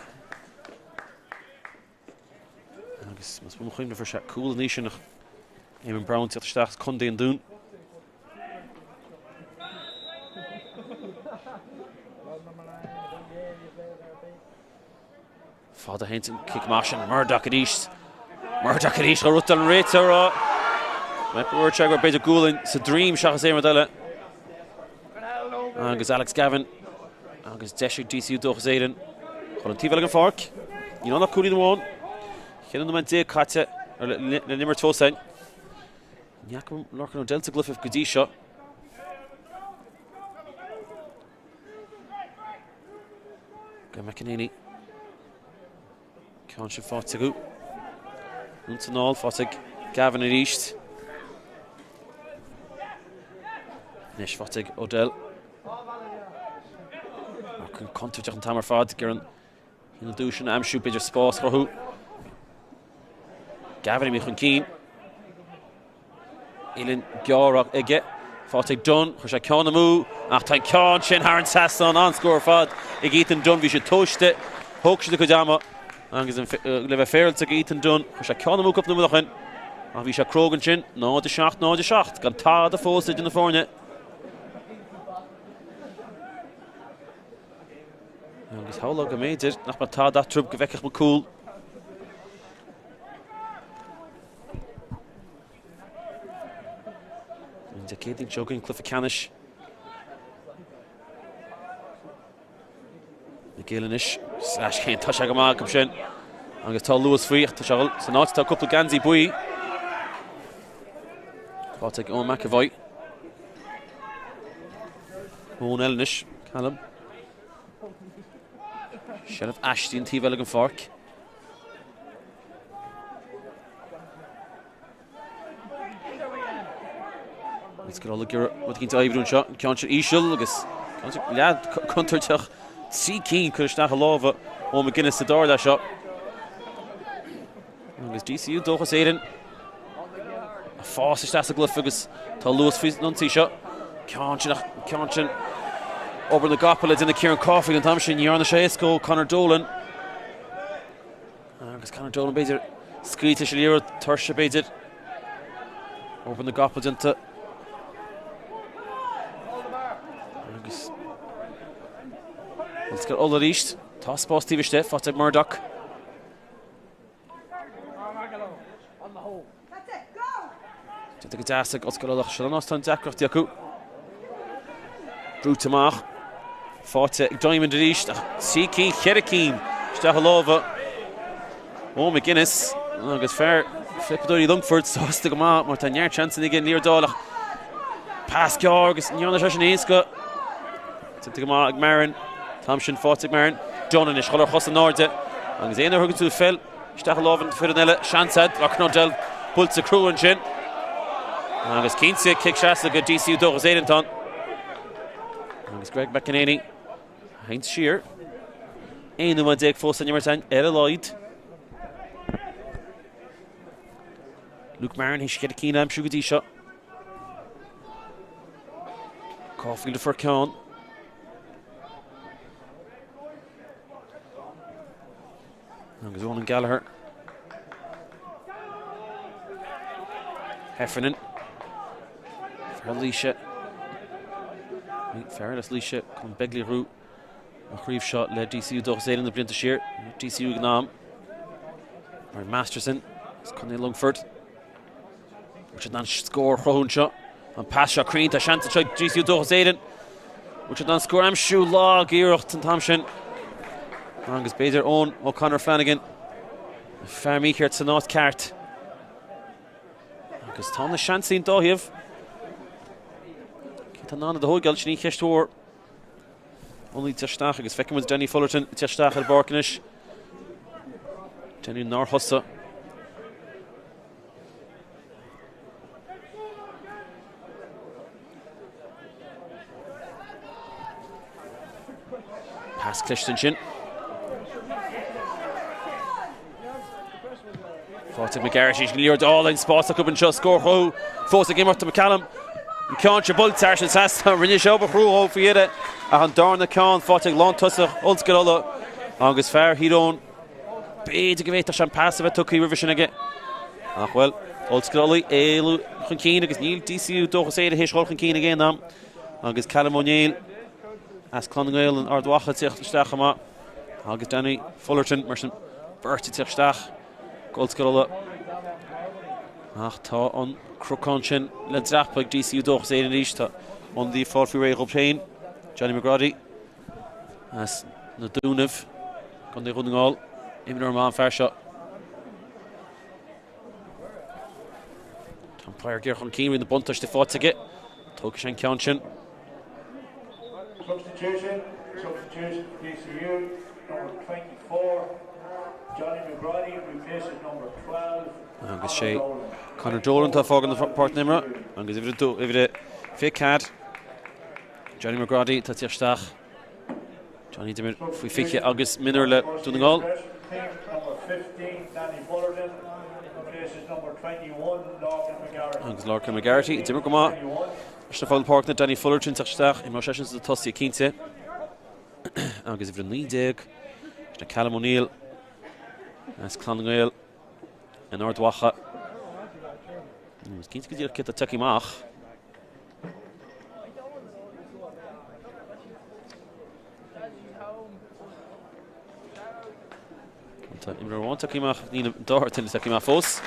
Agus más buan mo chuimhne fuair sé cúl an oíche sin ach Eamon Brown teacht isteach as Contae an Dúin. Fada féin an cic amach sin, Murdoch arís. Murdoch arís a rud an réiteoir. Dúirt sé go b'fhéidir gualainn sa droim seachas aon rud eile. Agus Alex Gavin agus deis ag DCU Dóchas Éireann chun an taobh eile den pháirc. Níl ann ach cúilín amháin. 14 nóiméad caite le n-imirt fós ann. Ní fhaca Lorcan O'Dell sa gcluiche go dtí seo. Go McEnaney. Ceann sin faighte acu. Ansan anall faighte ag Gavin arís. Anois faighte ag O'Dell. Ach contúirteach an t-am ar fad ag iarraidh an duais sin a aimsiú, b'fhéidir spás a chruthú. Gavin imithe chun cinn. Uillinn ghearr aige. Faighte ag Dunne, chuir sé ceann amú ach tá an ceann sin thar an trasnán. An-scór ar fad ag Ethan Dunne. Bhí sé tomhaiste, thóg sé a chuid ama agus le bheith féaráilte ag Ethan Dunne, chuir sé ceann amú cúpla nóiméad ó shin ach bhí sé cróga ansin. 0-7, 0-7, gan tada fós idir na foirne. Agus shamhlófá go mb'fhéidir nach mbeadh tada eatarthu go bhfeicfeadh muid cúl. An Dé Céadaoin seo chugainn cluiche ceannais McGill anois. Sleaschéim, tá sé go maith acu sin. Agus tá luas faoi, tá sé san áit tá cúpla geansaí buí. Faighte ag Eoin McEvoy. Eoin eile anois, Callum. Seilbh aisti an taobh eile den pháirc. Ollscoil Uladh ag iarraidh rud éicint a oibriú anseo, an ceann seo íseal agus ceann seo leath contúirteach. 3 cinn curtha isteach i lámha Eoin McGuinness sa dara leath seo. Agus DCU Dóchas Éireann ag fás isteach sa gcluiche agus tá luas faoin ionsaí seo. Ceann sin ach ceann sin obair na gcapall le déanamh Ciarán Caulfield an t-am sin. Ní dhearna sé éasca ó Conor Dolan. Agus Conor Dolan b'fhéidir scaoilte leis an liathróid, tuirse b'fhéidir. Obair na gcapall déanta. Agus Ollscoil Uladh arís. Tá spás taobh istigh, faighte ag Murdoch. Déanta go deas ag Ollscoil Uladh. Seo an áit atá na deacrachtaí acu. Brúite amach. Faighte ag Diamond arís. Ach 3 cinn, 4 cinn isteach i lámha Eoin McGuinness agus fear Flipeadóirí Longfoirt sásta go maith mar tá neart seansanna aige an liathróid a fháil ach pas gearr agus ní dhearna sé sin éasca. Déanta go maith ag Marron. An t-am sin faighte ag Marron. Dunne anois, dhul ar chos in airde agus aon uair a thugann tú peil isteach i lámha an foireann eile, seans agat. Lorcan O'Dell buailte crua ansin. Agus cinnte, cic seasta go DCU Dóchas Éireann atá ann. Agus Greg McEnaney a théann siar. 11 nóiméad fós san imirt againn ar a laghad. Luke Marron théis 4 cinn a aimsiú go dtí seo. Caulfield a fuair ceann. Agus Ronan Gallagher. Heffernan. Fear Laoise. Fear as Laoise Colm Begley a ghnóthaigh an chraobh seo le DCU Dóchas Éireann na blianta siar. DCU ag an am. Mar Masterson as Contae Longfort. Bhfuil siad in ann scór a chruthú anseo? An pas seo cruinn, tá seans anseo ag DCU Dóchas Éireann. Bhfuil siad in ann scór a aimsiú? Lag-iarracht an t-am sin. Agus b'fhéidir Eoin O'Connor Flanagan, fear mícheart san áit ceart. Agus tá na seansanna ón dá thaobh. Cé atá in ann iad a thógáil? Sin í an cheist mhór. Ionadaí ag teacht isteach agus feicfidh muid Danny Fullerton ag teacht isteach ar an bpáirc anois. Danny nár thosaigh. Pas cliste ansin. Faighte ag McGarrity, an liathróid álainn, spás acu anseo, scór a chruthú, fós ag imirt McCallum. An ceann seo buailte thar an trasnán, rinne sé obair chrua dhó faoi dheireadh ach an darna ceann faighte ag lántosach Ollscoil Uladh agus fear Thír Eoghain. B'fhéidir go bhféadfadh sé an pas a bheith tugtha roimhe sin aige. Ach bhuel, Ollscoil Uladh éalú chun cinn agus níl DCU Dóchas Éire théis dhul chun cinn ag aon am. Agus Callum Ó Néill as Clann na nGael in Ard Mhacha ag teacht isteach chomh maith. Agus Danny Fullerton mar sin beirt ag teacht isteach go Ollscoil Uladh. Ach tá an cnocán sin le dreapadh ag DCU Dóchas Éireann arís. Tá ionadaí ag fáil faoi réir dhóibh féin, Johnny McGroddy as na Dúnaibh, Contae Dhún na nGall. Imreoir maith an fear seo. Tom Prior géar chun cinn, bhí na buntáiste faighte aige. Tógfaidh sé an ceann sin. Substitution, substitution DCU, number 24, Johnny McGroddy replaces number 12, Agus sé Conor Dolan atá ag fágáil páirc na himeartha agus uimhir a 24, Johnny McGroddy atá ag teacht isteach. Johnny d'imir faoi 20 agus mionúir le Dún na nGall. Agus Lorcan McGarrity, d'imir go maith leis na fáil páirc na Danny Fullerton teacht isteach, imreoidh seisean sna tosaithe cinnte. Agus uimhir 19, sin Callum O'Neill as Clann na nGael in Ard Mhacha. Is cinnte go díreach cé atá tagtha amach. Tá imreoir amháin tagtha amach, níl an dara duine tagtha amach fós.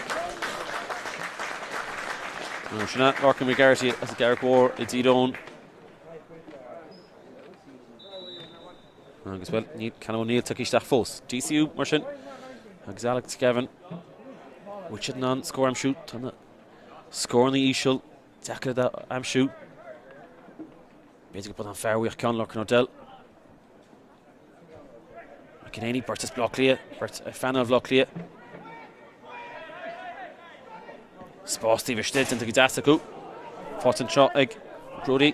Sin é Lorcan McGarrity as an gCarraig Mhór i dTír Eoghain. Agus bhuel, níl Callum O'Neill tagtha isteach fós. DCU mar sin agus Alex Gavin. Bhfuil siad in ann scór a aimsiú? Tá na scóranna íseal. Deacair a aimsiú. B'fhéidir go an fear uaidh ceann Lorcan O'Dell. McEnaney, beirt as Bleá Cliath, beirt ar phainéal Bhaile Átha Cliath. Spás taobh istigh déanta go deas acu. Faighte anseo ag McGroady.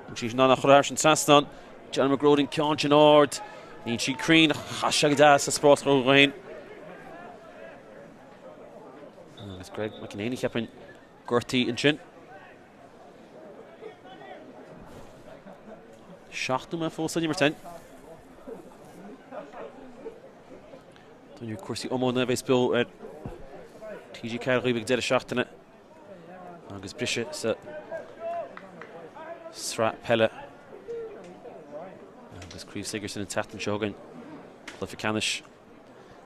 An sí in ann a chur thar an trasnán. John McGroady an ceann sin ard. Níl sí cruinn, chaith sé go deas a spás a chruthú féin. Agus Greg McEnaney cheapfainn gortaithe ansin. 7 nóiméad fós san imirt againn. Tá cúrsaí iomána a bheas beo ar TG4 dhaoibh ag deireadh seachtaine agus briseadh sa sraith peile. Agus Craobh Sigerson an tseachtain seo chugainn. Cluiche ceannais.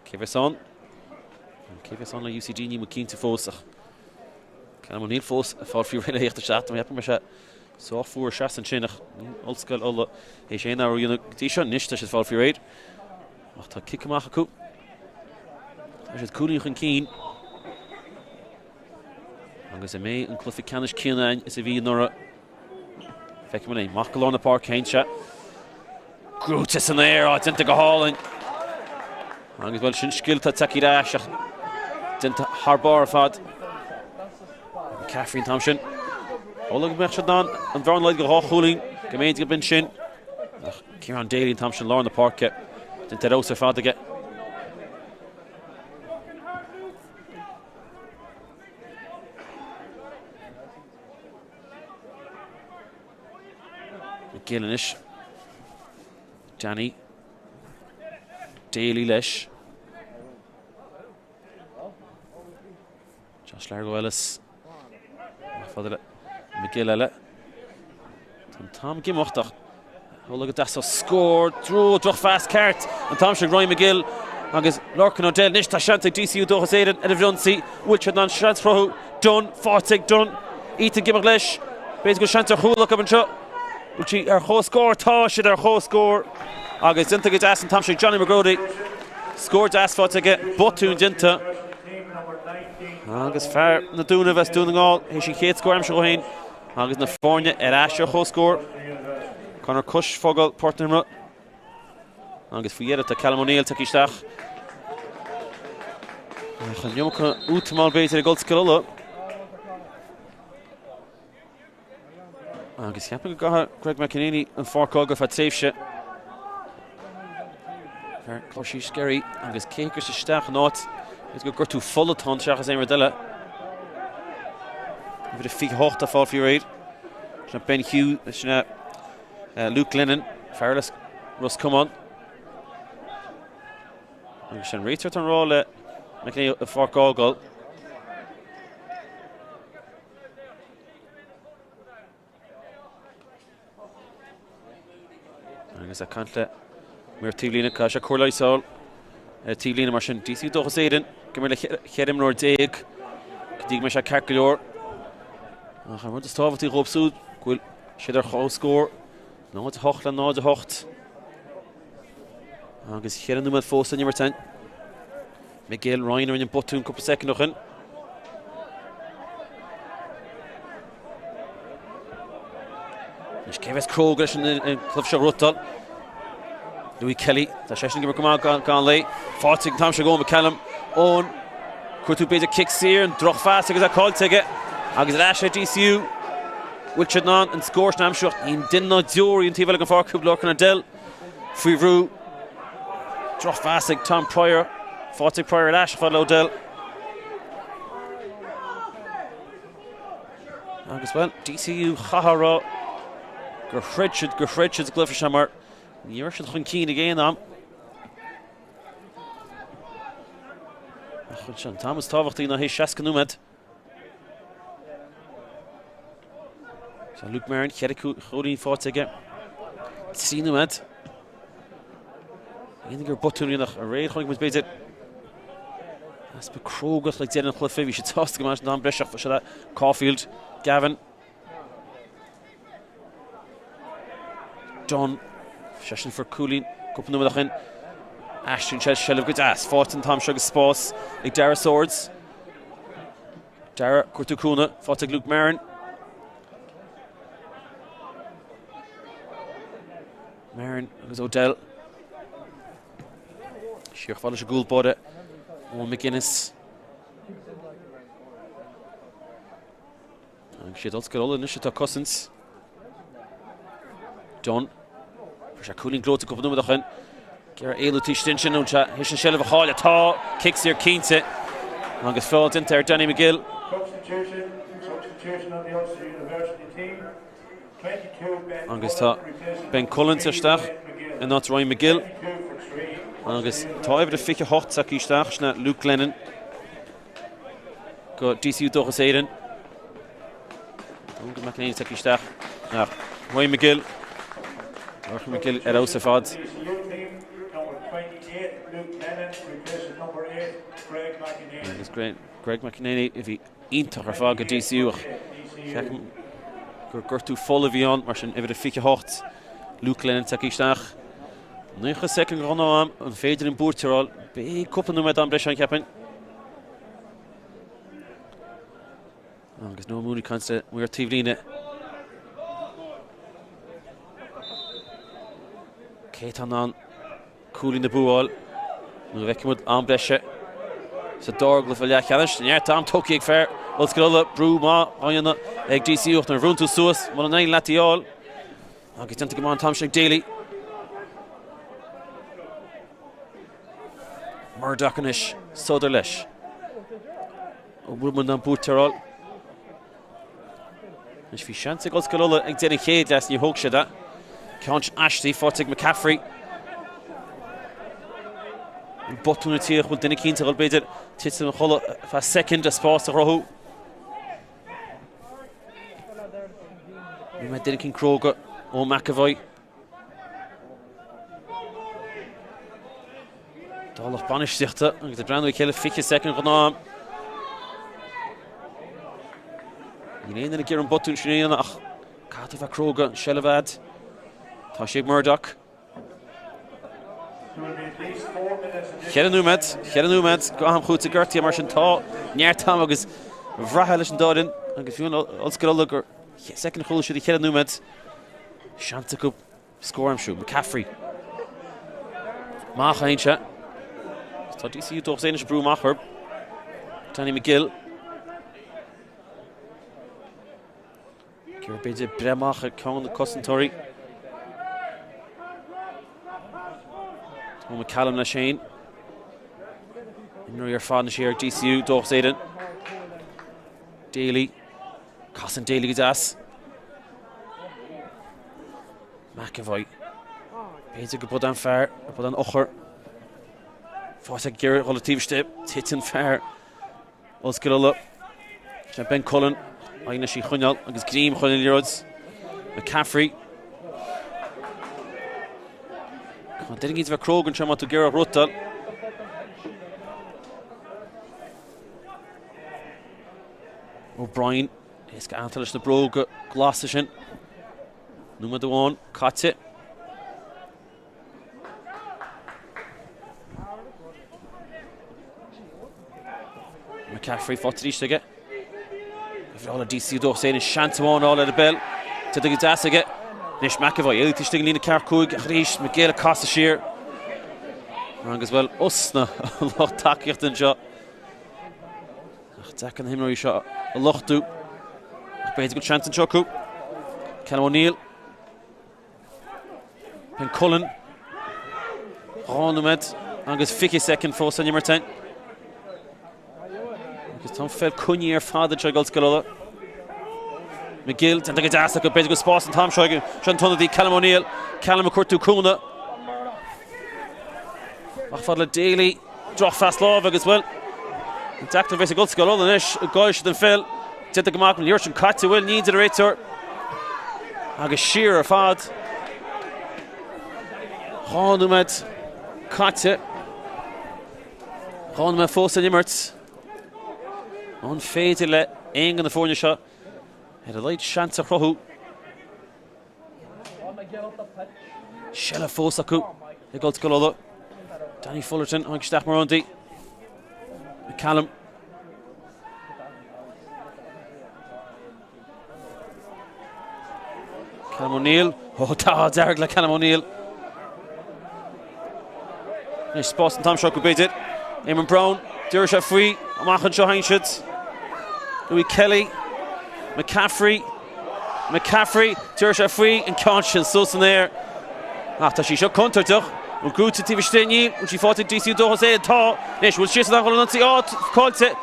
Cé bheas ann? Cé bheas ann le UCD níl mé cinnte fós ach Callum O'Neill fós ag fáil faoi réir le theacht isteach. Tá mé ag ceapadh go mbeidh sé sách fuar seasta ansin ach níl Ollscoil Uladh théis aon athrú a dhéanamh go dtí seo. Anois tá siad ag fáil faoi réir ach tá cic amach acu. Tá siad cúilín chun cinn. Agus an mbeidh an cluiche ceannais céanna ann is a bhí anuraidh? Feicfidh muid é. Amach go lár na páirce théann sé. Gnóite san aer, á déanta go hálainn. Agus bhuel sin scil atá tagtha ar ais ach déanta thar barr ar fad. McCaffrey an t-am sin. Uladh go mbeadh siad in ann an bhearna a laghdú go dhá chúilín go mb'fhéidir go b'in sin. Ach Ciarán Daly an t-am sin lár na páirce. Déanta ar fheabhas ar fad aige. McGill anois. Danny. Daly leis. Josh Largo Ellis. Fada le McGill eile. Tá an t-am ag imeacht ach Uladh go deas scór drochphas ceart an t-am sin Ryan McGill agus Lorcan O'Dell. Anois tá seans ag DCU Dóchas Éireann ar an bhfrionsaí. Bhfuil siad in ann seans a chruthú? Dunne, faighte ag Dunne. Ethan ag imeacht leis. B'fhéidir go bhfuil seans ar chúl acu anseo. Bhfuil siad ar chomhscór? Tá siad ar chomhscór. Agus déanta go deas an t-am sin ag Johnny McGrody. Scór deas faighte aige. Botún déanta. Agus fear na Dúnaibh as Dún na nGall théis an chéad scór a aimsiú dhó féin. Agus na foirne ar ais ar chomhscór. Conor Cush ag fágáil páirc na himeartha. Agus faoi dheireadh tá Callum O'Neill tagtha isteach. Ach an iomarca útamáil b'fhéidir ag Ollscoil Uladh. Agus cheapfainn go gcaithfidh Greg McEnaney an pháirc a fhágáil ar feadh tréimhse. Fear Cláirsí Skerry agus cé a thiocfas isteach in áit is gur gortú fola atá ann seachas aon rud eile. Uimhir a 28 ag fáil faoi réir. Sin Ben Hughes, sin Luke Glennon, fear as Ros Comáin. Agus sin réiteoir atá ag rá le McEnaney an pháirc a fhágáil. Agus ag caint le maor taobhlíne, caithfidh sé cóir leighis a fháil ar taobhlíne mar sin. DCU Dóchas Éireann, ag imirt le 14 imreoir go dtí go mbeidh sé ceart go leor. Ach an rud is tábhachtaí dhóibh siúd go bhfuil siad ar chomhscór 0-8 le 0-8. Agus cheithre nóiméad fós san imirt ann. McGill, Ryan a rinne an botún cúpla soicind ó shin. Anois cé bheas cróga leis an cluiche seo a ghnóthachtáil? Louis Kelly, tá seisean ag imirt go maith gan lé. Faighte an t-am seo ag Eoin McCallum. Eoin, cuartú b'fhéidir cic saor, an drochphas agus é caillte aige. Agus ar ais ar DCU. Bhfuil siad in ann an scór sin a aimsiú ach níl duine ná deoraí an taobh eile den pháirc, Lorcan O'Dell faoi bhrú. Drochphas ag Tom Prior. Faighte ag Prior ar ais fad le O'Dell. Agus bhuel, DCU chaithfeá a rá gur throid siad, gur throid siad sa gcluiche seo mar ní raibh siad chun cinn ag aon am. Ach an t-am is tábhachtaí ná théis 60 nóiméad. Tá Luke Marron, cheithre chúilín faighte aige. 3 nóiméad. Aon gur botún rinneadh aréir chonaic muid b'fhéidir easpa crógacht ag deireadh an chluiche. Bhí siad sásta go maith an am breise ach seo Caulfield, Gavin. Dunne. Seisean a fuair cúilín cúpla nóiméad ó shin. Aistríonn sé seilbh go deas. Faighte an t-am seo agus spás ag Dara Swords. Dara cuartú cúnamh. Faighte ag Luke Marron. Marron agus O'Dell. Siar chomh fada leis an gcúl báire Eoin McGuinness. Agus siad Ollscoil Uladh anois atá ag cosaint. Dunne. Fuair sé cúilín gleoite cúpla nóiméad ó shin. Ag iarraidh éalú taobh istigh ansin ón théis an seilbh a chailleadh. Tá cic saor cinnte. Agus feall déanta ar Danny McGill. Substitution, substitution on the Ulster University team. 22 Ben Agus tá Cullen Ben Cullen isteach in áit Ryan McGill. Agus tá uimhir a 28 tagtha isteach, sin é Luke Glennon. Go DCU Dóchas Éireann. Dún go McEnaney tagtha isteach. Ach Ryan McGill. Lorcan McGill ar fheabhas ar fad. Agus Greg McEnany a bhí iontach ar fad do DCU ach feicim gur gortú fola a bhí ann, mar sin uimhir a 28 Luke Lennon tagtha isteach. 90 soicind den ghnáth-am, an féidir an buaiteoir a fháil? Beidh cúpla nóiméad am breise ann, cheapfainn. Agus Noel Mooney ag caint le maor taobhlíne. Cé atá in ann cúilín na bua a fháil? Nó an bhfeicfidh muid am breise sa dara cluiche leathcheannais. Neart am tógtha ag fear Ollscoil Uladh, brú maith á dhéanamh ag DCU ach nuair a bhrúnn tú suas, muna n-éiríonn leat í a fháil. Agus déanta go maith an t-am sin ag Daly. Murdoch anois, sodar leis. An bhfuil muid in ann buaiteoir a fháil? Anois bhí seans ag Ollscoil Uladh ag deireadh an chéad leath, níor thóg siad é. Ceann aisti faighte ag McCaffrey. An botún ag tíocht, bhfuil duine eicínt ag dul b'fhéidir titim a chodladh feadh soicind le spás a chruthú. Ní mbeidh duine eicínt cróga ó McEvoy. Dá lucht bainistíochta agus ag breathnú ar a chéile 20 soicind den ghnáth-am. Níl aon duine ag iarraidh an botún sin a dhéanamh ach caithfidh tú a bheith cróga an seilbh a fhad. Tá sé ag Murdoch. Cheithre nóiméad, cheithre nóiméad go am chúitimh gortaithe mar sin tá neart ama agus bhraithfeá leis an dá fhoireann agus fiú an Ollscoil Uladh gur soicind a chúlaigh siad i cheithre nóiméad. Seans acu scór a aimsiú. McCaffrey. Amach a théann sé. Tá DCU Dóchas Éireann ag brú amach orthu. Danny McGill. Gur b'fhéidir breith amach ar ceann na cosantóirí. Tá McCallum leis féin. Imreoirí ar fad anois ar DCU Dóchas Éireann. Daly. Casann Daly go deas. McEvoy. B'fhéidir go bud an fear, go bud an eochair. Fáilte ag iarraidh dhul taobh istigh. Titeann fear Ollscoil Uladh. Sin Ben Cullen. Éiríonn leis í a choinneáil agus greim a chur ar an liathróid. McCaffrey. Tá duine éicint a bheith cróga anseo má tá tú ag iarraidh rútáil. O'Brien, éasca aitheanta leis na bróga glasa sin. Nóiméad amháin caite. McCaffrey faighte arís aige. Bhreá le DCU Dóchas Éireann seans amháin a fháil ar an bpeil. Déanta go deas aige. Anois McEvoy, éalaithe istigh an líne ceathracha 5 ach arís McGill ag casadh siar. Agus bhuel osna an lucht tacaíochta anseo. Ach deacair na himreoirí seo a lochtú. Ach b'fhéidir go bhfuil seans anseo acu. Callum O'Neill. Ben Cullen. 2 nóiméad agus 20 soicind fós san imirt. Agus tá an pheil coinnithe ar fad anseo ag Ollscoil Uladh. McGill, déanta go deas acu, b'fhéidir go spás an t-am seo aige. Seo an t-ionadaí Callum O'Neill. Callum ag cuartú cúnamh. Ach fad le Daly. Drochphas láimhe agus, bhuel, an deacracht a bheas ag Ollscoil Uladh anois go gcaillfidh siad an pheil. Déanta go maith an liathróid sin caite, bhuel, ní deir an réiteoir. Agus siar ar fad. 2 nóiméad caite. 2 nóiméad fós san imirt. An féidir le aon de na foirne seo ar a laghad seans a chruthú? Seilbh fós acu ag Ollscoil Uladh. Danny Fullerton tháinig isteach mar ionadaí. McCallum. Callum O'Neill. Ó, tá dearg le Callum O'Neill. Anois spás an t-am seo acu b'fhéidir. Eamon Brown, d'iarr sé faoi, amach anseo théann siad. Louis Kelly, McCaffrey, McCaffrey, d'iarr sé faoi, an ceann sin suas san aer. Ach tá sí seo contúirteach. An gnóite taobh istigh níl, bhfuil sí faighte ag DCU Dóchas Éireann? Tá. Anois, bhfuil siad in ann dul an ionsaí? Á, caillte.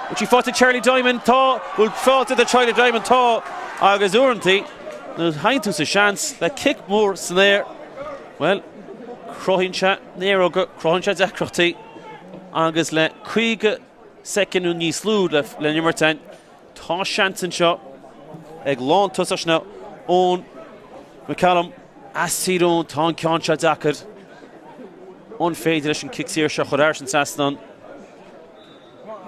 Bhfuil sí faighte ag Charlie Diamond? Tá. Bhfuil faighte do Charlie Diamond? Tá. Agus uaireanta, nuair a théann tú sa seans le cic mór san aer, bhuel, cruthaíonn sé néaróga, cruthaíonn sé deacrachtaí agus le 50 soicind nó níos lú le n-imirt againn, tá seans anseo ag lántosach sin Eoin McCallum. As Tír Eoghain, tá an ceann seo deacair. An féidir leis an cic saor seo a chur thar an trasnán?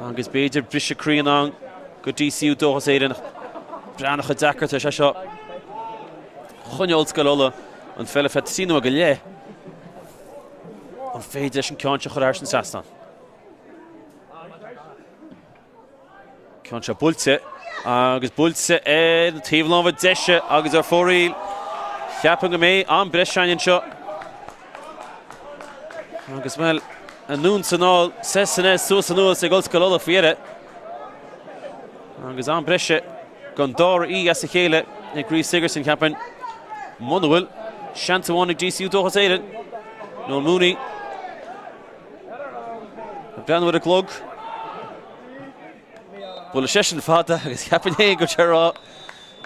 Agus b'fhéidir briseadh croí i ndán do DCU Dóchas Éireann. Breathnaigh chomh deacair atá sé seo. Choinnigh Ollscoil Uladh an pheil ar feadh 3 nóiméad go leith. An féidir leis an ceann seo a chur thar an trasnán? Ceann seo buailte agus buailte ar an taobh láimhe deise agus ar fóraoil. Cheapfainn go mbeidh am breise againn anseo. Agus bhuel, anonn is anall, soir is aneas, suas anuas ag Ollscoil Uladh faoi dheireadh. Agus am breise don dara oíche as a chéile i gCraobh Sigerson, cheapfainn. Muna bhfuil, seans amháin ag DCU Dóchas Éireann. Noel Mooney. Ag breathnú ar an gclog. Buailfidh seisean fada agus cheapfainn féin go raibh sé ag rá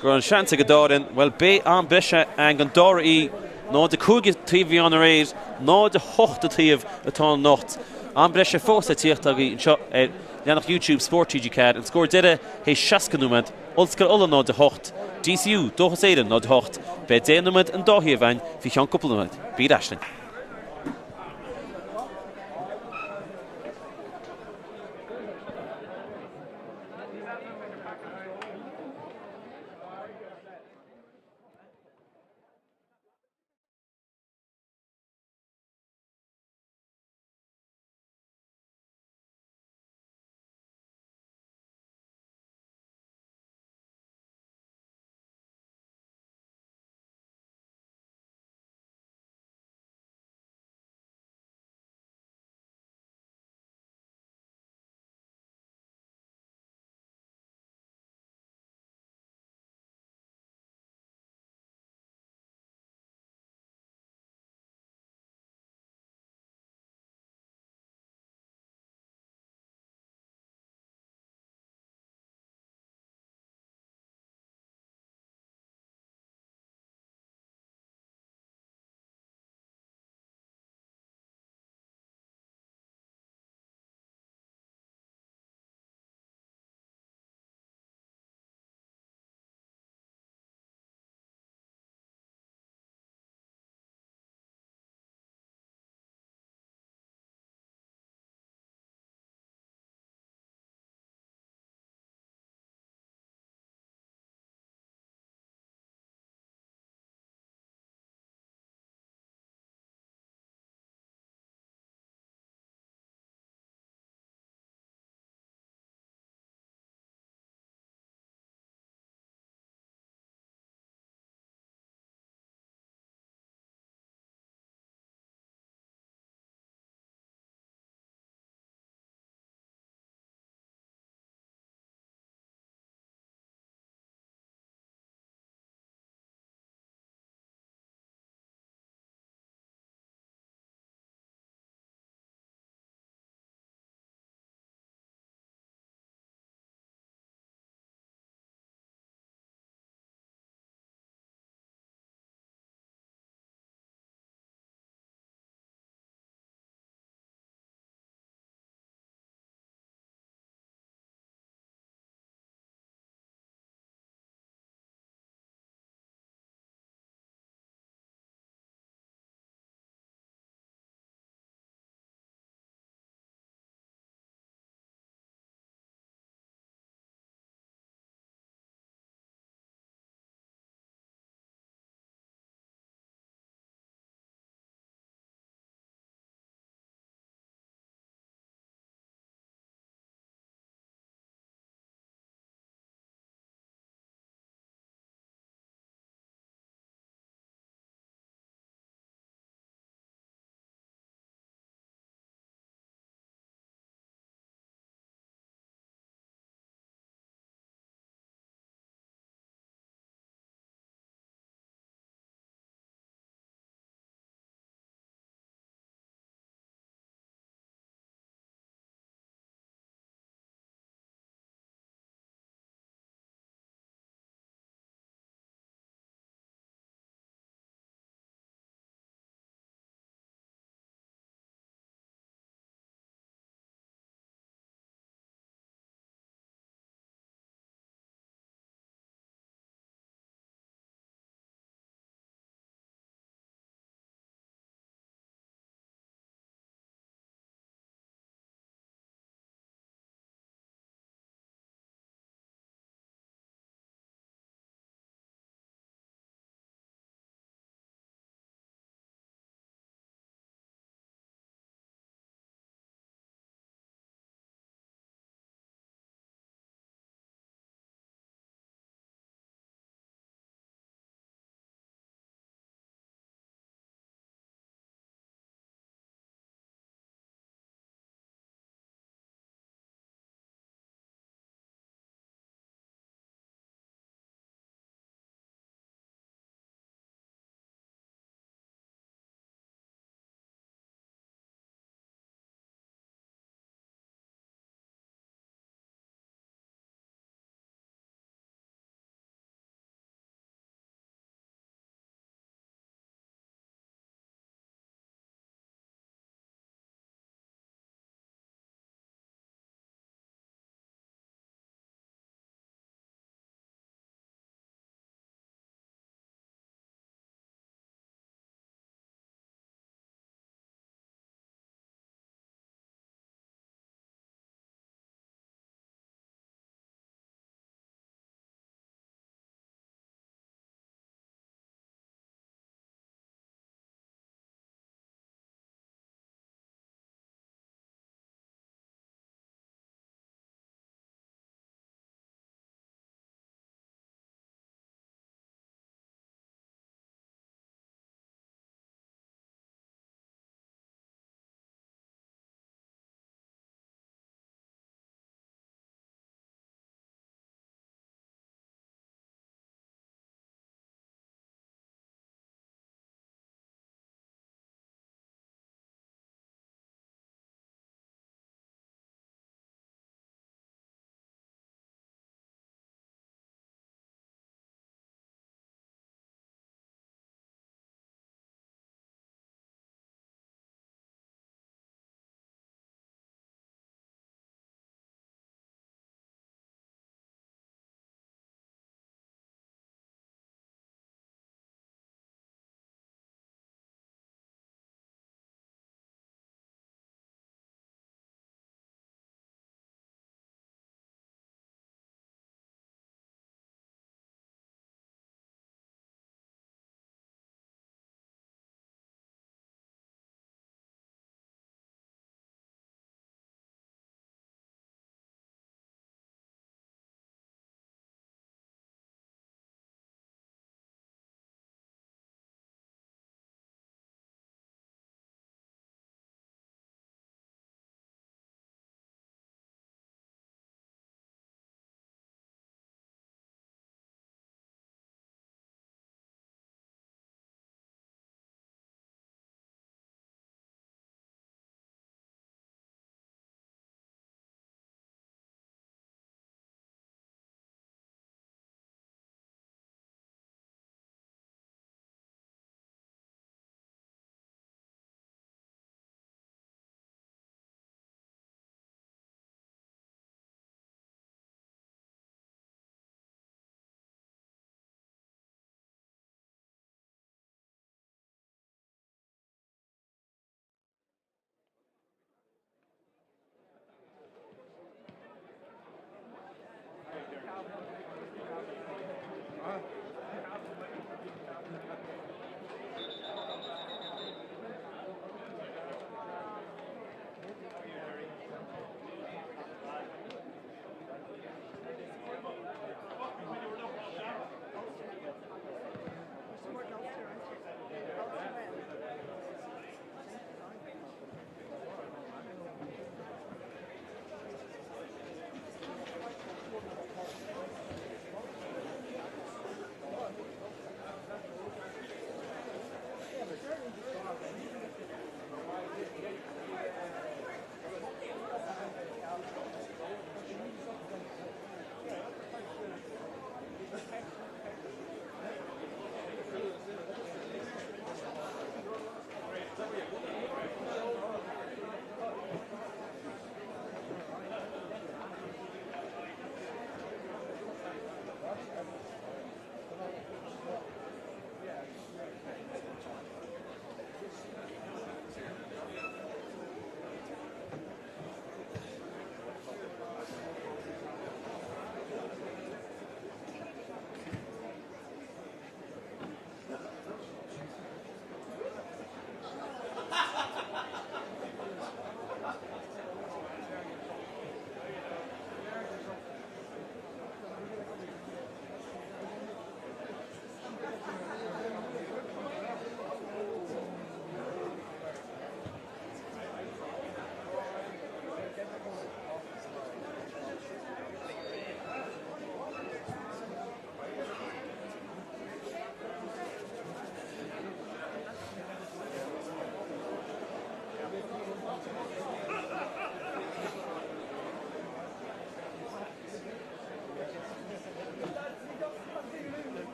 go raibh an seans ag an dá fhoireann. Bhuel, beidh am breise againn don dara oíche. 0-5 an taobh a bhí ann aréir, 0-8 an taobh atá ann anocht. Am breise fós le tíocht agaibh anseo ar leathanach YouTube Spórt TG4. An scór deiridh théis 60 nóiméad, Ollscoil Uladh 0-8, DCU, Dóchas Éireann 0-8. Beidh 10 nóiméad an dá thaobh againn faoi cheann cúpla nóiméad. Bí ar ais linn.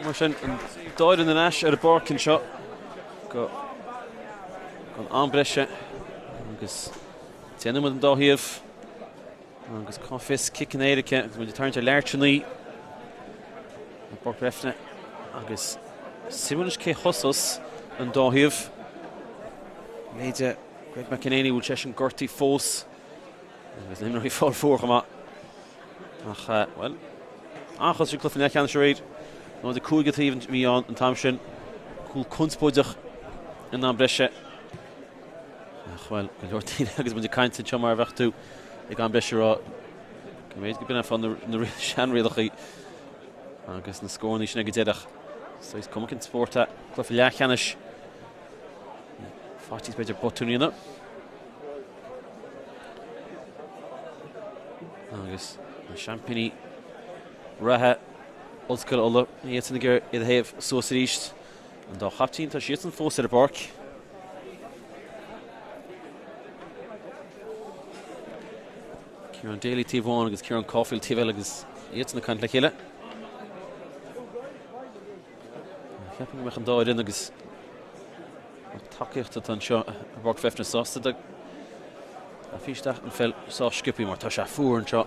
Mar sin, an dá fhoireann ar ais ar an bpáirc anseo go don am breise agus 10 nóiméad an dá thaobh agus cá bhfios cic in airde agus muid ag tarraingt ar leath tar éis a naoi i bPáirc Bhreifne agus suimiúil anois cé thosós an dá thaobh. B'fhéidir Greg McEnany bhfuil seisean gortaithe fós agus na himreoirí ag fáil fuar chomh maith. Ach, bhuel, an-chosúil cluiche leathcheannais aréir. 0-5 an taobh a bhí ann an t-am sin. Cúl conspóideach in am breise. Ach, bhuel, go leor daoine agus muid ag caint anseo mar a bheadh tú ag am breise ag rá go mb'fhéidir go b'in é fá na seanrialacha agus na scóranna sin ag an deireadh. Is cuma cén spórt é, cluiche leathcheannais. Faitíos b'fhéidir botún a dhéanamh. Agus na seaimpíní reatha Ollscoil Uladh, iadsan ag iarraidh iad a théamh suas arís. An dá chaiptín, tá siadsan fós ar an bpáirc. Ciarán Daly taobh amháin agus Ciarán Caulfield taobh eile agus iadsan ag caint le chéile. Cheapfainn go mbeadh an dá fhoireann agus lucht tacaíochta atá anseo i bPáirc Bhreifne sásta dá gcaithfí isteach an pheil sách sciobtha mar tá sé fuar anseo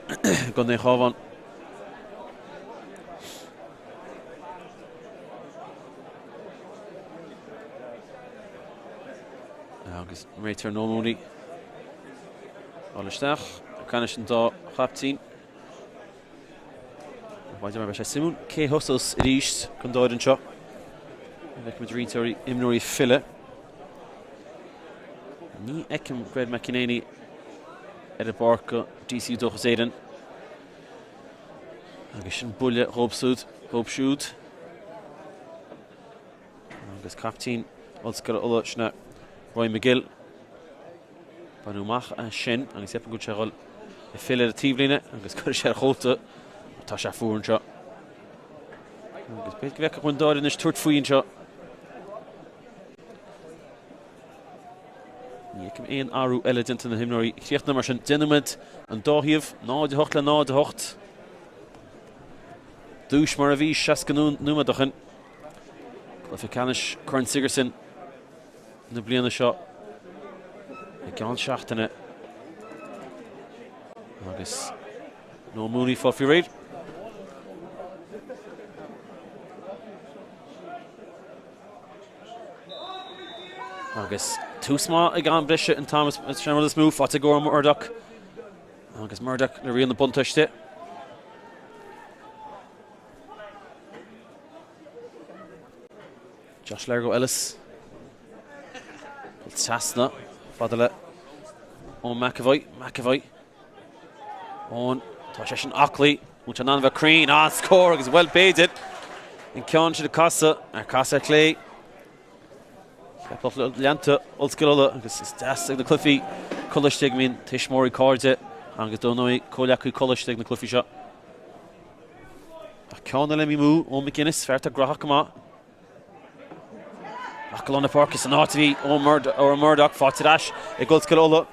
i gContae an Chabháin. Agus réiteoir Noel Mooney ag dul isteach ag caint leis an dá chaiptín. Mar beidh sé suimiúil cé thosós arís don dá fhoireann seo. Feicimid roinnt imreoirí filleadh. Ní fheicim Greg McEnany ar an bpáirc do DCU Dóchas Éireann. Agus sin buille dhóibh siúd. Agus caiptín Ollscoil Uladh sin é Roy McGill. Baineadh amach as sin agus ceapaim go bhfuil sé ag dul ag filleadh ar an taobhlíne agus cuirfidh sé ar a chóta. Tá sé fuar anseo. Agus b'fhéidir go bhfeicfeadh an dá fhoireann anois tabhairt faoi anseo. Ní fheicim aon athrú eile déanta na himreoirí chríochnaithe mar sin 10 nóiméad an dá thaobh, 0-8 le 0-8. Duais mar a bhí 60 nóiméad ó shin. Cluiche ceannais Corn Sigerson na bliana seo i gceann seachtaine agus Noel Mooney fáil faoi réir. Agus tús maith ag am breise an t-am sin an rud is mó, faighte ag Eoin Murdock. Agus Murdock le riail na buntáiste. Josh Lergo Ellis. Trasna fada le Eoin McEvoy. McEvoy. Eoin, tá sé sin aclaí. Bhfuil sé in ann a bheith cruinn? An-scór agus bhuel b'fhéidir an ceann sin a casadh ar casadh ar clé. Cheap lucht leanta Ollscoil Uladh agus is deas ag na cluichí coláiste go mbíonn tuismitheoirí, cairde agus dar ndóigh comhleacaí coláiste ag na cluichí seo. Ach ceann eile imithe amú, Eoin McGuinness, fear atá graitheach go maith. Ach go lár na páirce san áit a bhí Eoin Murdock faighte ar ais ag Ollscoil Uladh.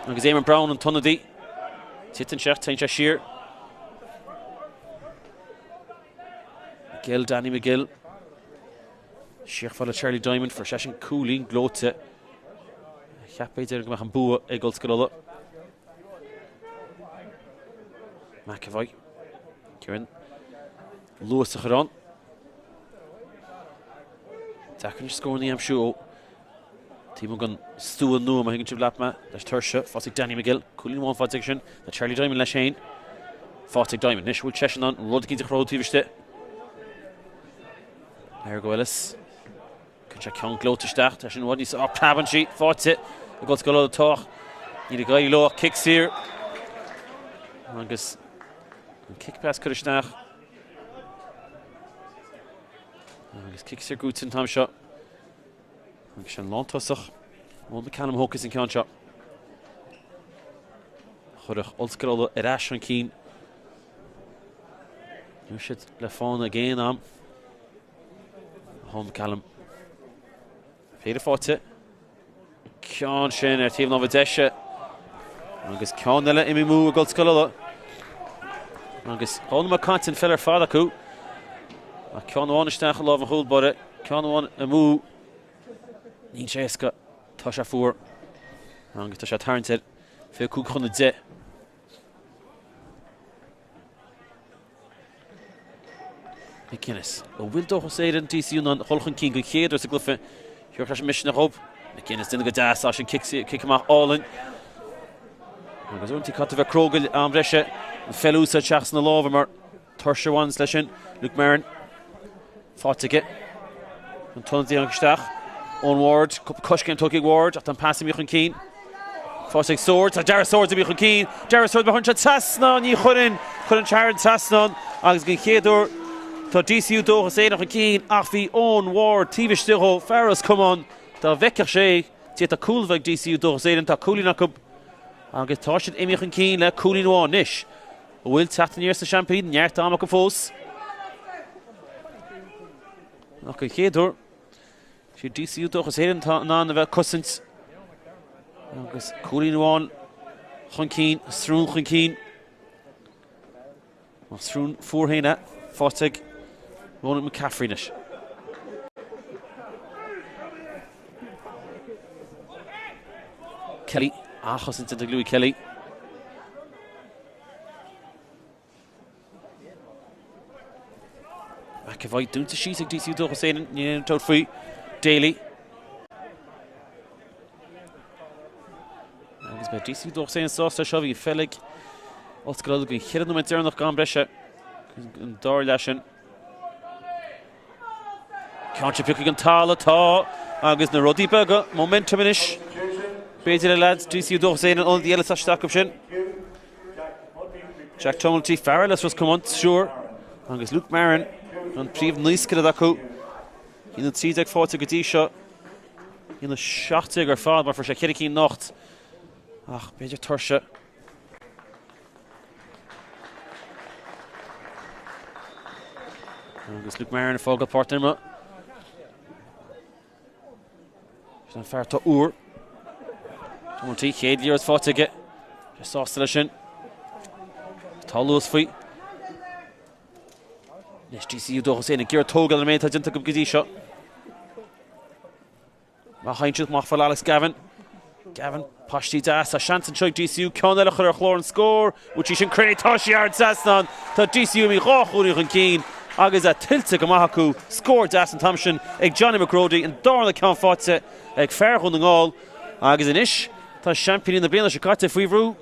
Agus Eamon Brown an t-ionadaí. Titeann sé, téann sé siar. McGill, Danny McGill. Siar fada le Charlie Diamond, fuair seisean cúilín gleoite. Cheap b'fhéidir go mbeadh an bua ag Ollscoil Uladh. McEvoy. Kieran. Luas a chur ann. Deacair anois scóranna a aimsiú ó taobh amuigh den stua nua, má thuigeann sibh leat mé, leis tuirse. Faighte ag Danny McGill. Cúilín amháin faighte aige sin le Charlie Diamond leis féin. Faighte ag Diamond. Anois bhfuil seisean in ann rud eicínt a chruthú taobh istigh. Lergo Ellis. Cuireann sé ceann gleoite isteach. Tá sin i bhfad níos... Á, preabann sí. Faighte ag Ollscoil Uladh atá. Níl ag éirí leo ach cic saor. Agus an cic pas curtha isteach. Agus cic saor buaite an t-am seo. Agus an lántosach Eoin McCallum a thógfas an ceann seo. Chuirfeadh Ollscoil Uladh ar ais chun cinn. Níl siad le fána ag aon am. Eoin McCallum. Péire faighte. Ceann sin ar taobh na láimhe deise. Agus ceann eile imithe amú ag Ollscoil Uladh. Agus dhá nóiméad caite an pheil ar fad acu. Ach ceann amháin isteach i lámh an chúl báire, ceann amháin amú. Níl sé éasca. Tá sé fuar. Agus tá sé ag tarraingt air. 25 chun 10. McGuinness. An bhfuil Dóchas Éireann DCU in ann dhul chun cinn den chéad uair sa gcluiche? Thiocfadh leis an misneach dhób. McGuinness déanta go deas as sin cic amach álainn. Agus uaireanta caithfidh tú bheith cróga am breise an pheil a úsáid seachas na lámha mar tuirse a bhaineanns leis sin. Luke Marron. Faighte aige. An t-ionadaí a tháinig isteach. Eoin Ward. Cúpla coiscéim tugtha ag Ward ach tá an pas imithe chun cinn. Faighte ag Swords. Tá Darragh Swords imithe chun cinn. Darragh Swords, má chuireann sé trasna, ní chuireann. Cuireann sé thar an trasnán agus den chéad uair tá DCU Dóchas Éireann chun cinn ach bhí Eoin Ward taobh istigh dhó, fear Ros Comáin. Dá bhfeicfeadh sé, d'fhéadfadh cúl a bheith ag DCU Dóchas Éireann. Tá cúilín acu agus tá siad imithe chun cinn le cúilín amháin anois. An bhfuil teacht aniar sna Seaimpíní? Neart ama acu fós. Ach den chéad uair, is iad DCU Dóchas Éireann atá in ann a bheith ag cosaint agus cúilín amháin chun cinn, srón chun cinn. An srón fuar féin é, faighte ag Ronan McCaffrey anois. Kelly, an-chosaint déanta ag Louis Kelly. McEvoy dúnta síos ag DCU Dóchas Éireann, níl aon dabht faoi. Daly. Agus beidh DCU Dóchas Éireann sásta seo, bhí an pheil ag Ollscoil Uladh don cheithre nóiméad deireanach den am breise an dara leath sin. Ceann sin pioctha den talamh tá agus na rudaí beaga, momentum anois. B'fhéidir le leaids DCU Dóchas Éireann an ionadaí eile atá isteach acu sin. Jack Tumulty, fear eile as Ros Comáin, triúr, agus Luke Marron, an príomh-naoscaire acu. 1 13 faighte go dtí seo. 1 17 ar fad mar fuair sé ceithre cinn anocht. Ach b'fhéidir tuirse. Agus Luke Marron ag fágáil páirc na himeartha. Sin an fear atá úr. Tumulty, chéad liathróid faighte aige. Sé sásta leis sin. Tá luas faoi. Anois DCU Dóchas Éireann ag iarraidh tógáil ar an méid atá déanta acu go dtí seo. Má théann siad amach fá Alex Gavin. Gavin, paistí deas, tá seans anseo ag DCU ceann eile a chur ar chlár an scóir. Bhfuil sí sin cruinn? Tá sí thar an trasnán. Tá DCU imithe dhá chúilín chun cinn. agus é tuillte go maith acu. Scór deas an t-am sin ag Johnny McGroady, an darna ceann faighte ag fear Dhún na nGall agus anois tá seaimpíní na bliana seo caite faoi bhrú.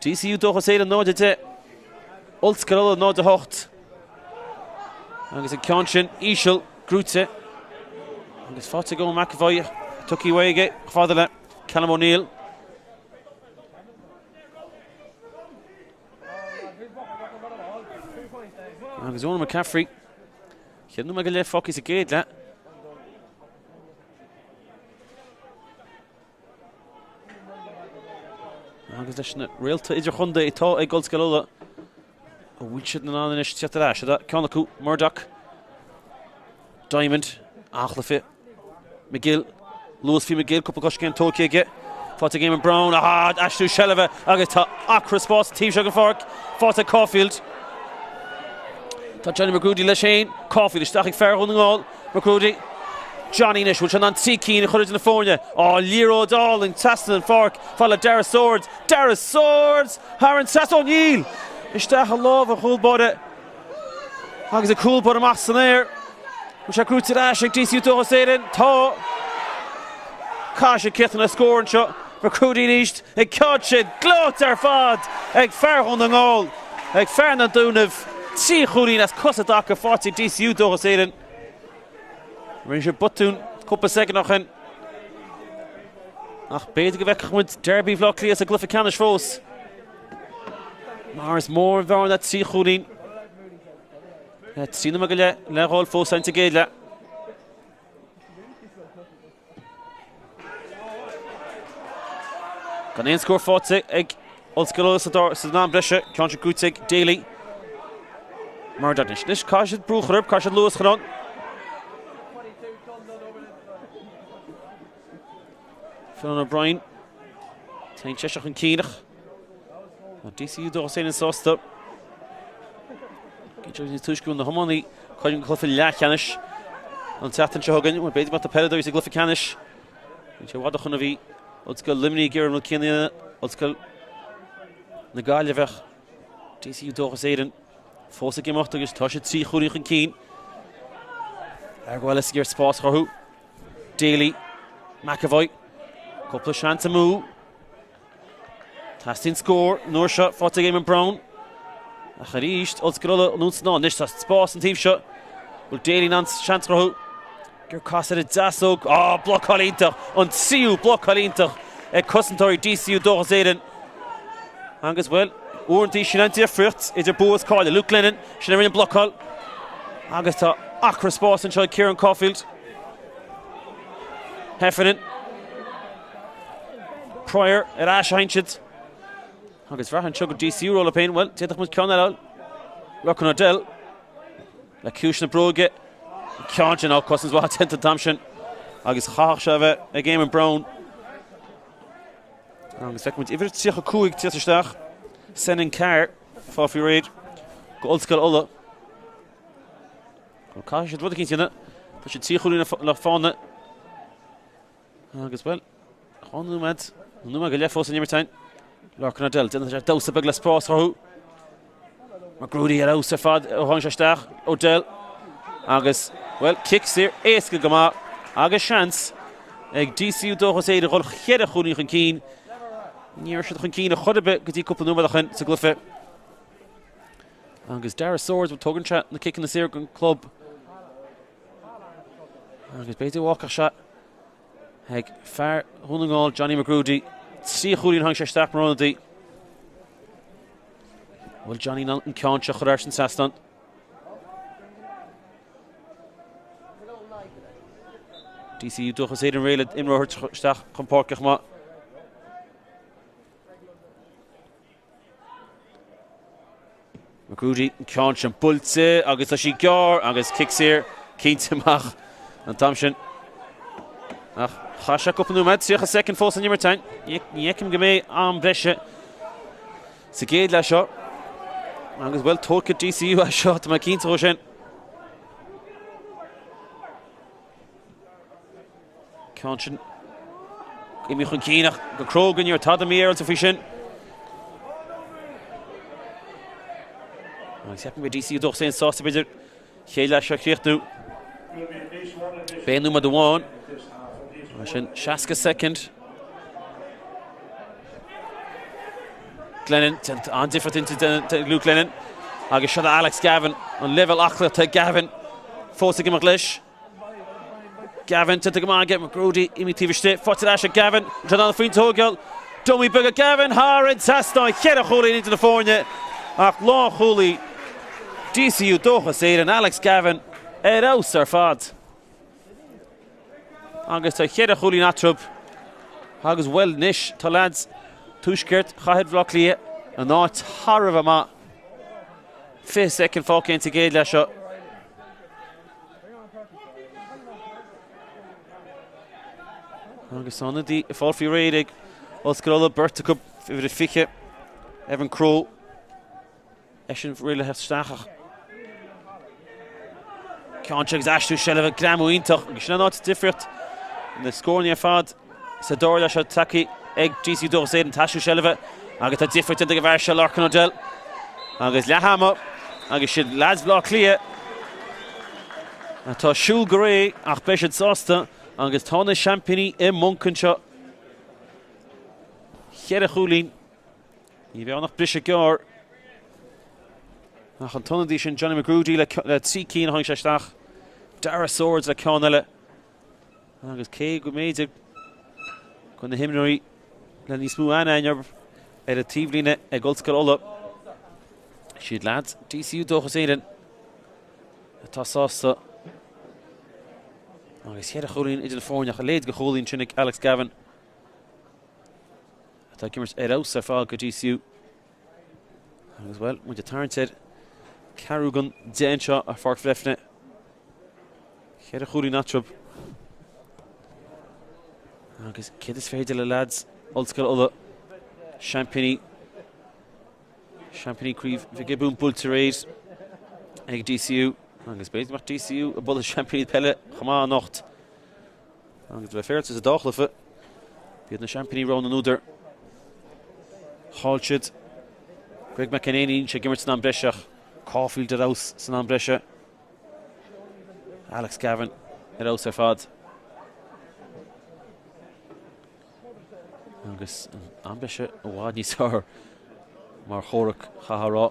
DCU Dóchas Éireann 0-10, Ollscoil Uladh 0-8 agus an ceann sin íseal gnóite agus faighte ag Eoin McEvoy tugtha uaidh aige chomh fada le Callum O'Neill. Agus Eoin McCaffrey, chéad nóiméad go leith fágtha sa gcéad leath. Agus leis na réalta idirchontae atá ag Ollscoil Uladh, an bhfuil siad in ann anois teacht ar ais? Ceann acu, Murdoch, Diamond, an-chluiche. McGill, luas faoi McGill, cúpla coiscéim tógtha aige. Faighte ag Eamon Brown, aha, aistriú seilbhe agus tá acra spáis sa taobh seo den pháirc. Faighte ag Caulfield. Tá Johnny McGroody leis féin. Caulfield isteach ag fear Dhún na nGall. McGroody. Johnny anois, bhfuil sé in ann trí cinn a chur idir na foirne? Á, liathróid álainn trasna an pháirc, fad le Darragh Swords. Darragh Swords! Thar an trasnán, níl! Isteach i lámh an chúl báire agus an cúl báire amach san aer. Bhfuil sé gnóite ar ais ag DCU Dóchas Éireann? Tá! Caithfidh siad críochnú le scór anseo. McGroody arís an ceann sin gleoite ar fad ag fear Dhún na nGall, ag fear na Dúnaibh. 3 chúilín as cos i dtaca faighte ag DCU Dóchas Éireann. Rinne siad botún cúpla soicind ó shin. Ach b'fhéidir go bhfeicfeadh muid Derby Bhaile Átha Cliath sa gcluiche ceannais fós. Mar is mór an bhearna 3 chúilín. 3 nóiméad go leith le dhul fós sa gcéad leath. Gan aon scór faighte ag Ollscoil Uladh san am breise, ceann sin gnóite ag Daly. Murdoch anois. Anois caithfidh siad brú a chur orthu, caithfidh siad luas a chur ann. Fionn O'Brien. Téann seisean chun cinn ach tá DCU Dóchas Éireann sásta. Cinnte níos túisce go bhfuil na hiománaí cáilithe don chluiche leathcheannais an tseachtain seo chugainn. Bhuel, b'fhéidir go mbeadh na peileadóirí sa gcluiche ceannais. Níl sé i bhfad ó shoin a bhí Ollscoil Luimnigh ag iarraidh an rud céanna a dhéanamh. Ollscoil na Gaillimhe ach DCU Dóchas Éireann fós ag imeacht agus tá siad 3 chúilín chun cinn. Lar Wallace ag iarraidh spás a chruthú. Daly, McEvoy, cúpla seans amú. Teastaíonn scór an uair seo faighte ag Eamon Brown. Ach arís, Ollscoil Uladh anonn is anall. Anois tá spás an taobh seo. Bhfuil Daly in ann seans a chruthú? Gur casadh ar an deasóg. Á, blocáil iontach! An tríú blocáil iontach ag cosantóirí DCU Dóchas Éireann. Agus, bhuel, uaireanta sin an difríocht idir bua is cailleadh. Luke Glennon, sin a rinne an blocáil. Agus tá acra spáis anseo ag Ciarán Caulfield. Heffernan. Prior ar ais a théann siad. Agus bhraith anseo go DCU rolla féin, bhuel, d'fhéadfadh muid ceann eile a fháil. Lorcan O'Dell le ciumhais na bróige. An ceann sin á cosaint mhaith déanta an t-am sin. Agus chaithfeadh sé a bheith ag Eamon Brown. Agus feicfidh muid uimhir 35 tíocht isteach. Senan Carr, fá faoi réir go Ollscoil Uladh. Bhuel, caithfidh siad rud eicínt a dhéanamh. Tá siad 3 chúilín le fána. Agus, bhuel, 2 nóiméad, nó nóiméad go leith fós san imirt againn. Lorcan O'Dell, déanann sé damhsa beag le spás a chruthú. McGroody ar fheabhas ar fad ó tháinig sé isteach, O'Dell. Agus, bhuel, cic saor éasca go maith agus seans ag DCU Dóchas Éireann dhul cheithre chúilín chun cinn. Ní raibh siad chun cinn ar chor ar bith go dtí cúpla nóiméad ó shin sa gcluiche. Agus Darragh Swords, bhuel, tógann sé na ciceanna saor don club. Agus b'fhéidir go bhfágfadh sé ag fear Dhún na nGall, Johnny McGroody, 3 chúilín tháinig sé isteach mar ionadaí. Bhfuil Johnny in ann an ceann seo a chur thar an trasnán? DCU Dóchas Éireann réidh le imreoir a thabhairt isteach chun páirce chomh maith. McGroody an ceann sin buailte agus tá sí gearr agus cic saor cinnte amach an t-am sin. Ach chaith sé cúpla nóiméad, 30 soicind fós san imirt againn. Ní fheicim go mbeidh am breise sa gcéad leath seo. Agus bhuel, tógfaidh DCU é seo, tá mé cinnte dhó sin. Ceann sin imithe chun cinn ach go cróga ní raibh tada mífhéaráilte faoi sin. Agus ceapaim go DCU Dóchas Éireann sásta b'fhéidir. Chéad leath seo a chríochnú. Beidh nóiméad amháin, mar sin 60 soicind. Glennon, an-difríocht inti Luke Glennon agus seo Alex Gavin, an leibhéal aclaíochta ag Gavin fós ag imeacht leis. Gavin, déanta go maith aige, McGroady imithe taobh istigh, faighte ar ais ag Gavin, tá an phointe a thógáil, dummy beag ag Gavin thar an trasnán, cheithre chúilín idir na foirne ach lánchúlaí DCU Dóchas Éireann, Alex Gavin ar fheabhas ar fad. Agus tá cheithre chúilín eatarthu agus bhuel anois tá leaids Tuaisceart Chathair Bhaile Átha Cliath in áit thar a bheith maith. 20 soicind fágtha insa gcéad leath seo. Agus ionadaí ag fáil faoi réir ag Ollscoil Uladh, beirt acu, uimhir a 20, Evan Crowe, eisean réidh le theacht isteach ach ceann seo agus aistriú seilbhe, greamú iontach agus sin an áit difríocht na scóranna ar fad sa dara leath seo tagtha ag DCU Dóchas Éireann, t-aistriú seilbhe agus tá difríocht déanta ag an bhfear seo Lorcan O'Dell agus leath ama agus siad leaids Bhaile Átha Cliath atá ag siúl go réidh ach beidh siad sásta agus tá na seaimpíní i mbunc anseo. Cheithre chúilín. Ní bheadh ann ach briseadh gearr ach an t-ionadaí sin Johnny McGroady le 3 cinn a tháinig sé isteach. Dara Swords le ceann eile. Agus cé go mb'fhéidir go na himreoirí le níos mó aithne ar an taobhlíne ag Ollscoil Uladh, siad leaids DCU Dóchas Éireann atá sásta. Agus cheithre chúilín idir na foirne ach a leithéid de chúilín sin ag Alex Gavin. Atá ag imirt ar fheabhas ar fad do DCU. Agus bhuel, muid ag tarraingt ar ceathrú don 10 anseo ar Pháirc Bhreifne. Cheithre chúilín eatarthu. Agus céard is féidir le leaids Ollscoil Uladh, seaimpíní, seaimpíní Craobh Mhic Giobúin buailte aréir ag DCU. Agus b'fhéidir go mbeadh DCU ag bualadh seaimpíní peile chomh maith anocht. Agus le bheith féaráilte sa dá chluiche, b'iad na seaimpíní rogha na n-údar. Chaill siad Greg McEnaney, sé ag imirt san am breise ach Caulfield ar fheabhas san am breise. Alex Gavin ar fheabhas ar fad. Agus an am breise i bhfad níos fearr mar chomhrac chaithfeá a rá.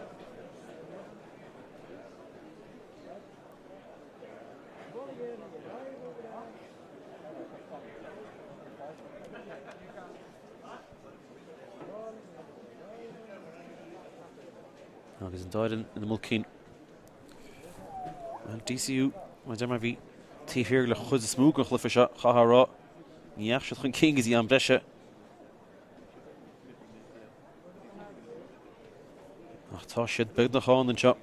Agus an dá fhoireann ina mbulcín. Bhuel, DCU, mar a deir mé, bhí taobh thiar le chuid is mó den chluiche seo, chaithfeá a rá. Ní dheachaigh siad chun cinn go dtí am breise. Ach tá siad beagnach ann anseo.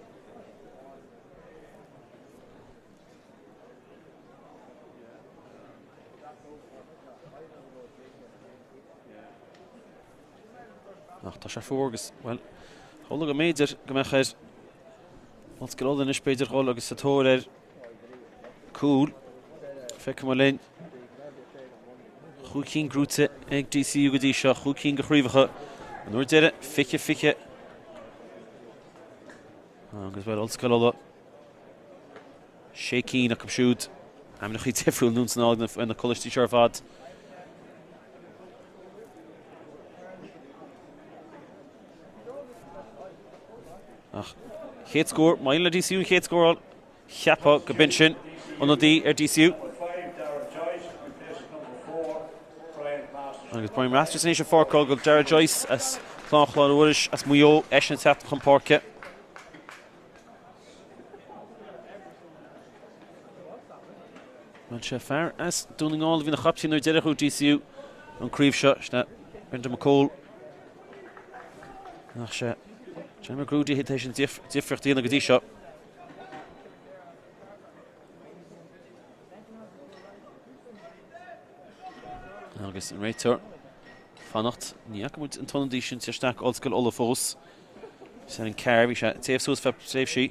Ach tá sé fuar agus, bhuel, chuala go mb'fhéidir go mbeadh ar Ollscoil Uladh anois b'fhéidir dhul agus sa tóir ar cúl. Feicfidh muid linn. Chúig cinn gnóite ag DCU go dtí seo, chúig cinn de chraobhacha. An uair deiridh, 20, 20. Agus bhuel, Ollscoil Uladh, sé cinn acu siúd. Ainmneacha difriúil anonn is anall ar na coláistí seo ar fad. Ach chéad scór, má le DCU an chéad scór cheapfá go b'in sin ionadaí ar DCU. Agus Brian Masters anois ag páirceáil go Dara Joyce as Clann Chlann Mhuiris as Maigh Eo eisean ag teacht chun páirce. Bhuel sé fear as Dún na nGall a bhí ina chaptaen nuair deireadh thug DCU an craobh seo, sin é Brendan McCole. Ach sé John McGroady tar éis an difríocht a dhéanamh go dtí seo. Agus an réiteoir fanacht. Ní fhaca muid an t-ionadaí sin isteach Ollscoil Uladh fós. Sin an cearr, bhí sé téamh suas feadh tréimhsí.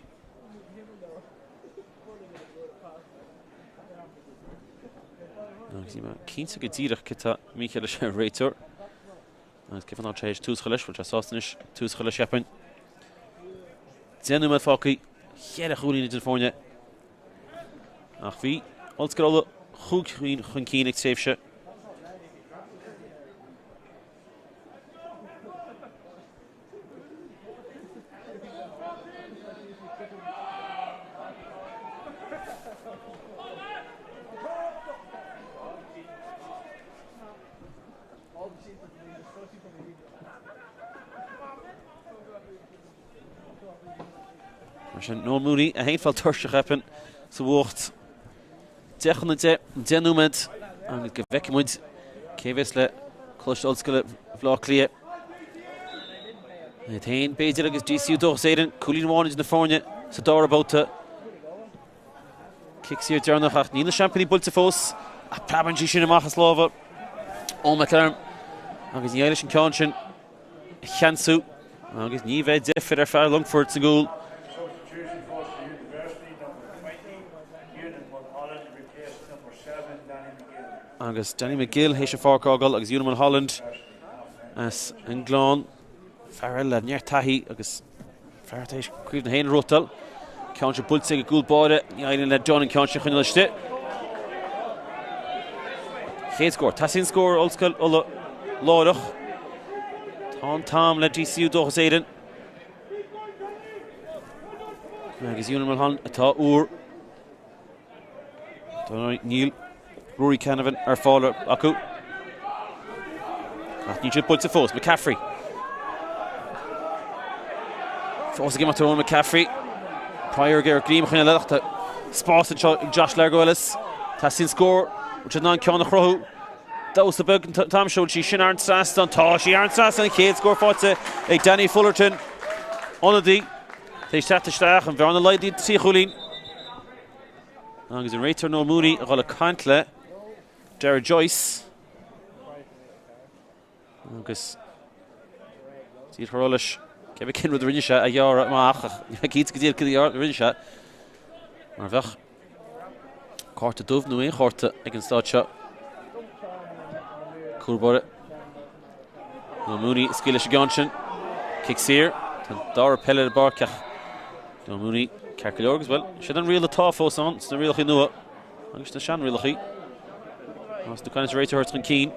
Agus níl mé cinnte go díreach cé tá mícheal leis an réiteoir. Agus cé fán tar éis tús a chur leis, bhfuil sé sásta anois tús a chur leis cheapfainn. 10 nóiméad fágtha, cheithre chúilín idir na foirne. Ach bhí Ollscoil Uladh chúig chúilín chun cinn ag tréimhse. Mar sin, Noel Mooney, é féin ag fáil tuirseach, cheapfainn, sa bhfuacht. 10 chun 10, 10 nóiméad agus go bhfeicfidh muid cé a bheas le Coláiste Ollscoile Bhaile Átha Cliath. Iad féin, b'fhéidir, agus DCU Dóchas Éireann, cúilín amháin idir na foirne sa dara babhta. Cic saor deireanach ach níl na seaimpíní buailte fós ach preabann sí sin amach as lámha Eoin McElherm agus ní éireoidh leis an ceann sin a cheansú agus ní bheidh deifir ar fear Longfoirt sa gcúl. Agus Danny McGill théis an pháirc a fhágáil agus Eunan Mulholland as an nGleann. Fear eile le neart taithí agus fear tar éis Craobh na hÉireann a ghnóthachtáil. Ceann seo buailte ag an gcúl báire, ní éiríonn le Dunne an ceann sin a choinneáil istigh. Chéad scór. Teastaíonn scór Ollscoil Uladh láithreach. Tá an t-am le DCU Dóchas Éireann. Agus Eunan Mulholland atá úr. Níl Rory Canavan ar fáil acu. Ach níl siad buailte fós. McCaffrey. Fós ag imeacht Eoin McCaffrey. Prior ag iarraidh greim a choinneáil air ach tá spás anseo ag Josh Largo Ellis. Teastaíonn scór. Bhfuil siad in ann ceann a chruthú? Damhsa beag an t-am seo. Bhfuil sí sin thar an trasnán? Tá sí thar an trasnán. An chéad scór faighte ag Danny Fullerton. Ionadaí. Tar éis teacht isteach, an bhearna laghdaithe 3 chúilín. Agus an réiteoir Noel Mooney ag dul ag caint le Darragh Joyce. Agus díreach leis cé cén rud a rinne sé a ghearradh amach ach ní bheidh cinnte go díreach cad a rinne sé. Mar bheadh cárta dubh nó aon chárta ag an staid seo. Cúl báire. Noel Mooney ag scaoileadh leis an gceann sin. Cic saor. Tá an dara peil ar an bpáirc ach Noel Mooney ceart go leor agus bhuel, sin an riail atá fós ann sna rialacha nua agus sna seanrialacha. Más tú caint réiteoir a thabhairt chun cinn.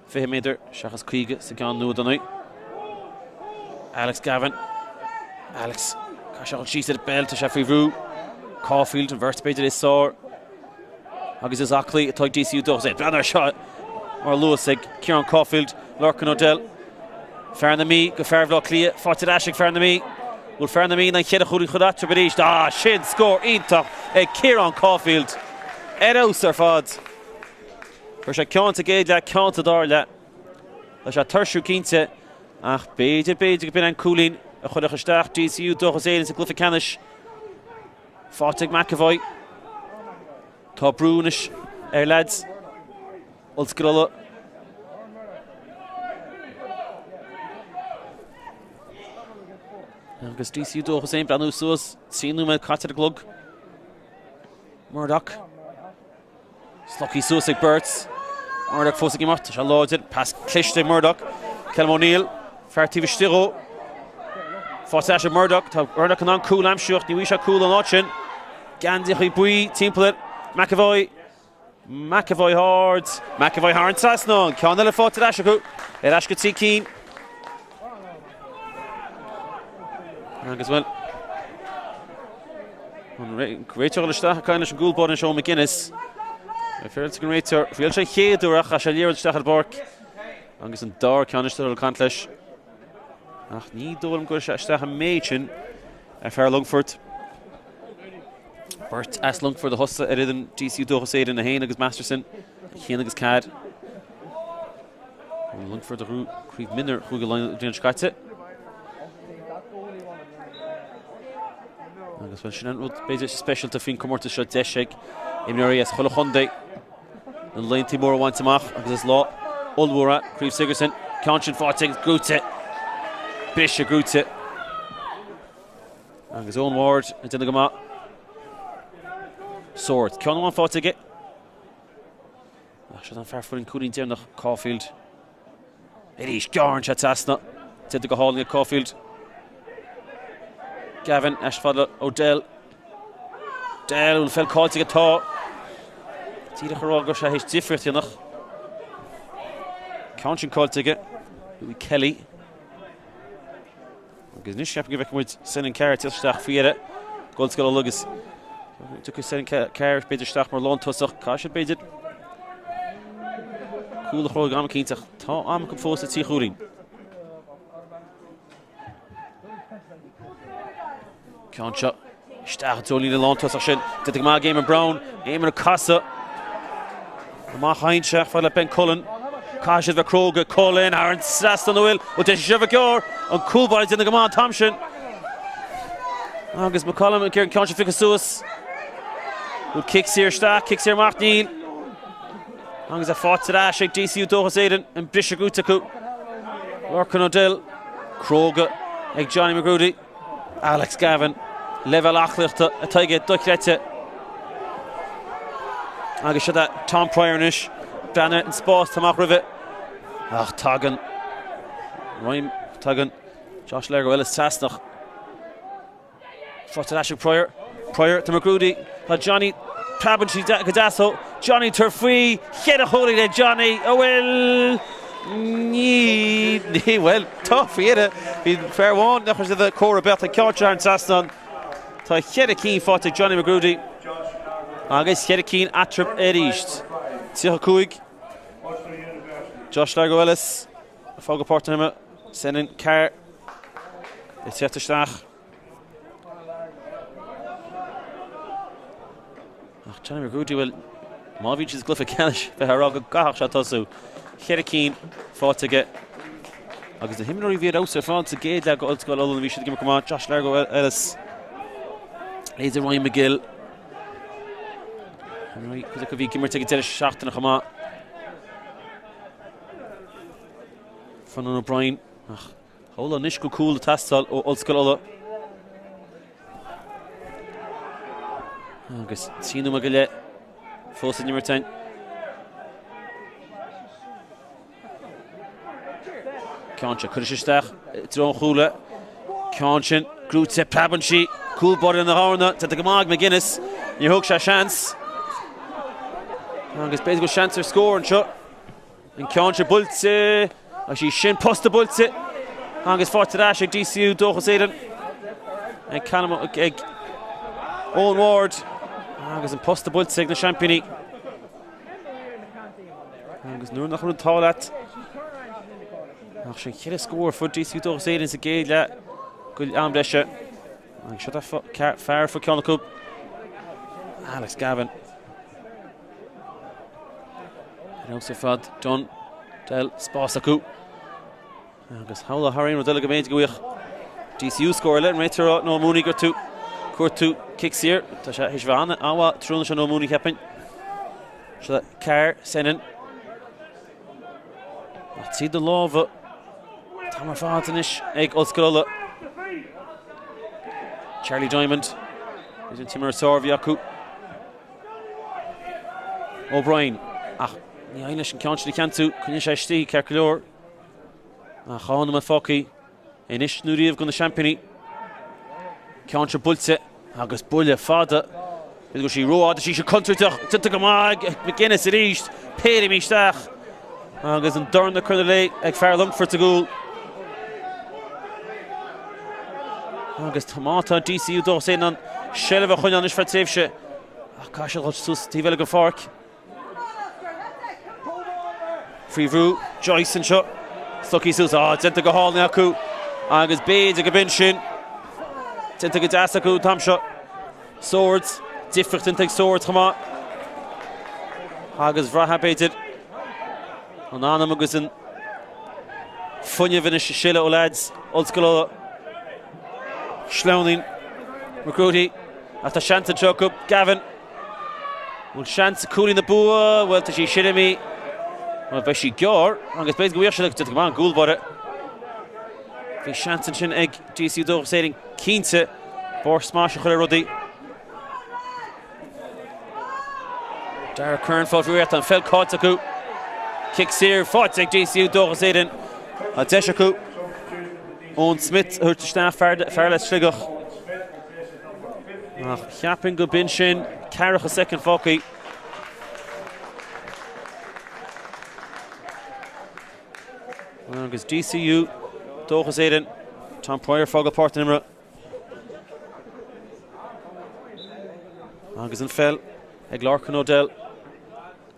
20 méadar seachas 50 sa gceann nua don Alex Gavin. Alex, caithfidh sé dul síos ar an bpeil, tá sé faoi bhrú. Caulfield, an bheirt b'fhéidir is fearr agus is aclaí atá ag DCU Dóchas Éireann. Breathnaigh air seo mar luas ag Ciarán Caulfield, Lorcan O'Dell. Fear na Mí go fear Bhaile Átha Cliath, faighte ar ais ag fear na Mí. Bhfuil fear na Mí in ann cheithre chúilín a chur eatarthu arís? Ah, sin scór iontach ag Ciarán Caulfield. Ar fheabhas ar fad. Fuair sé ceann sa gcéad leath, ceann sa dara leath. Tá sé tuirsiúil cinnte, ach b'fhéidir, b'fhéidir go b'in an cúilín a chuirfeadh isteach DCU Dóchas Éireann sa gcluiche ceannais. Faighte ag McEvoy. Tá brú anois ar leaids Ollscoil Uladh. Agus DCU Dóchas Éireann breathnú suas, 3 nóiméad caite ar an gclog. Murdoch. Slogtha suas ag beirt. Murdoch fós ag imeacht. Tá sé láidir. Pas cliste ag Murdoch. Kelm O'Neill. Fear taobh istigh dhó. Faighte ar ais ag Murdoch. Tá Murdoch in ann cúl a aimsiú ach ní bhfaighidh sé cúl an áit sin. Geansaíochaí buí timpeall air. McEvoy. McEvoy ard. McEvoy thar an trasnán. Ceann eile faighte ar ais acu. Ar ais go 3 cinn. Agus bhuel, an réiteoir isteach ag caint leis an gcúl báire Seán McGuinness. Féaráilte ag an réiteoir. Thriail sé an chéad uair ach chaith sé an liathróid isteach ar an bpáirc agus an dara ceann isteach ag caint leis. Ach ní dóigh liom go gcuirfidh sé isteach an méid sin ar fear Longfoirt. Beirt as Longfort a thosaigh ar fhoireann DCU Dóchas Éireann, 1 agus Masterson, 1 agus 4. Longfort a ghnóthaigh Craobh Mionúir Chúige Laighean an bhliain seo caite. Agus bhuel sin an rud b'fhéidir is speisialta faoin comórtas seo deis ag imreoirí as chuile chontae na laethanta móra a bhaint amach agus is lá ollmhór é Craobh Sigerson. Ceann sin faighte agus gnóite. Briseadh gnóite. Agus Eoin Ward ag déanamh go maith. Swords. Ceann amháin faighte aige. Ach seo an fear a fuair an cúilín deireanach, Caulfield. Arís, gearrann sé trasna. Déanta go hálainn ag Caulfield. Gavin, ais fad le O'Dell. Dell, an bhfuil an pheil caillte aige? Tá. Díreach a rá go raibh sé théis difríocht a dhéanamh. Ceann sin caillte aige. Louis Kelly. Agus anois ceapaim go bhfeicfidh muid Senan Carr ag tíocht isteach faoi dheireadh d'Ollscoil Uladh agus tiocfaidh Senan Carr b'fhéidir isteach mar lántosach. Caithfidh siad b'fhéidir cúl a chruthú ag am eicínt ach tá am acu fós le 3 chúilín. Ceann seo isteach i dtreo líne lántosach sin. Déanta go maith ag Eamon Brown. Eamon ag casadh. Amach a théann sé fad le Ben Cullen. Caithfidh siad bheith cróga. Cullen thar an trasnán an bhfuil. Ó tá sé seo bheith gearr. An cúl báire ag déanamh go maith an t-am sin. Agus McCollum ag iarraidh an ceann seo a phiocadh suas. Bhfuil cic saor isteach, cic saor amach, níl. Agus é faighte ar ais ag DCU Dóchas Éireann, an briseadh gnóthaithe acu. Lorcan O'Dell, cróga ag Johnny McGrudy. Alex Gavin, leibhéal aclaíochta atá aige dochreidte. Agus seo é Tom Prior anois, breathnaigh an spás atá amach roimhe. Ach tagann Ryan, tagann Josh Largo Ellis trasna. Faighte ar ais ag Prior. Prior to McGrudy. Tá Johnny preabann sí go deas ó Johnny tabhair faoi cheithre chúilín ag Johnny an bhfuil ní ní bhuel tá faoi dheireadh bhí fear amháin nach raibh siad comhartha beacht ag ceann thar an trasnán. Tá cheithre cinn faighte ag Johnny McGrudy agus cheithre cinn eatarthu arís. 35 Josh Largo Ellis ag fágáil páirc na himeartha. Senan Carr ag teacht isteach. Ach Johnny McGrudy, bhuel, má bhíonn siad sa gcluiche ceannais, bheifeá ag rá go gcaithfeadh sé tosú. Cheithre cinn faighte aige. Agus na himreoirí a bhí ar fheabhas ar fad sa gcéad leath d'Ollscoil Uladh, bhí siad ag imirt go maith. Josh Largo Ellis, leithéidí Ryan McGill. Cuid acu a bhí ag imirt ag an deireadh seachtaine chomh maith. Fionnan O'Brien ach shamhlófá anois go cúl ag teastáil ó Ollscoil Uladh. Agus 3 nóiméad go leith fós san imirt againn. Ceann seo curtha isteach i dtreo an chúil. Ceann sin gnóthaithe preabann sí cúl báire na hEorna. Déanta go maith ag McGuinness. Níor thóg sé seans. Agus b'fhéidir go bhfuil seans ar scór anseo. An ceann seo buailte agus í sin posta buailte agus faighte ar ais ag DCU Dóchas Éireann ag Callum ag Owen Ward agus an posta buailte ag na seaimpíní. Agus nuair nach raibh an t-ádh leat ach sin cheithre scór fuair DCU Dóchas Éireann sa gcéad leath go am breise. Agus seo fear faoi ceann acu Alex Gavin. Ar fheabhas ar fad, Dunne, Dell, spás acu. Agus shamhlófá thar aon rud eile go mb'fhéidir go bhfaigheadh DCU scór eile, an réiteoir Noel Mooney ag cuartú cic saor. Tá sé théis bheith an-mhaith tráthnóna seo Noel Mooney cheapfainn. Seo Carr, Senan. Ach tríd na lámha an t-am ar fad anois ag Ollscoil Uladh. Charlie Diamond. Is an t-imreoir is fearr a bhí acu. O'Brien, ach ní éiríonn leis an ceann sin a cheansú, coinníonn sé istigh ceart go leor. Ach dhá nóiméad fágtha anois nó riamh do na seaimpíní. Ceann seo buailte agus buille fada. B'fhéidir go raibh sí rófhada, sí seo contúirteach, déanta go maith ag McGuinness arís, péire imithe isteach agus an dorn ag cur ina léith ag fear Longfoirt sa gcúl. Agus má tá DCU Dóchas in ann seilbh a choinneáil anois feadh tréimhse ach caithfidh siad dhul suas taobh eile den pháirc. Faoi bhrú Joyce anseo. Stoctha suas. Á, déanta go hálainn acu agus b'fhéidir go b'in sin. Déanta go deas acu an t-am seo. Swords, difríocht déanta ag Swords chomh maith. Agus bhraithfeá b'fhéidir an anam agus an fuinneamh anois ag sileadh ó leaids Ollscoil Uladh. Sleamhnaíonn McGroody ach tá seans anseo acu. Gavin. Bhfuil seans cúilín na bua? Bhuel tá sí sin imithe. Bhuel beidh sí gearr agus b'fhéidir go bhfuil siad ag go maith an gcúl báire. Bhí seans ansin ag DCU Dóchas Éireann cinnte barr smais a chur ar rudaí. Dara Curran fáil faoi réir an pheil caillte acu. Cic saor faighte ag DCU Dóchas Éireann. Tá deis acu Owen Smith a thabhairt isteach fear le Sligeach. Ach cheapfainn go b'in sin ceathracha soicind fágtha. Agus DCU, Dóchas Éireann, Tom Prior fágáil páirc na himeartha. Agus an pheil ag Lorcan O'Dell.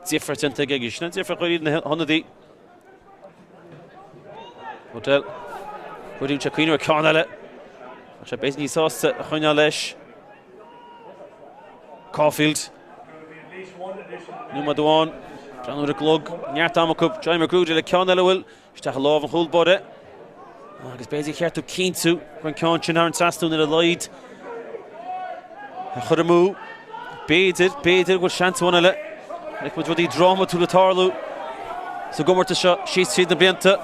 Difear déanta aige sin an difear chuir iad na hionadaí. O'Dell. Cuireann sé cuimhneamh ar ceann eile. Tá sé b'fhéidir níos sásta a choinneáil leis. Caulfield. Nóiméad amháin. Breathnú ar an gclog. Neart ama acu. Johnny McGruder le ceann eile bhfuil isteach i lámh an chúl báire. Agus b'fhéidir cheart dó cinntiú go an ceann sin thar an trasnán ar a laghad a chur amú. B'fhéidir, b'fhéidir go bhfuil seans amháin eile. Chonaic muid rudaí drámatúla tarlú sa gcomórtas seo síos tríd na blianta.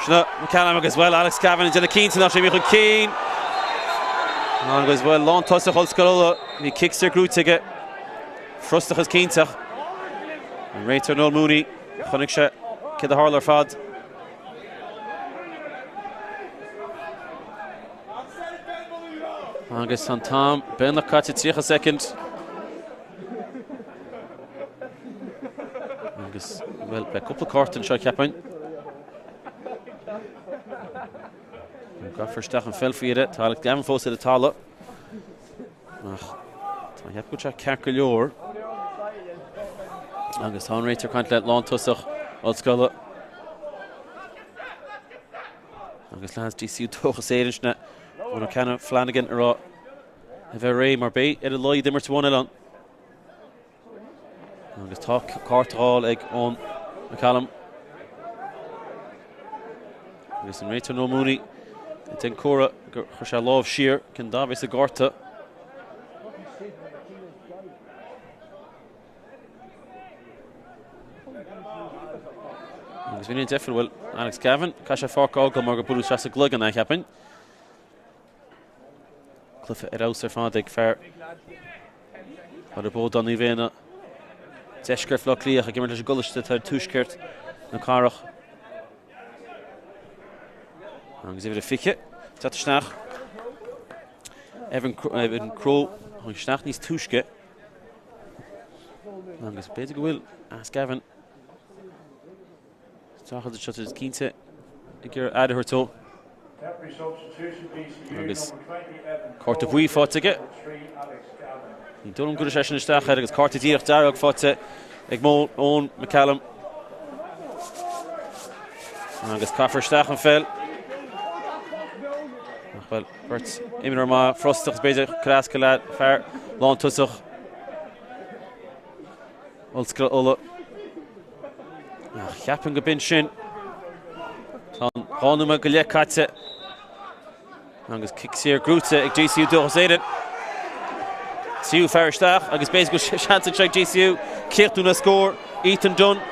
Sin McCallum agus bhuel Alex Gavin ag déanamh cinnte nach sé chun cinn. Agus bhuel lántosach Ollscoil Uladh, bhí cic saor gnóite aige. Frustrachas cinnte. An réiteoir Noel Mooney, chonaic sé céard a tharla ar fad. Agus an t-am beagnach caite 30 soicind. Agus, bhuel, beidh cúpla cárta anseo, cheapfainn. Caithfear isteach an pheil faoi dheireadh. Tá Alex Gavin fós ar an talamh. Ach tá cheap go bhfuil sé ceart go leor. Agus tá an réiteoir ag caint le lántosach Ollscoil Uladh. Agus leaids DCU Dóchas Éireann sin Eoin O'Connor Flanagan ag rá a bheith réidh mar beidh ar a laghad imirt amháin eile ann. Agus tá cárta á fháil ag Eoin McCallum. Agus an réiteoir Noel Mooney ag déanamh comhartha gur chuir sé a lámh siar cén dath a bheas ar an gcárta. Agus bhí an deifir bhfuil Alex Gavin, caithfidh sé páirc a fhágáil mar gur buaileadh isteach sa gcloigeann é, cheapfainn. Cluiche ar fheabhas ar fad ag fear Baile Bódáin Uí Mhaonaigh. Deisceart Bhaile Átha Cliath ag imirt leis an gcoláiste atá ar tuaisceart na cathrach. Agus uimhir a 20, teacht isteach. Evan Crowe, tháinig isteach níos túisce. Agus b'fhéidir go bhfuil Alex Gavin isteach idir seo cinnte ag iarraidh aire a thabhairt dó. Agus cárta buí faighte aige. Ní dóigh liom go gcuirfidh sé sin isteach air agus cárta díreach dearg faighte ag Eoin McCallum. Agus caithfear isteach an pheil. Ach bhuel, beirt imreoir maith frustrachas b'fhéidir cur le fear lántosach Ollscoil Uladh. Ach cheapfainn go b'in sin. Tá an 2 nóiméad go leith caite. Agus cic saor gnóite ag DCU Dóchas Éireann. Tríú fear isteach agus b'fhéidir go bhfuil seans anseo ag DCU críochnú le scór. Ethan Dunne.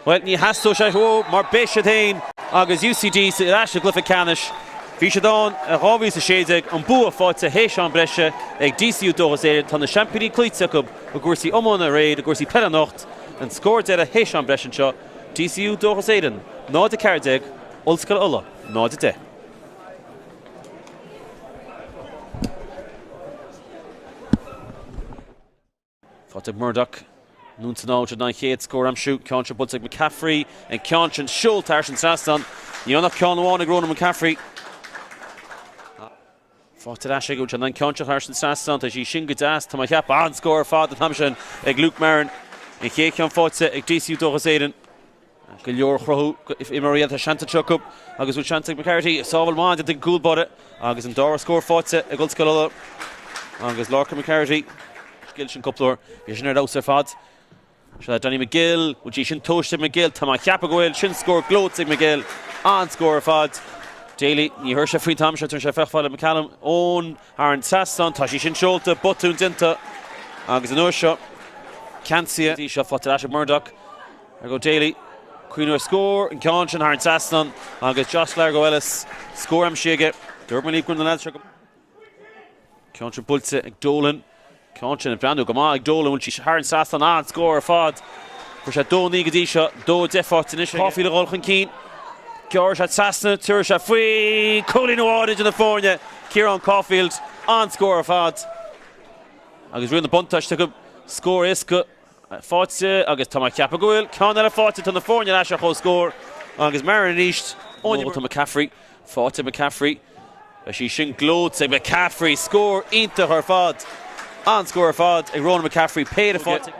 Bhuel, ní theastóidh sé uathu mar beidh siad féin agus UCD ar ais i gcluiche ceannais. Bhí siad ann i 2016, an bua faighte théis am breise ag DCU Dóchas Éireann. Tá na seaimpíní cloíte acu i gcúrsaí iomána aréir, i gcúrsaí peile anocht. An scór deiridh théis am breise anseo, DCU Dóchas Éireann 0-14, Ollscoil Uladh 0-10. Faighte ag Murdoch. Anonn is anall an chéad scór a aimsiú. Ceann seo buailte ag McCaffrey. An ceann sin seolta thar an trasnán. Ní ann ach ceann amháin ag Ronan McCaffrey. Faighte ar ais aige an ceann seo thar an trasnán. Tá sí sin go deas. Tá mé ag ceapadh an-scór ar fad an t-am sin ag Luke Marron. An chéad cheann faighte ag DCU Dóchas Éireann. Go leor a chruthú imreoirí eile, tá seans anseo acu agus bhfuil seans ag McCarthy, sábháil mhaith déanta ag an gcúl báire agus an dara scór faighte ag Ollscoil Uladh agus Lorcan McCarthy. Scil sin cúpla uair, bhí sin ar fheabhas ar fad. Seo Danny McGill, bhfuil sí sin tomhaiste ag McGill, tá mé ag ceapadh go bhfuil, sin scór gleoite ag McGill, an-scór ar fad. Daly, ní chuir sé faoin t-am seo, tar sé féach fáil le McCallum ón thar an trasnán, tá sí sin seolta, botún déanta agus an uair seo ceansaithe. Seo faighte ar ais ag Murdoch. Ar go Daly, cuimhneamh ar scór, an ceann sin thar an trasnán agus Josh Largo Ellis, scór aimsithe aige. Dúirt mé libh go raibh na leaids seo go. Ceann sin buailte ag Dolan. Ceann sin ag breathnú go maith ag Dolan, bhfuil sí thar an trasnán, an-scór ar fad. Fuair sé 2-9 go dtí seo, 2-10 faighte anois. Caulfield a dhul chun cinn. Gearrfaidh sé trasna, tabharfaidh sé faoi. Cúilín amháin idir na foirne. Ciarán Caulfield. An-scór ar fad agus riail na buntáiste acu. Scór éasca faighte agus tá mé ag ceapadh go bhfuil ceann eile faighte. Tá na foirne ar ais ar comhscór agus Marion arís. Tá McCaffrey faighte ag McCaffrey. Beidh sí sin gleoite ag McCaffrey. Scór iontach ar fad. An-scór ar fad ag Ronan McCaffrey. Péire faighte.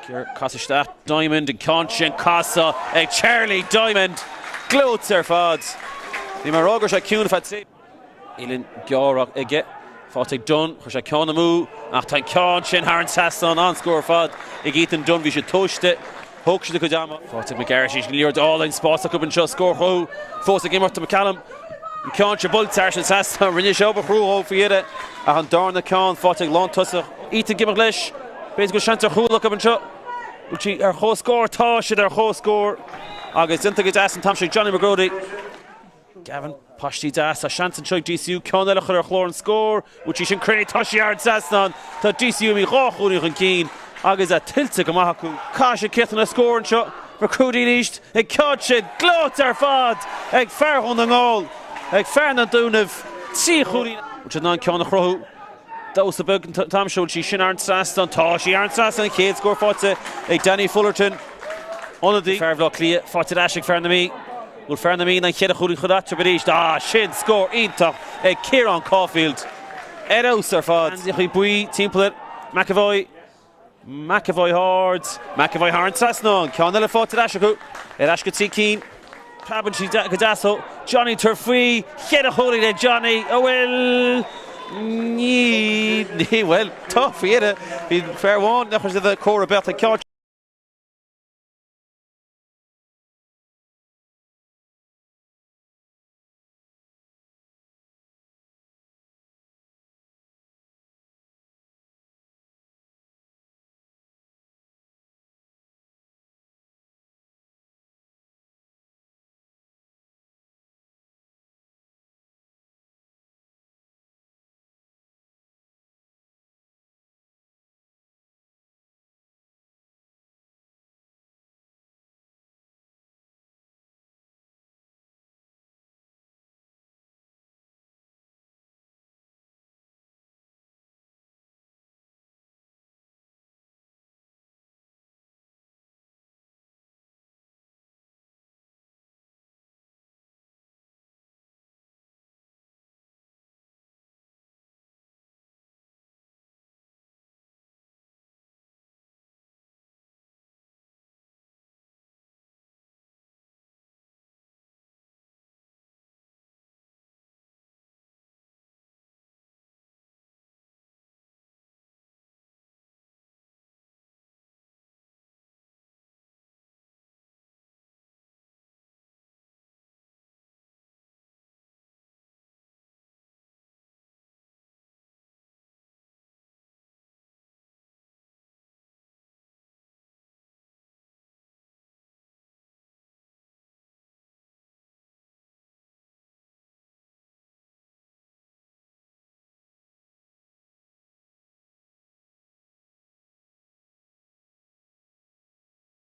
Casadh isteach Diamond. An ceann sin casadh ag Charlie Diamond. Gleoite ar fad. Ní mar fhreagair sé ciúin feadh tréimhse. Uillinn ghearr aige. Faighte ag Dunne. Chuir sé ceann amú ach tá an ceann sin thar an trasnán. An-scór ar fad ag Ethan Dunne. Bhí sé tomhaiste. Thóg siad a gcuid ama. Faighte ag McGarrity. Sin liathróid álainn. Spás acu anseo. Scór a chruthú. Fós ag imeacht do McCallum. An ceann seo buailte thar an trasnán. Rinne sé obair chrua dhó faoi dheireadh ach an darna ceann faighte ag lántosach. Ethan ag imeacht leis. B'fhéidir go bhfuil seans ar chúl acu anseo. Bhfuil siad ar chomhscór? Tá siad ar chomhscór agus déanta go deas an t-am seo ag Johnny McGrody. Gavin, paistí deas, tá seans anseo ag DCU ceann eile a chur ar chlár an scóir. Bhfuil sí sin cruinn? Tá sí thar an trasnán. Tá DCU imithe dhá chúilín chun cinn agus é tuillte go maith acu. Caithfidh siad críochnú le scór anseo. McCready arís an ceann sin gleoite ar fad ag fear Dhún na nGall, ag fear na Dúnaibh. 3 chúilín. Bhfuil siad in ann ceann a chruthú? Damhsa beag an t-am seo. Bhfuil sí sin thar an trasnán? Tá sí thar an trasnán. An chéad scór faighte ag Danny Fullerton. Ionadaí. Fear Bhaile Átha Cliath faighte ar ais ag fear na Mí. Bhfuil fear na Mí in ann cheithre chúilín a chur eatarthu arís? Ah, sin scór iontach ag Ciarán Caulfield. Ar fheabhas ar fad. Geansaíochaí buí timpeall air. McEvoy. McEvoy ard. McEvoy thar an trasnán. Ceann eile faighte ar ais acu. Ar ais go dtí Keane. Preabann sí go deas ó Johnny tabhair faoi. Cheithre chúilín ag Johnny. An bhfuil? Ní, ní, bhuel, tá faoi dheireadh. Bhí fear amháin nach raibh siad ag comhaireamh beacht ag ceann.